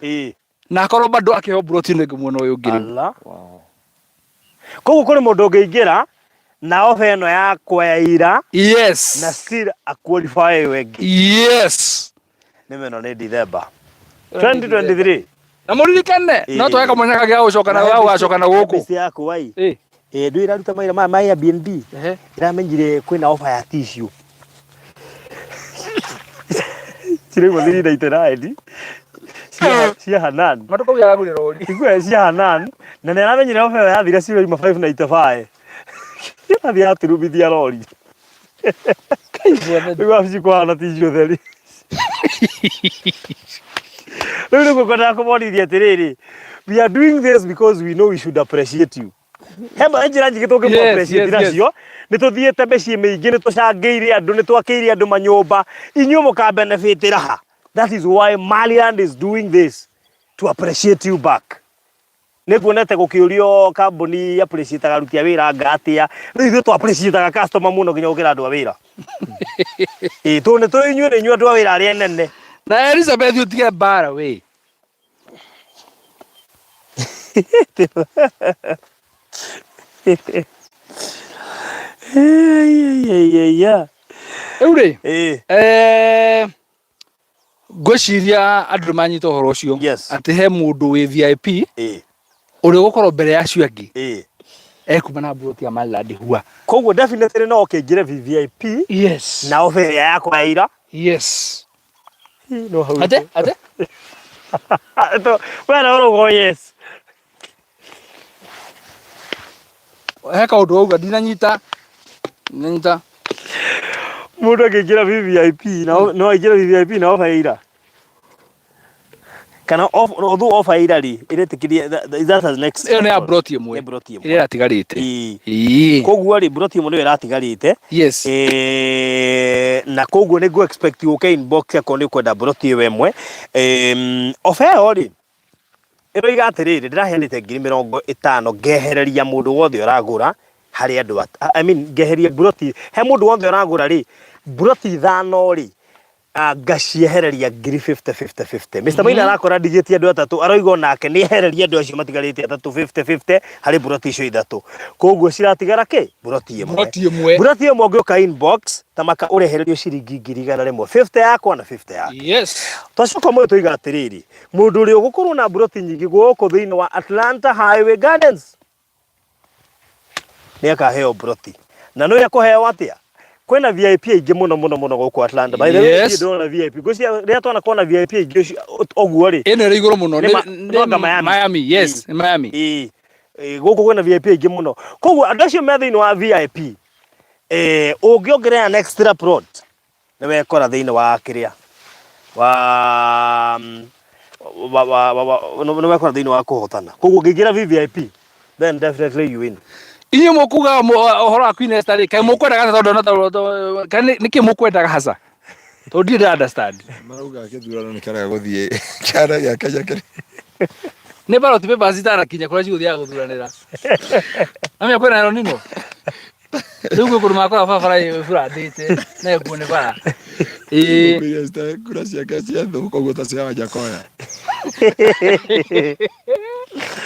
na akorwo bado akĩheo buroti ĩno ĩngĩ mwena ũyũ ũngĩ rĩu. Allah. Koguo kũrĩ mũndũ ũngĩingĩra na oba ĩno yakwa ya ira, Yes. na still aqualify ĩyo ĩngĩ. Yes. Nĩ meno nĩ December 2023. Na mũririkane, no twage kamwanya kangĩ ga gũcoka na ga gũgacoka na gũkũ. Best yakwa ĩ. Ĩ. Ĩ, ndũĩ ĩraruta mawĩra maya ma Airbnb. Ĩramenyire kwĩna offer ya tissue. Ciraigua 399 cia Hanan. Matukũ ya gũrĩra rori. Igua cia Hanan na nĩ aramenyire offer ĩyo yathira cirauma 595. Ĩrathiĩ yaturumithia rori. Rĩu wabici kũhana tissue theri. Rĩu nĩguo ngwendaga kũmonithia atĩrĩrĩ, we are doing this because we know we should appreciate you. He njĩra nyingĩ tũngĩmũ appreciate nacio. Nĩ tũthiĩte mĩciĩ mĩingĩ, nĩ tũcangĩire andũ, nĩ twakĩire andũ manyũmba. Inyuĩ mũkabenefitĩra ha? That is why Maryland is doing this, to appreciate you back. Nĩ nguonete gũkĩũrio kambuni appreciate aruti a wĩra anga atĩa. Rĩu ithuĩ tũ appreciate customer mũno nginya gũkĩra andũ a wĩra. Ĩĩ tondũ nĩ tũĩ inyuĩ nĩ inyuĩ andũ a wĩra arĩa anene. Na Elizabeth ũtige mbara we. Rĩu rĩ, Ĩĩ. Ngwĩciria andũ nĩ manyita ũhoro ũcio atĩ he mũndũ wĩ VIP ũrĩa ũgũkorwo mbere ya acio angĩ ekuma na mburoti ya Maryland hua. Koguo definitely no ũkĩingĩre VVIP na offer ĩrĩa yakwa ya ira. No hau. Ate ate We na ũrauga yes. He kaũndũ wauga ndinanyita ndinanyita. Mũndũ angĩingĩra VVIP na no aingĩre VVIP na offer ya ira. Kana although offer ya ira rĩ ĩretĩkĩria is that as next. Ĩyo nĩ ya mburoti ĩmwe. Nĩ mburoti ĩmwe. Ĩrĩa ĩratigarĩte. Ĩĩ. Ĩĩ. Koguo rĩ mburoti ĩmwe nĩyo ĩratigarĩte. Na koguo nĩ ngũ expect ũke inbox akorwo nĩ ũkwenda mburoti ĩyo ĩmwe. Offer ĩyo rĩ ĩroiga atĩrĩrĩ, ndĩraheanĩte 50,000 ngehereria mũndũ wothe ũragũra harĩ andũ, I mean ngeheria mburoti he mũndũ wothe ũragũra rĩ, mburoti ithano rĩ ngaciehereria ngiri 50 50 50. Mr. Maina arakora ndigĩtie andũ atatũ, aroiga onake nĩ ehererie andũ acio matigarĩte atatũ 50 50 harĩ mburoti icio ithatũ. Koguo ciratigara kĩ? Mburoti ĩmwe. Mburoti ĩmwe. Mburoti ĩmwe ũngĩũka inbox tamaka ũrehererio ciringi 100,000, 50 yakwa na 50 yake. Twacoka ũmũthĩ twoiga atĩrĩrĩ, mũndũ ũrĩa ũgũkorwo na mburoti nyingĩ gũkũ thĩinĩ wa Atlanta Highway Gardens nĩ akaheo mburoti. Na nĩ ekũheo atĩa? Kwĩna VIP aingĩ mũno mũno mũno gũkũ Atlanta. By the way, niĩ ndĩrona VIP. Ngwĩciria rĩrĩa twanakorwo na VIP aingĩ ũguo rĩ. Ĩno ĩrĩ igũrũ mũno. Nĩ no anga Miami. Miami, yes, nĩ Miami. Ĩĩ. Gũkũ kwĩna VIP aingĩ mũno. Koguo andũ acio me thĩinĩ wa VIP, ũngĩongerera an extra plot, nĩ wekora thĩinĩ wa kĩrĩa wa wa wa wa wa nĩ wekora thĩinĩ wa kũhotana. Koguo ũngĩingĩra VVIP then definitely you win. Inyuĩ mũkuga ũhoro wa Queen Esther rĩ, kaĩ mũkwendaga atĩa tondũ ndona kaĩ nĩkĩ mũkwendaga hasa? Tondũ ndirĩ ndĩra understand. Marauga gĩthurano nĩ kĩarega gũthiĩ kĩara gĩa Kenya kĩrĩ. Nĩ ballot papers itanakinya kũrĩa cigũthiaga gũthuranĩra. Namenya kwĩna El Nino. Rĩu gwĩ kũndũ makora barabara ĩburandĩte na ĩkuo nĩ bara. Ĩĩ. Queen Esther kura ciake cia thũka ũguo ta cia Wajakoya.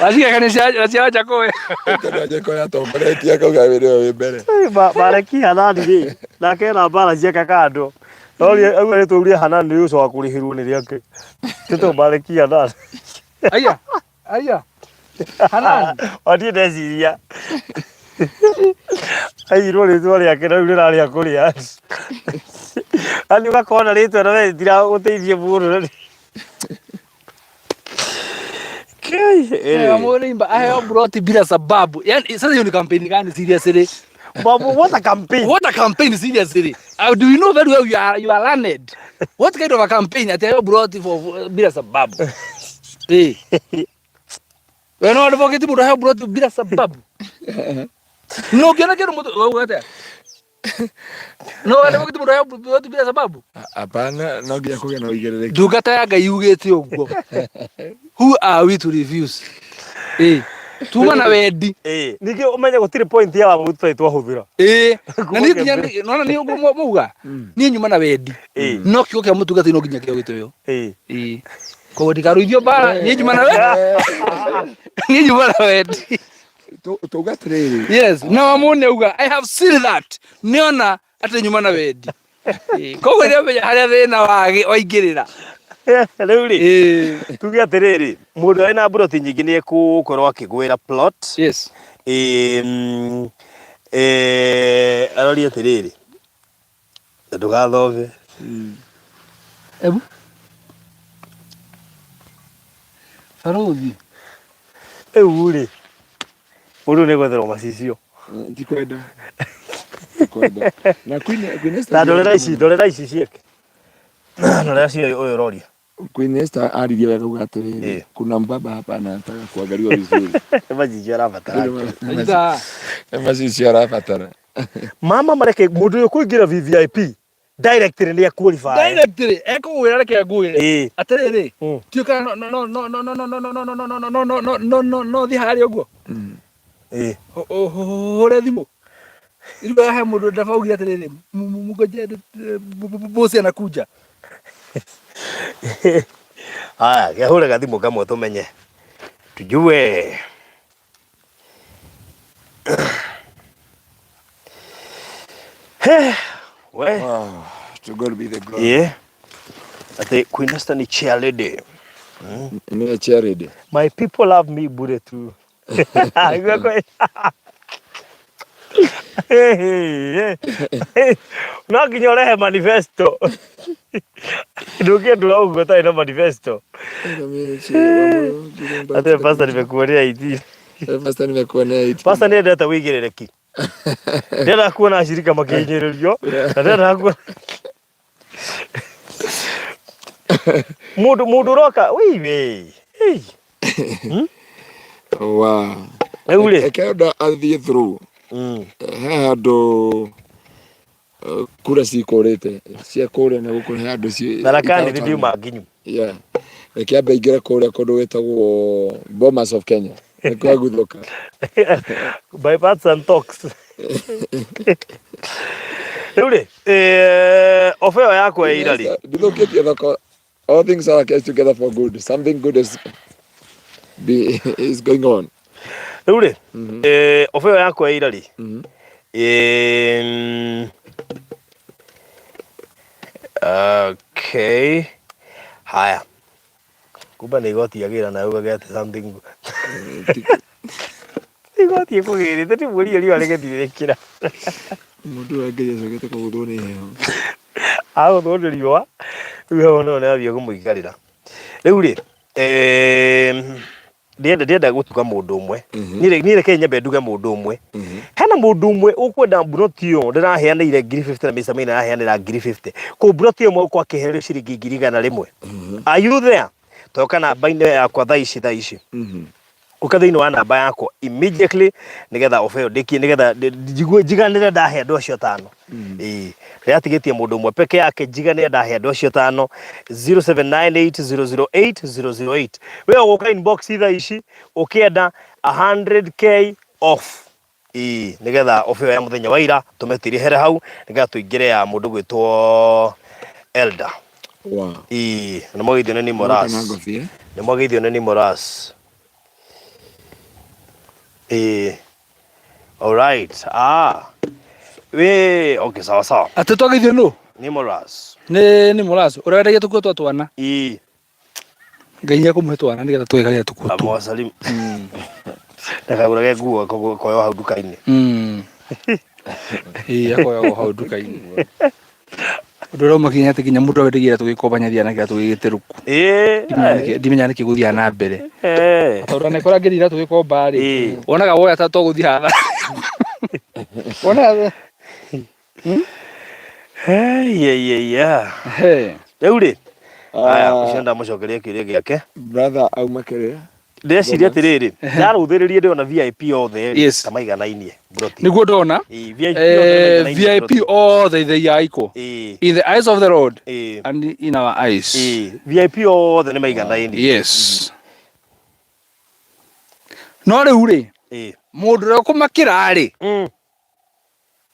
Wacigekania cia cia Wajakoya. Tondũ Wajakoya atongoretie akauga we nĩwe wĩ mbere. Mareki Hanani rĩ, nake ena mbara ciake kando. No rĩ auga rĩtwa rĩu rĩa Hanani rĩgũcoka kũrĩhĩrwo nĩ rĩake. Tĩtwo Mareki Hanani. Aya. Aya. Hanan. Watiĩ ndeciria. Aiyirwo rĩtwa rĩake na rĩu rĩrarĩa kũrĩa. Yaani ũgakona rĩtwa na we rĩtiragũteithia mũno. Kai, anyway. Mũrimba aheo broti bila sababu. Yani sasa hiyo ni kampeni gani seriously? Babu, what a campaign. What a campaign seriously. Do you know very well you are learned? What kind of a campaign ati aheo broti for bila sababu? Eh. We no advocate mũndũ aheo broti bila sababu. No ũngĩona kĩndũ mũndũ wauga atĩa? No advocate mũndũ aheo broti bila sababu? Hapana, no nginya kũgĩe na ũigĩrĩrĩki. Ndungata ya Ngai yugĩte ũguo. Who are we to refuse? Eh. Tuma na wendi. Ningĩ ũmenye gũtirĩ point ya wa tũtarĩ twahũthĩra. Na niĩ nginya nona nĩ ũguo mauga. Niĩ nyuma na wendi. No kiugo kĩa mũtungatĩri no nginya kĩo gĩtĩo. Koguo ndikarũithio mbara, niĩ nyuma na wendi. Niĩ nyuma na wendi. Tuuga atĩrĩrĩ. Yes, na wamũne auga I have seen that. Nĩona atĩ nyuma na wendi. Koguo nĩ amenya harĩa thĩna waingĩrĩra. Rĩu rĩ, tuge atĩrĩrĩ, mũndũ arĩ na mburoti nyingĩ nĩ ekũkorwo akĩgwĩra plot. Aroria atĩrĩrĩ, na ndũgathome. Ebu. Barũthi. Rĩu rĩ, mũndũ nĩ gwetherwo macicio. Ndikwenda. Ndikwenda. Na Queen Esther Ta ndorera ici, ndorera ici cieke. Ndorera cio ũyũ ũroria. Queen Esther aririe wega uga atĩrĩrĩ, kuna mbaba hapa anataka kuangaliwa vizuri. Macicio arabatara. Macicio arabatara. Mama mareke mũndũ ũyũ kũingĩra VVIP. Directly nĩ qualify. Directly ekũgwĩra, reke ngwĩre. Atĩrĩrĩ, tiũ kana no no no no no no no no no no no no no no no no no no thiĩ harĩa ũguo hũre thimũ rĩu he mũndũ ndabaugire atĩrĩrĩ, "Mũngoje bosi anakuja." Haya, kĩahũre gathimũ kamwe tũmenye, tujue. He, we. Wow. To God be the glory. Yeah. Ati Queen Esther ni chairlady. Nĩ chairlady. My people love me bure tu. No nginya ũrehe manifesto. Ndũngĩendũra ũguo ũtarĩ na manifesto. Ati pastor nimekuonea iti. Pastor nimekuonea iti. Pastor nĩ endete wĩigĩrĩrĩki. Ndĩrenda kuona acirika makĩhinyĩrĩrio na ndĩrenda kuona mũndũ mũndũ ũroka wĩi wĩ. Hey. Wow. Rĩu rĩ. Reke ũndũ athiĩ through. He handũ kura cikũrĩte cia kũrĩa na gũkũ, he handũ Tharaka Nithi ndiuma nginyu. Yeah. Reke ambe aingĩre kũrĩa kũndũ gwĩtagwo Bomas of Kenya. Nĩkuo aguthũka. Bypass and talks. Rĩu rĩ, oba ĩyo yakwa ya ira rĩ. Ndithũkĩtie thoko. All things are working together for good. Something good is going on. Rĩu rĩ, oba ĩyo yakwa ya ira rĩ, okay, haya, kumba nĩ igoti agĩra na ugage atĩ something igoti ĩkũgĩrĩte ti mweri riũa rĩgĩthirĩrĩkĩra. Mũndũ ũyũ Ngai acokete kũgũthwo nĩ heho. Agũthwo nĩ riũa rĩu, heho no nĩ athiĩ kũmũikarĩra. Rĩu rĩ, ndĩrenda gũtuga mũndũ ũmwe. Niĩ reke nyambe nduge mũndũ ũmwe. Hena mũndũ ũmwe ũkwenda mburoti ĩyo ndĩraheanĩire ngiri 50 na Mr. Maina araheanĩra ngiri 50 kũ mburoti ĩmwe ũkwa akĩhererio ciringi 100,000. Are you there? Toka namba-inĩ yakwa thaa ici, thaa ici. Ũka thĩinĩ wa namba yakwa immediately nĩgetha oba ĩyo ndĩkie, nĩgetha njigue njiganĩre ndahe andũ acio atano. Ĩĩ, rĩratigĩtie mũndũ ũmwe peke yake njiganĩre ndahe andũ acio atano. 0798008008. We ũgũka inbox thaa ici ũkĩenda 100K off. Ĩĩ, nĩgetha oba ĩyo ya mũthenya wa ira tũmĩtirihere hau, nĩgetha tũingĩre ya mũndũ gwĩtwo Elder. Ĩĩ, nĩ mwageithio nĩ Nimoras. Kana ngobia. Nĩ mwageithio nĩ Nimoras. Ĩĩ, alright, ah, we okay, sawa sawa. Atĩ twageithio nũ? Nimoras. Nĩ mũracu ũrĩa wendagia tũkuo twa twana. Ĩĩ. Ngai nĩ ekũmũhe twana nĩgetha twĩkarĩre tũkuo tũu. Amwasalimu ndakagũrage nguo koyo hau nduka-inĩ. Ĩĩ, akoyagwo hau nduka-inĩ. Ũndũ ũrĩa ũmakinya atĩ nginya mũndũ wendagia iratũ gĩkomba nĩathiaga na kĩratũ gĩgĩtĩrũku. Ndimenya nĩkĩ gũthiaga na mbere. Tondũ anekora ngĩthiĩ iratũ gĩkomba rĩ, wonaga woya ta to gũthiĩ hathara. Wonaga. Hey, yeah. Hey. Rĩu rĩ, aya, ũcio ndamũcokeria kĩũria gĩake. Brother auma kĩrĩa? Ndĩreciria atĩrĩrĩ, ndarũthĩrĩria ndĩrona VIP othe rĩ, Yes. ta maiganainie mburoti. Nĩguo ndona. Ĩĩ, VIP othe nĩ maiganainie VIP mburoti. othe, they are equal. In the eyes of the Lord and in our eyes. Ĩĩ, VIP othe nĩ maiganainie. Yes. No rĩu rĩ, mũndũ ũrĩa ũkũmakĩra rĩ,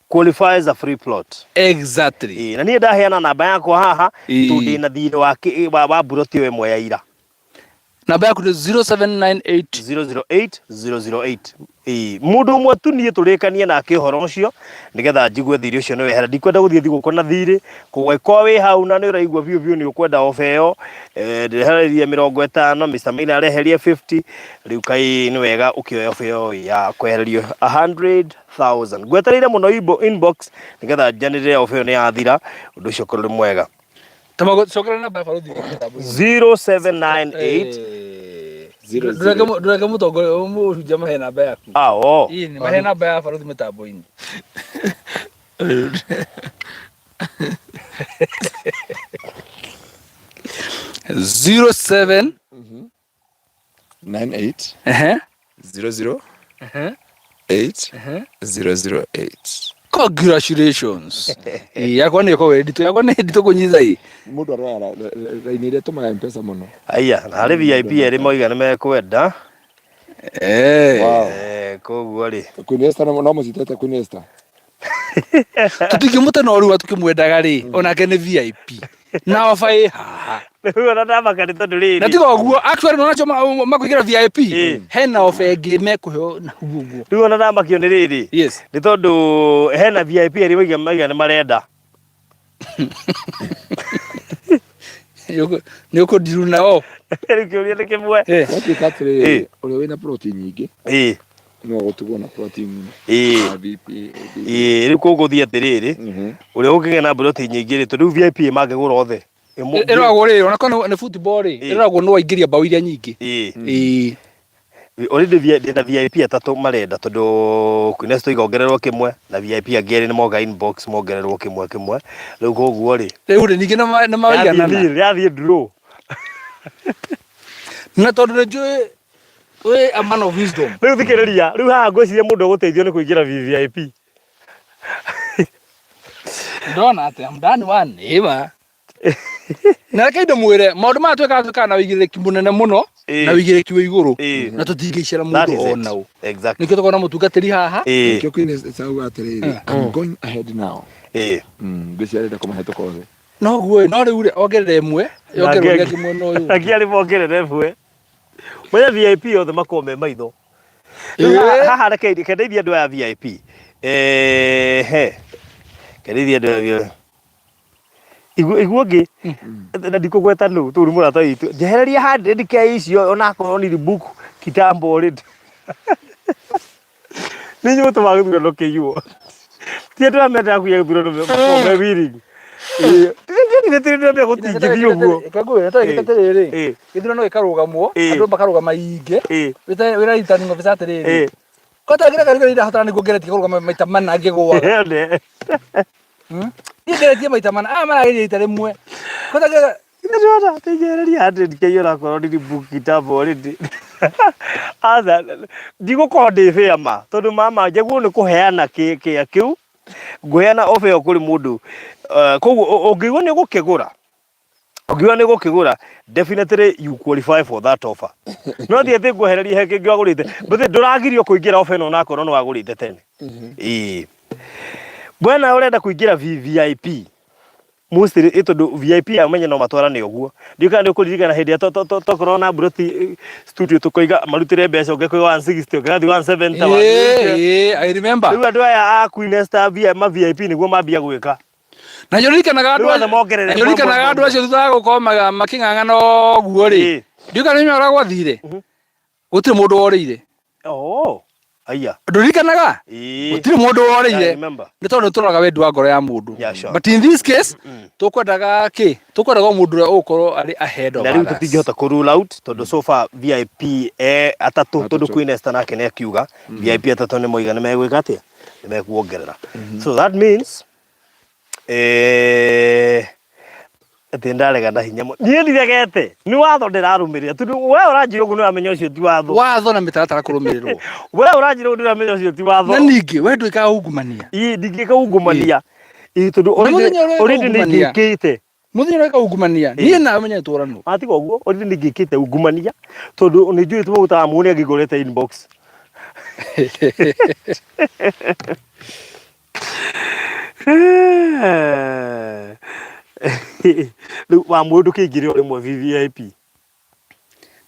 Qualifies a free plot. Exactly. Ĩĩ, na niĩ ndaheana namba yakwa haha tondũ ndĩna thirĩ wa mburoti ĩyo ĩmwe ya ira. Namba yaku nĩ 0798 008 008. Ĩĩ, mũndũ ũmwe tu niĩ tũrĩkanie nake ũhoro ũcio nĩgetha njigue thirĩ ũcio nĩ wehera. Ndikwenda gũthiĩ thigũkũ na thirĩ, koguo angĩkorwo wĩ hau na nĩ ũraigua biũ biũ nĩ ũkwenda oba ĩyo, ndĩrehererie 50, Mr. Maina areherie 50, rĩu kaĩ nĩ wega ũkĩoya oba ĩyo ya kwehererio 100,000. Ngwetereire mũno inbox nĩgetha njanĩrĩre oba ĩyo nĩ yathira, ũndũ ũcio ũkorwo ũrĩ mwega. Cokera namba ya barũthi mĩtambo-inĩ. 0798 Ndũreke mũtongoria mũhunjia mahe namba yaku. Ah, oh. Ĩĩ, nĩ mahe namba ya barũthi mĩtambo-inĩ. 07 98 Ehe. 00 Ehe. 8 Ehe. 008. Congratulations. Ĩ, yakwa nĩ ĩkoragwo ĩ nditũ, yakwa nĩ nditũ kũnyita ĩ. Mũndũ aroya raini ĩrĩa ĩtũmaga mpesa mũno. Aya, na harĩ VIP erĩ moiga nĩ mekwenda. Eh. Wow. Eh, koguo rĩ. Queen Esther no mũcitete Queen Esther. Tũtingĩmũte no rĩu tũkĩmwendaga rĩ, onake nĩ VIP. Na oba ĩ haha. Rĩu ona ndamaka nĩ tondũ rĩrĩ. Na tiga ũguo, actually nĩ wona makũingĩra VIP, Ĩ. hena oba ĩngĩ mekũheo na hau ũguo. Rĩu ona ndamakio nĩ rĩrĩ. Yes. Nĩ tondũ hena VIP erĩ moiga maiga nĩ marenda. Nĩ ũkũndiru nao. Rĩu kĩũria nĩ kĩmwe. Eh. Gwatuĩka atĩrĩrĩ, ũrĩa wĩna ploti nyingĩ no gũtigwo na ploti ng'ima. Ĩĩ. A, B, P, A, B. Ĩĩ, rĩu kũgũthiĩ atĩrĩrĩ, ũrĩa ũngĩgĩa na mburoti nyingĩ rĩ, tondũ rĩu VIP mangĩgũra othe. Ĩroragwo rĩ, ona korwo nĩ football rĩ, ĩroragwo nũ waingĩria mbaũ iria nyingĩ. Ĩĩ. Ĩĩ. Already ndĩna VIP atatũ marenda tondũ Queen Esther ongererwo kĩmwe na VIP angĩ erĩ nĩ moka inbox mongererwo kĩmwe kĩmwe. Rĩu koguo rĩ, Rĩu rĩ, ningĩ nĩ maiganana. Yathiĩ draw. Na tondũ nĩ njũĩ wĩ a man of wisdom. Rĩu thikĩrĩria, rĩu haha ngwĩciria mũndũ ũgũteithio nĩ kũingĩra VVIP. Ndona atĩ I'm done one, ĩma. Na reke ndĩmwĩre maũndũ maya twĩkaga twĩkaga na ũigĩrĩrĩki mũnene mũno na ũigĩrĩrĩki wĩ igũrũ na tũtingĩicĩra That mũndũ is it. ona ũ. Exactly. Nĩkĩo tũkoragwo na mũtungatĩri haha. Nĩkĩo Queen Esther auga atĩrĩrĩ, I'm going ahead now. Ngwĩciria arenda kũmahĩtũka othe. Noguo ĩ, no rĩu rĩ, ongerera ĩmwe, yongererwo ĩrĩa ĩngĩ mwena ũyũ. Angĩ arĩ mongerere ĩmwe. Mwenye VIP othe makorwo me maitho. Rĩu haha reke ndeithie andũ aya VIP. Ehe. Reke ndeithie andũ aya VIP. Igua ũngĩ na ndikũgweta nũ tondũ nĩ mũrata witũ. Njehereria 100K icio onakorwo nĩ book kitambo already. Nĩ inyuĩ mũtũmaga gĩthurano kĩiywo. Ti andũ arĩa mendaga kũiya gĩthurano makoragwo me willing. Ndĩrendire gũtingithio ũguo. Reke ngwĩre, tarĩki atĩrĩrĩ, gĩthurano gĩkarũgamwo, andũ makarũgama aingĩ, wĩra returning officer atĩrĩrĩ, ko tarĩki reke rĩu ndahotana nĩguo ngeretie kũrũgama maita mana ngĩgũaga. Niĩ ngeretie maita mana, aya marageria rita rĩmwe. Ko tarĩki Ndĩrona atĩ njehereria 100K onakorwo nĩ book kitambo already. Aca, ndigũkorwo ndĩ fair ma, tondũ mama njagĩrĩirwo nĩ kũheana kĩa kĩu, ngũheana offer ĩyo kũrĩ mũndũ. Koguo ũngĩigua nĩ ũgũkĩgũra, ũngiuga nĩ gũkĩgũra, definitely you qualify for that offer. No ti atĩ ngwehererie he kĩngĩ wagũrĩte, but ndũragirio kũingĩra offer ĩno onakorwo nĩ wagũrĩte tene. Ĩĩ. Bwana ũrenda kũingĩra VVIP, mostly ĩ tondũ VIP aya ũmenye no matwarane ũguo. Ndiũĩ kana nĩ ũkũririkana hĩndĩ ĩrĩa twakoragwo na Mburoti studio tũkoiga marutĩre mbeca ũngĩ akoiga 160 ũngĩ agathiĩ 170, 180. Ĩĩ, I remember. Rĩu andũ aya a Queen Esther ma VIP nĩguo mambia gwĩka. Na nĩũririkanaga andũ Rĩu othe mongerere na nĩũririkanaga andũ acio thutha wa gũkorwo makĩng'ang'ana ũguo rĩ, ndiũĩ kana nĩũmenyaga ũrĩa gwathire? Gũtirĩ mũndũ worĩire. Oh, aya. Ndũririkanaga? Ĩĩ. Gũtirĩ mũndũ worĩire. I remember. Nĩ tondũ nĩtũroraga wendi wa ngoro ya mũndũ. Yeah, sure. But in this case, tũkwendaga kĩ? Tũkwendaga o mũndũ ũrĩa ũgũkorwo arĩ ahead of Na rĩu others. tũtingĩhota kũ rule out tondũ so far VIP atatũ tondũ Queen Esther nake nĩ akiuga VIP atatũ nĩ moiga nĩ megwĩka atĩa? Nĩ mekuongerera. So that means atĩ ndarega na hinya mũno. Niĩ ndiregete, nĩ watho ndĩrarũmĩrĩra tondũ we ũranjĩra ũguo nĩ ũramenya ũcio ti watho. Watho na mĩtaratara kũrũmĩrĩrwo. We ũranjĩra ũguo nĩ ũramenya ũcio ti watho. Na ningĩ we ndwĩkaga ungumania. Ii ndingĩka ungumania. Ii tondũ Na mũthenya ũrĩa wĩka already nĩ ungumania. ingĩkĩte. Mũthenya ũrĩa wĩka ungumania, niĩ nawe menye tũranwo. Ah, tiga ũguo, already nĩ ingĩkĩte ungumania tondũ nĩ njũĩ tũmũgũta wa mũũ nĩ angĩngorete inbox. Rĩu wa mũndũ ndũkĩingĩre o rĩmwe VVIP.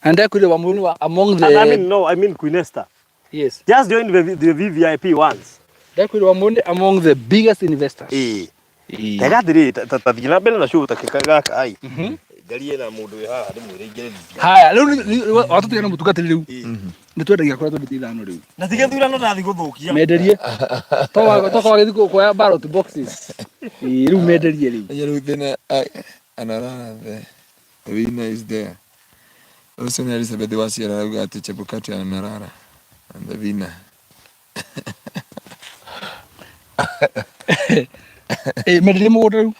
Na ndekwire wa mũndũ wa among the And I mean, no, I mean Queen Esther. Yes. Just join the VVIP once. Ndekwire wa mũndũ among the biggest investors. Ĩĩ. Tega atĩrĩrĩ, ta thiĩ na mbere na show ta gaka ai. Ngarie na mũndũ wĩ haha ndĩmwĩre aingĩre VVIP. Haya, rĩu watũtiga na mũtungatĩri rĩu. Nĩ twendagia kũrĩa twendetie ithano rĩu. Na ti gĩthurano ndathiĩ gũthũkia. Menderie. Toka wagĩthiĩ kuoya ballot boxes. Ĩĩ, rĩu menderie rĩu. Rĩu thĩna anarara the winner is there. Ũcio nĩ Elizabeth Waciara arauga atĩ Chebukati amerara and the winner. Ĩĩ, menderie mũgũnda rĩu.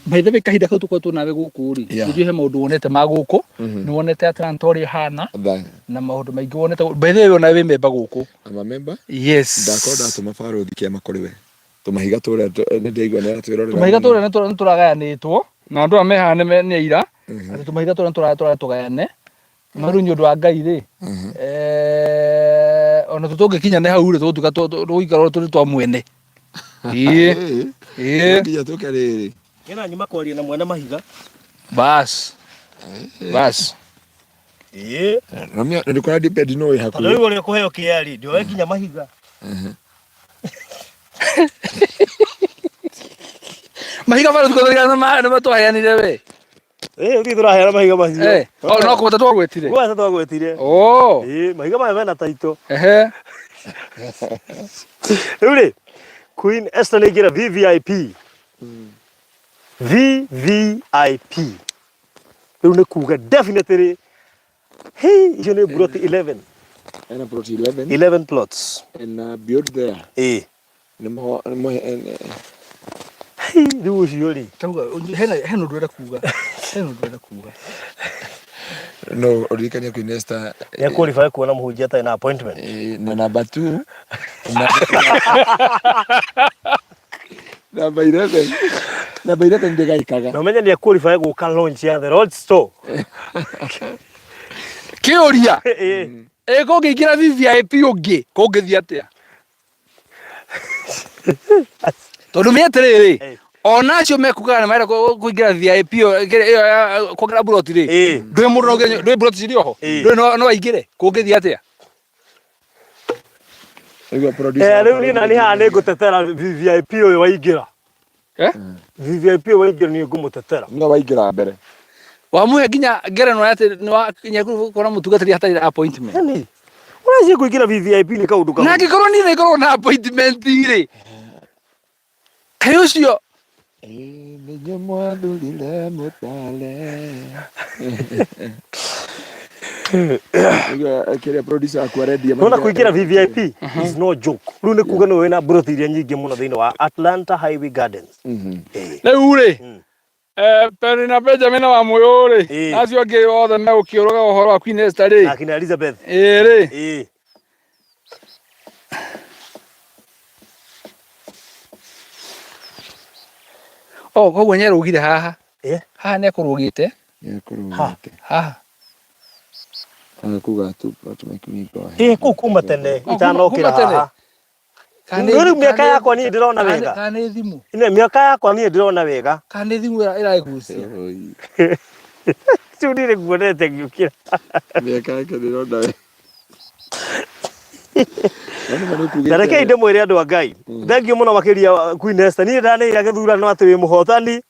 By the way, kahinda kau tũkoretwo nawe gũkũ rĩ, nĩnjũĩ he maũndũ wonete ma gũkũ, nĩ wonete Atlanta ũrĩa ĩhana, na maũndũ maingĩ wonete. By the way, onawe wĩ member gũkũ. I'm a member. Yes. Ndakorwo ndatũma barũthi kĩama kũrĩ we. Tũmahiga tũrĩa nĩ ndĩraigua nĩ aratwĩrorera. Tũmahiga tũrĩa nĩ tũragayanĩtwo, na andũ aya me haha nĩ aira, atĩ tũmahiga tũrĩa nĩ tũgayane. No rĩu nĩ ũndũ wa Ngai rĩ, ona tũngĩkinya nĩ hau rĩ, tũgũtuĩka tũgũikara tũrĩ twa mwene. Ĩĩ. Ĩĩ. Nginya tũke rĩrĩ. Ngena nyuma kwaria na mwene mahiga. Bas. Bas. Ĩĩ. Na nĩ kũra depend no wĩ hakuhĩ. Tondũ rĩu ũrĩa kũheo kĩea rĩ, ndĩoe nginya mahiga. Mahiga bado tuko nĩ twaheanire we. Ĩĩ ũthiĩ tũraheana mahiga macio. Eh, oh, no kũgweta twagwetire. Gweta twagwetire. Oh. Ĩĩ, mahiga maya mena taito. Ehe. Rĩu rĩ, Queen Esther nĩ aingĩra VVIP. VVIP. Rĩu nĩ kuga definitely hey, icio nĩ plot 11. Ena plot 11. 11 plots. And build there. Ĩĩ. Nĩ mo nĩ mo Hey, rĩu ũcio rĩ. Tauga hena hena ũndũ ũrenda kuga. Hena ũndũ ũrenda kuga. No ũririkanie Queen Esther. Nĩ qualify kuona mũhunjia atarĩ na appointment. Na number 2. Number 11. Number 11 ndĩgaikaga. Na ũmenye nĩ qualify gũka launch ya The Lord's Store. Kĩũria. Ĩ kũngĩingĩra VVIP ũngĩ kũngĩthiĩ atĩa? Tondũ mĩ atĩrĩrĩ, ona acio mekugaga nĩ marenda kũingĩra VIP ĩyo ĩyo ya kuongerera buroti rĩ, ndũĩ mũndũ no nginya- ndũĩ buroti cirĩ oho, ndũĩ no aingĩre, kũngĩthiĩ atĩa? Nĩguo producer Eh, rĩu niĩ nani haha nĩ ngũtetera VVIP ũyũ waingĩra. Eh? VVIP ũyũ waingĩra niĩ ngũmũtetera. Nĩwe waingĩra mbere. Wamũhe nginya ngerenwa ya atĩ nĩ wakinya kuona mũtungatĩri hatarĩ na appointment. Yaani, ũreciria kũingĩra VVIP nĩ kaũndũ Na kahũthũ? angĩkorwo niĩ nĩ ngoragwo na appointment rĩ, kaĩ ũcio Nĩnyuĩ mwathurire mũtare. Kĩrĩa producer aku arendia Nona kũingĩra VVIP is no joke. Rĩu nĩ kuga nĩwe wĩna mburoti iria nyingĩ mũno thĩinĩ wa Atlanta Highway Gardens. Rĩu rĩ, Penny na Benjamin wa Mũyũ rĩ, na acio angĩ othe megũkĩũraga ũhoro wa Queen Esther rĩ. Na akina Elizabeth. Ĩĩ rĩ. Oh, koguo nĩ arũgire haha. Haha nĩ akũrũgĩte. Nĩ akũrũgĩte. Haha. Haha kuga tu plot make me go ahead. Ĩĩ kũu kuma tene itanokĩra haha. Rĩu mĩaka yakwa niĩ ndĩrona wega. Kana nĩ thimũ. Ine mĩaka yakwa niĩ ndĩrona wega. Kana nĩ thimũ ĩragucia. Rĩu niĩ nguonete ngĩũkĩra. Mĩaka yake ndĩrona wega. Na rekei ndĩmwĩre andũ a Ngai. Thengiũ mũno makĩria Queen Esther. Niĩ ndanĩrĩra gĩthurano atĩ wĩ mũhotani.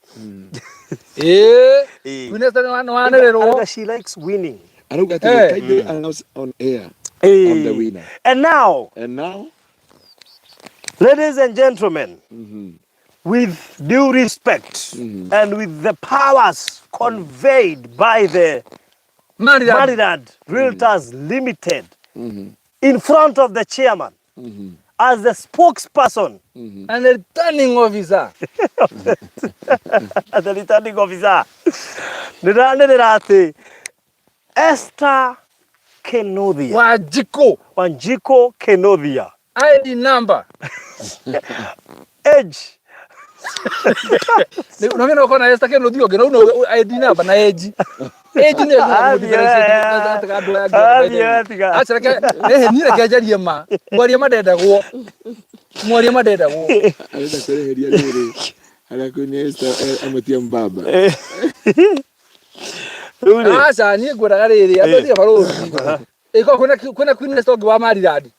Ĩĩ. Queen Esther nĩ wanĩrĩrwo. Arauga she likes winning. Arauga atĩrĩ, kindly announce on air I'm the winner. And now, And now, ladies and gentlemen, with due respect and with the powers conveyed by the Maryland, Maryland Realtors Limited in front of the chairman as the spokesperson and the returning officer. As the returning officer, nĩndanĩrĩra atĩ Esther Kenothia Wanjikũ Wanjikũ Kenothia ID number age no ngena ukona Esther Kenothia ũngĩ no no ID number na age age nĩ acha reke ehe niĩ reke njarie ma mwaria ma ndendagwo mwaria ma ndendagwo arenda kwĩrĩhĩria rĩrĩ harĩa Queen Esther amũtie mbaba. Rĩu rĩ aca niĩ ngwendaga rĩrĩ andũ athire barũthi ĩkorwo kwĩna kwĩna Queen Esther ũngĩ wa Maryland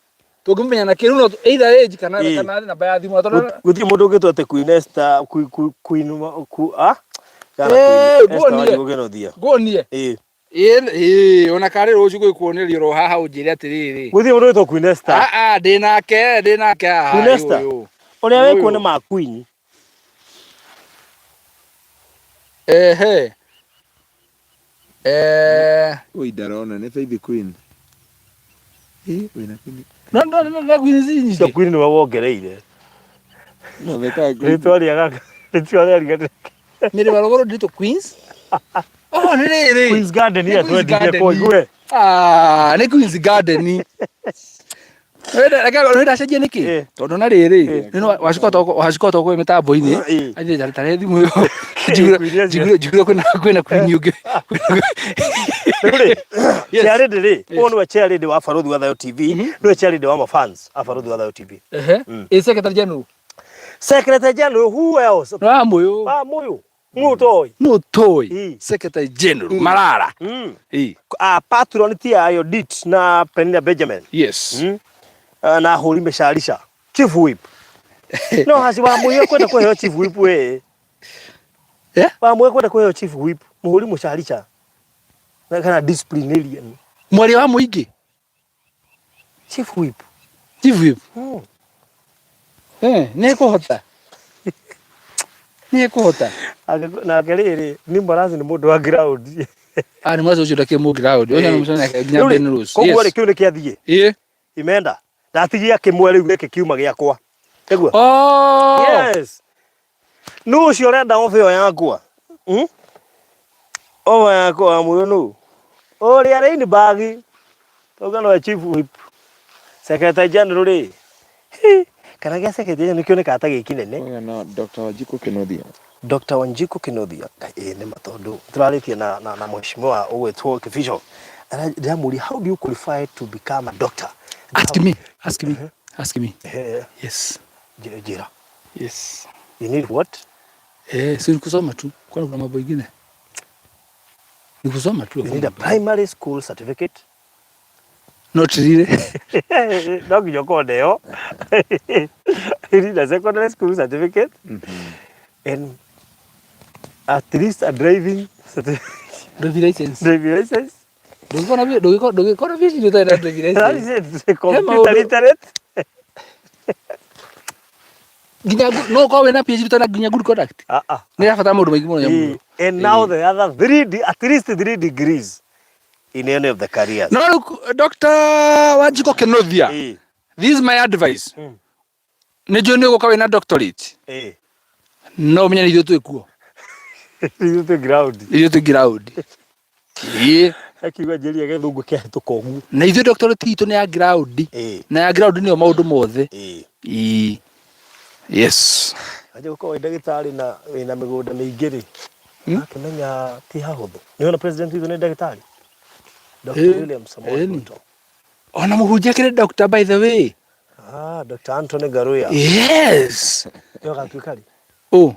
tũngĩmũmenya na kĩrũ no either age kana kana namba ya thimũ tondũ Gũtirĩ mũndũ ũngĩtua atĩ Queen Esther Queen ah Kana Eh, Queen Esther nguonie. Wanjikũ Kenothia. Nguonie. Ĩĩ. Ĩĩ, ona karĩ rũciũ gwĩkuonerio ro haha ũnjĩre atĩrĩrĩ. Gũtirĩ mũndũ wĩtwo Queen Esther. Ah, ah, ndĩ nake, ndĩ nake haha. Queen Esther. Ũyũ. Ũrĩa Ũyũ. wĩkuo nĩ ma Queen. Ehe. Eh, Oi ndarona nĩ Faith Queen. Ĩ wĩna Queen. no no no no Queen si nyingĩ. Cio Queen nĩwe wongereire. No metaga Queen. Rĩtwa rĩa gaka. Rĩtwa rĩa gaka. Mary Warũgũrũ nditũ Queens. Oh, nĩ rĩrĩ. Queen's Garden Nĩ ĩrĩa Queen's twendirie Garden. kũ igue. Ah, nĩ Queen's Garden. Reke ndacenjia nĩkĩ? Eh. Tondũ na rĩrĩ, nĩ wacikoa tokwĩ mĩtambo-inĩ. Athiĩ tarĩ thimũ ĩyo. Njiguire Queen ũcio. njiguire kwĩna kwĩna Queen ũngĩ. Rĩu rĩ, Yes. chair lady rĩ, ũyũ nĩwe chair lady wa Barũthi wa Thayũ TV, nĩwe chair lady wa mafans a Barũthi wa Thayũ TV. Ehe. Ĩ secretary general. Secretary General, who else? Nĩ wa mũyũ. Wa mũyũ. Nũ ũtoĩ? Nũ ũtoĩ? Ĩ. Secretary general Marara. Ĩ. Ah, patron ti ayo Dit na Penina Benjamin. Yes. Ah, na hũri mĩcarica. Chief Whip. No haci wa mũyũ kwenda kũheo Chief Whip we. Eh? Wa mũyũ kwenda kũheo Chief Whip, mũhũri mũcarica. Na kana disciplinarian. Mwaria wa mũingĩ. Chief Whip. Chief Whip. Eh, nĩ ekũhota. Nĩ ekũhota. Nake rĩrĩ, ni Mbarasi nĩ mũndũ wa ground. Ah, nĩ mwaci ũcio ndakĩrĩ mũ ground. Ũcio nĩ mũcene nginya Rĩu rĩ, Ben Rose. Koguo rĩ, kĩu nĩ kĩathiĩ. Ĩ. Imenda. Ndatigia kĩmwe rĩu gĩkĩ kiuma gĩakwa. Nĩguo? Oh. Yes. Nũ ũcio ũrenda oba ĩyo yakwa? Hmm? Oba yakwa wa mũyũ nũ? Ũrĩa rain bag. Tauga nowe chief whip. Secretary general rĩ. Hi, Kana gĩa secretary general nĩkĩonekaga ta gĩ kĩnene. Ũyũ na Dr. Wanjiku Kinuthia. Dr. Wanjiku Kinuthia Ngai, ĩĩ nĩ ma tondũ tũrarĩtie na, na, na mheshimiwa ũgwĩtwo Kĩbico ndĩramũria how do you qualify to become a doctor? Ask me. Ask me. Ask me. Eh, Yes. njĩra. Yes. You need what? Eh, si ni kusoma tu. Kwani kuna mambo ingine? Ni kusoma tu. You need a primary school certificate. Not really. No nginya ũkorwo nayo. You need a secondary school certificate. And at least a driving certificate. Driving license. Driving license. Ndũngĩkorwo na ndũngĩkorwo ndũngĩkorwo na PhD ũtarĩ na driving That license. is it. Computer maũndũ- literate. Nginya no ũkorwo wĩna PhD ũtarĩ na nginya good conduct. Ah, ah. Nĩ ĩrabatara maũndũ maingĩ mũno nyamũ. And now the other three, at least three degrees in any of the careers. No rĩu Dr. Wanjikũ Kinuthia, this is my advice. Nĩ njũĩ nĩ ũgũka wĩna doctorate. No ũmenye nĩ ithuĩ twĩ kuo. Ithuĩ twĩ ground. Ithuĩ twĩ ground. Ĩĩ. Akiuga njĩria gĩthũngũ kĩahĩtũka ũguo. Na ithuĩ doctorate itũ nĩ ya ground. Na ya ground nĩyo maũndũ mothe. Ĩĩ. Yes. Wanja gũkorwo wĩ ndagĩtarĩ na wĩna mĩgũnda mĩingĩ rĩ, akĩmenya ti hahũthũ. Nĩ wona president witũ nĩ ndagĩtarĩ? Dr. William Samoei Ruto. Ona mũhunjia akĩrĩ doctor by the way. Ah, Dr. Anthony Ngaruya. Yes. Nĩ ũgatuĩka rĩ? Ũ.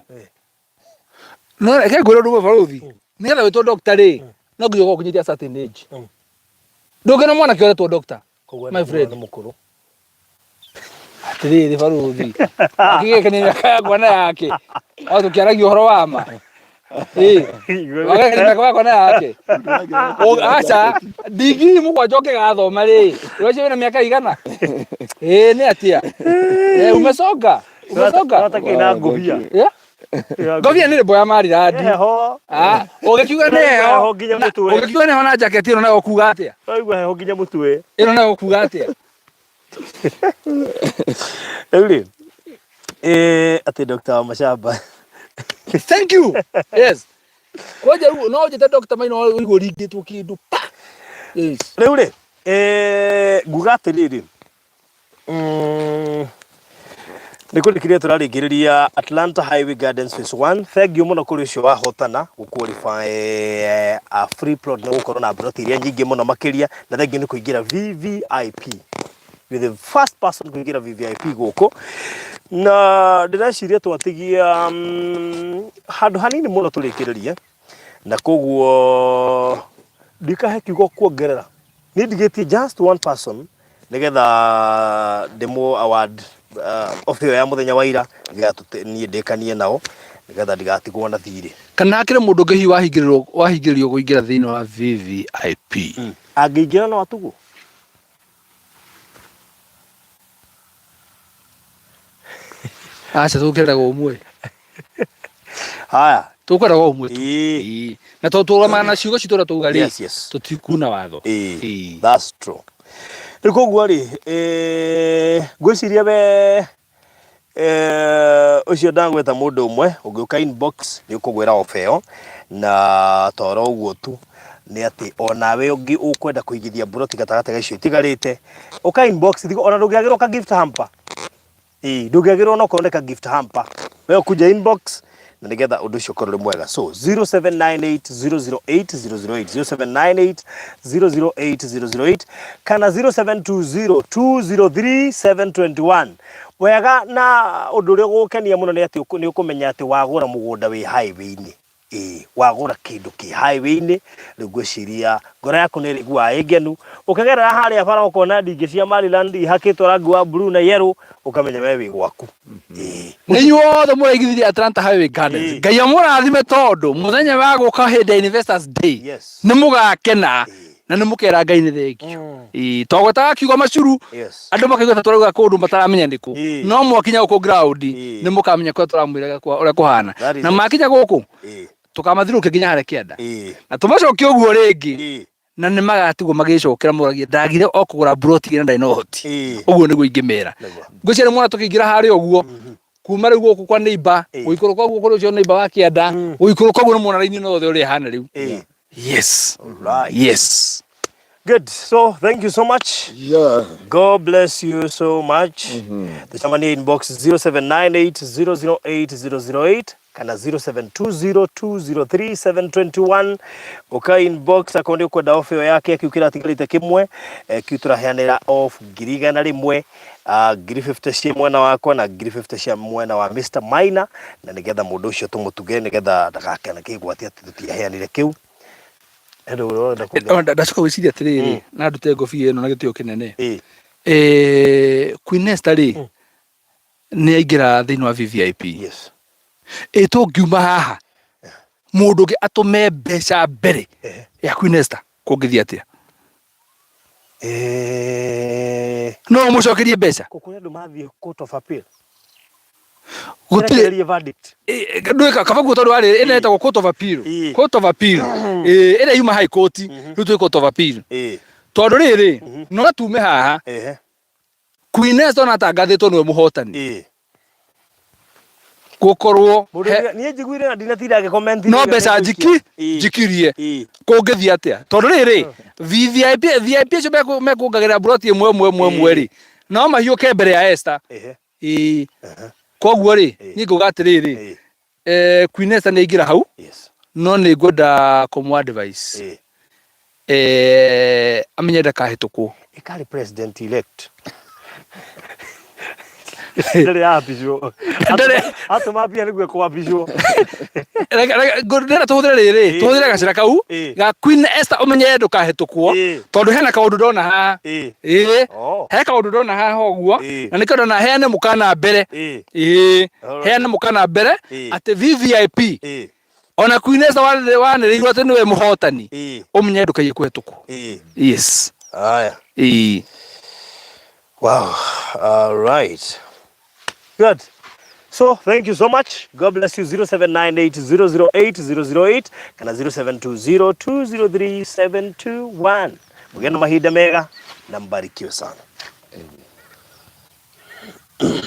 No reke ngwĩre ũndũ ũmwe barũthi. Nĩgetha wĩtwo doctor rĩ, no nginya ũkorwo ũkinyĩtie a certain age. Ndũngĩona mwanake ũretwo doctor. Koguo My friend. nĩ mũkũrũ. Atĩrĩrĩ barũthi. Akĩgekenia mĩaka yakwa na yake. O tũkĩaragia ũhoro wa ma. Ĩ. Wagekenia mĩaka yakwa na yake. Aca, ndigiri mũgwanja ũngĩgathoma rĩ, ũreciria wĩna mĩaka igana? Ĩ nĩ atĩa? Eh, umesonga. Umesonga. Watakĩ na ngũbia. Yeah? Ngobia nĩ rĩmbo ya marirandi. Heho. Ah, ũgĩkiuga nĩ heho. Heho nginya mũtwe. Ũgĩkiuga nĩ heho na jaketi ĩno nayo ũkuga atĩa? Waigua heho nginya mũtwe. Ĩno nayo ũkuga atĩa? Rĩu rĩ, eh, atĩ Dr. Mashamba. Thank you. Yes. Kwanja rĩu no njĩte Dr. Maina ũigua ũringĩtwo kĩndũ pa. Yes. Rĩu rĩ, eh, nguga atĩrĩrĩ, nä kå rä kä ria tå rarä ngä rä ria Atlanta Highway Gardens Phase 1 thank you må no kå rä å cio wahotana gå qualify a free plot na gå korwo na plot iria nyingä må no makä ria na thank you nä kå ingä ra VVIP. You're the first person kå ingä ra VVIP gå kå na ndä reciria twatigia handå hanini må no tå rä kä rä rie na koguo ndikahe kiugo kuongerera niĩ ndigĩtie just one person nĩgetha ndĩmũ award off ĩyo ya mũthenya wa ira nĩgetha niĩ ndĩkanie nao nĩgetha ndigatigwo na thirĩ. Kana hakĩrĩ mũndũ ũngĩ hihi wahingĩrĩrwo wahingĩrĩrio kũingĩra thĩinĩ wa VVIP? Angĩingĩra no atugwo? Aca tũkĩendaga ũmwe. Haya. Tũkwendaga ũmwe tu. Ĩĩ. Na tondũ tũrũgamaga na ciugo citũ ũrĩa twauga rĩ, Yes. tũtikuna watho. Ĩĩ. That's true. Rĩu koguo rĩ, ngwĩciria we Eh, ũcio ndagweta mũndũ ũmwe ũngĩũka inbox nĩ ũkũgwĩra ofa ĩyo na toro ũguo tu nĩ atĩ onawe ũngĩ ũkwenda kũigithia mburoti gatagatĩ ga icio itigarĩte ũka inbox thikũ ona ndũngĩagĩrwo ka gift hamper. Ĩĩ ndũngĩagĩrwo no korwo nĩ ka gift hamper, we ũkunja inbox na nĩgetha ũndũ ũcio ũkorwo ũrĩ mwega. So 0798008008, 0798008008 kana 0720203721. Wega na ũndũ ũrĩa ũgũgũkenia mũno nĩ atĩ nĩ ũkũmenya atĩ wagũra mũgũnda wĩ highway-inĩ. Ĩĩ wagũra kĩndũ kĩ highway-inĩ, rĩu ngwĩciria ngoro yaku nĩ ĩrĩiguaga ĩ ngenu. Ũkĩgerera harĩa bara ũkona ndingĩ cia Maryland ihakĩtwo rangi wa blue na yellow, ũkamenya we wĩ gwaku. Ĩĩ. Nĩ inyuothe mũraigithirie Atlanta Highway Gardens. Ngai amũrathime tondũ mũthenya wa gũka hĩndĩ ya Investors Day nĩ mũgakena na nĩ mũkera Ngai nĩ thengio. Ĩĩ, twagwetaga kiugo macuru andũ makaigua ta tũrauga kũndũ mataramenya nĩ kũ. No mwakinya gũkũ ground nĩ mũkamenya kũrĩa tũramwĩraga ũrĩa kũhana. Na makinya gũkũ tũkamathiũrũrũkia nginya harĩa kĩanda. Na tũmacokie ũguo rĩngĩ na nĩ magatigwo magĩcokera moragie ndagire o kũgũra mburoti ĩna ndarĩ na ũhoti. Ũguo nĩguo ingĩmera. Ngwĩciria nĩ mwana tũkĩingĩra harĩa ũguo kuma rĩu gũkũ kwa neighbor gũikũrũka ũguo kũrĩ ũcio neighbor wa kĩanda gũikũrũka ũguo nĩ mwona raini ĩno yothe ũrĩa ĩhana rĩu. Yes. Yes. Good. So thank you so much. God bless you so much. Tucemanie inbox 0798008008 kana 0720203721. Uka inbox akorwo nĩ ũkwenda off ĩyo yake kĩu kĩratigarĩte kĩmwe, kĩu tũraheanĩra off 100,000, 50,000 cia mwena wakwa na 50,000 cia mwena wa Mr Maina, na nĩgetha mũndũ ũcio tũmũtuge nĩgetha ndagakene kĩgwati atĩ tũtiaheanire kĩu. Hello, ũrenda kuongerera? Ndacoka gwĩciria atĩrĩrĩ na ndute ngobia ĩno na gĩtĩo kĩnene. Queen Esther rĩ nĩ aingĩra thĩinĩ wa VVIP. Ĩ tũngiuma haha mũndũ ũngĩ atũme mbeca mbere ya Queen Esther kũngĩthiĩ atĩa? No ũmũcokerie mbeca? Kũrĩ andũ mathiĩ court of appeal. Gũtirĩ. Rekererie verdict. Ndwĩka kaba guo tondũ warĩ ĩno ĩtagwo court of appeal. Court of appeal. Ĩrĩa yuma high court rĩu twĩ court of appeal. Tondũ rĩrĩ no tume haha Queen Esther ona atangathĩtwo nĩwe mũhotani. Gũkorwo Mũndũ niĩ njiguire na ndinatinda ngĩ-comment. No mbeca njikirie kũngĩthiĩ atĩa? Tondũ rĩrĩ VVIP VIP acio mekuongagĩrĩra mburoti ĩmwe ĩmwe ĩmwe ĩmwe rĩ no mahiũke mbere ya Esther. Ĩĩ. Koguo rĩ niĩ ngauga atĩrĩrĩ, Queen Esther nĩ aingĩra hau no nĩ ngwenda kũmũ advice amenye ndakahĩtũkwo. Ĩkarĩ president elect. Ndarĩ yapicwo. Ndarĩ. Atũma mbia nĩguo kwambicwo. Ndĩrenda tũhũthĩre rĩrĩ, tũhũthĩre gacĩra kau ga Queen Esther ũmenye ndũkahĩtũkwo tondũ hena kaũndũ ndona haha. Ĩĩ. He kaũndũ ndona haha ũguo na nĩkĩo ndona heane mũkana mbere. Ĩĩ. Heane mũkana mbere atĩ VVIP ona Queen Esther wanĩrĩirwo atĩ nĩwe mũhotani ũmenye ndũkaiye kũhĩtũkwo. Yes. Haya. Ĩĩ. Wow. All right. Good. So thank you so much. God bless you. 0798008008 kana 0720203721. Mugĩe na mahinda mega na mbarikiwe sana. Amen.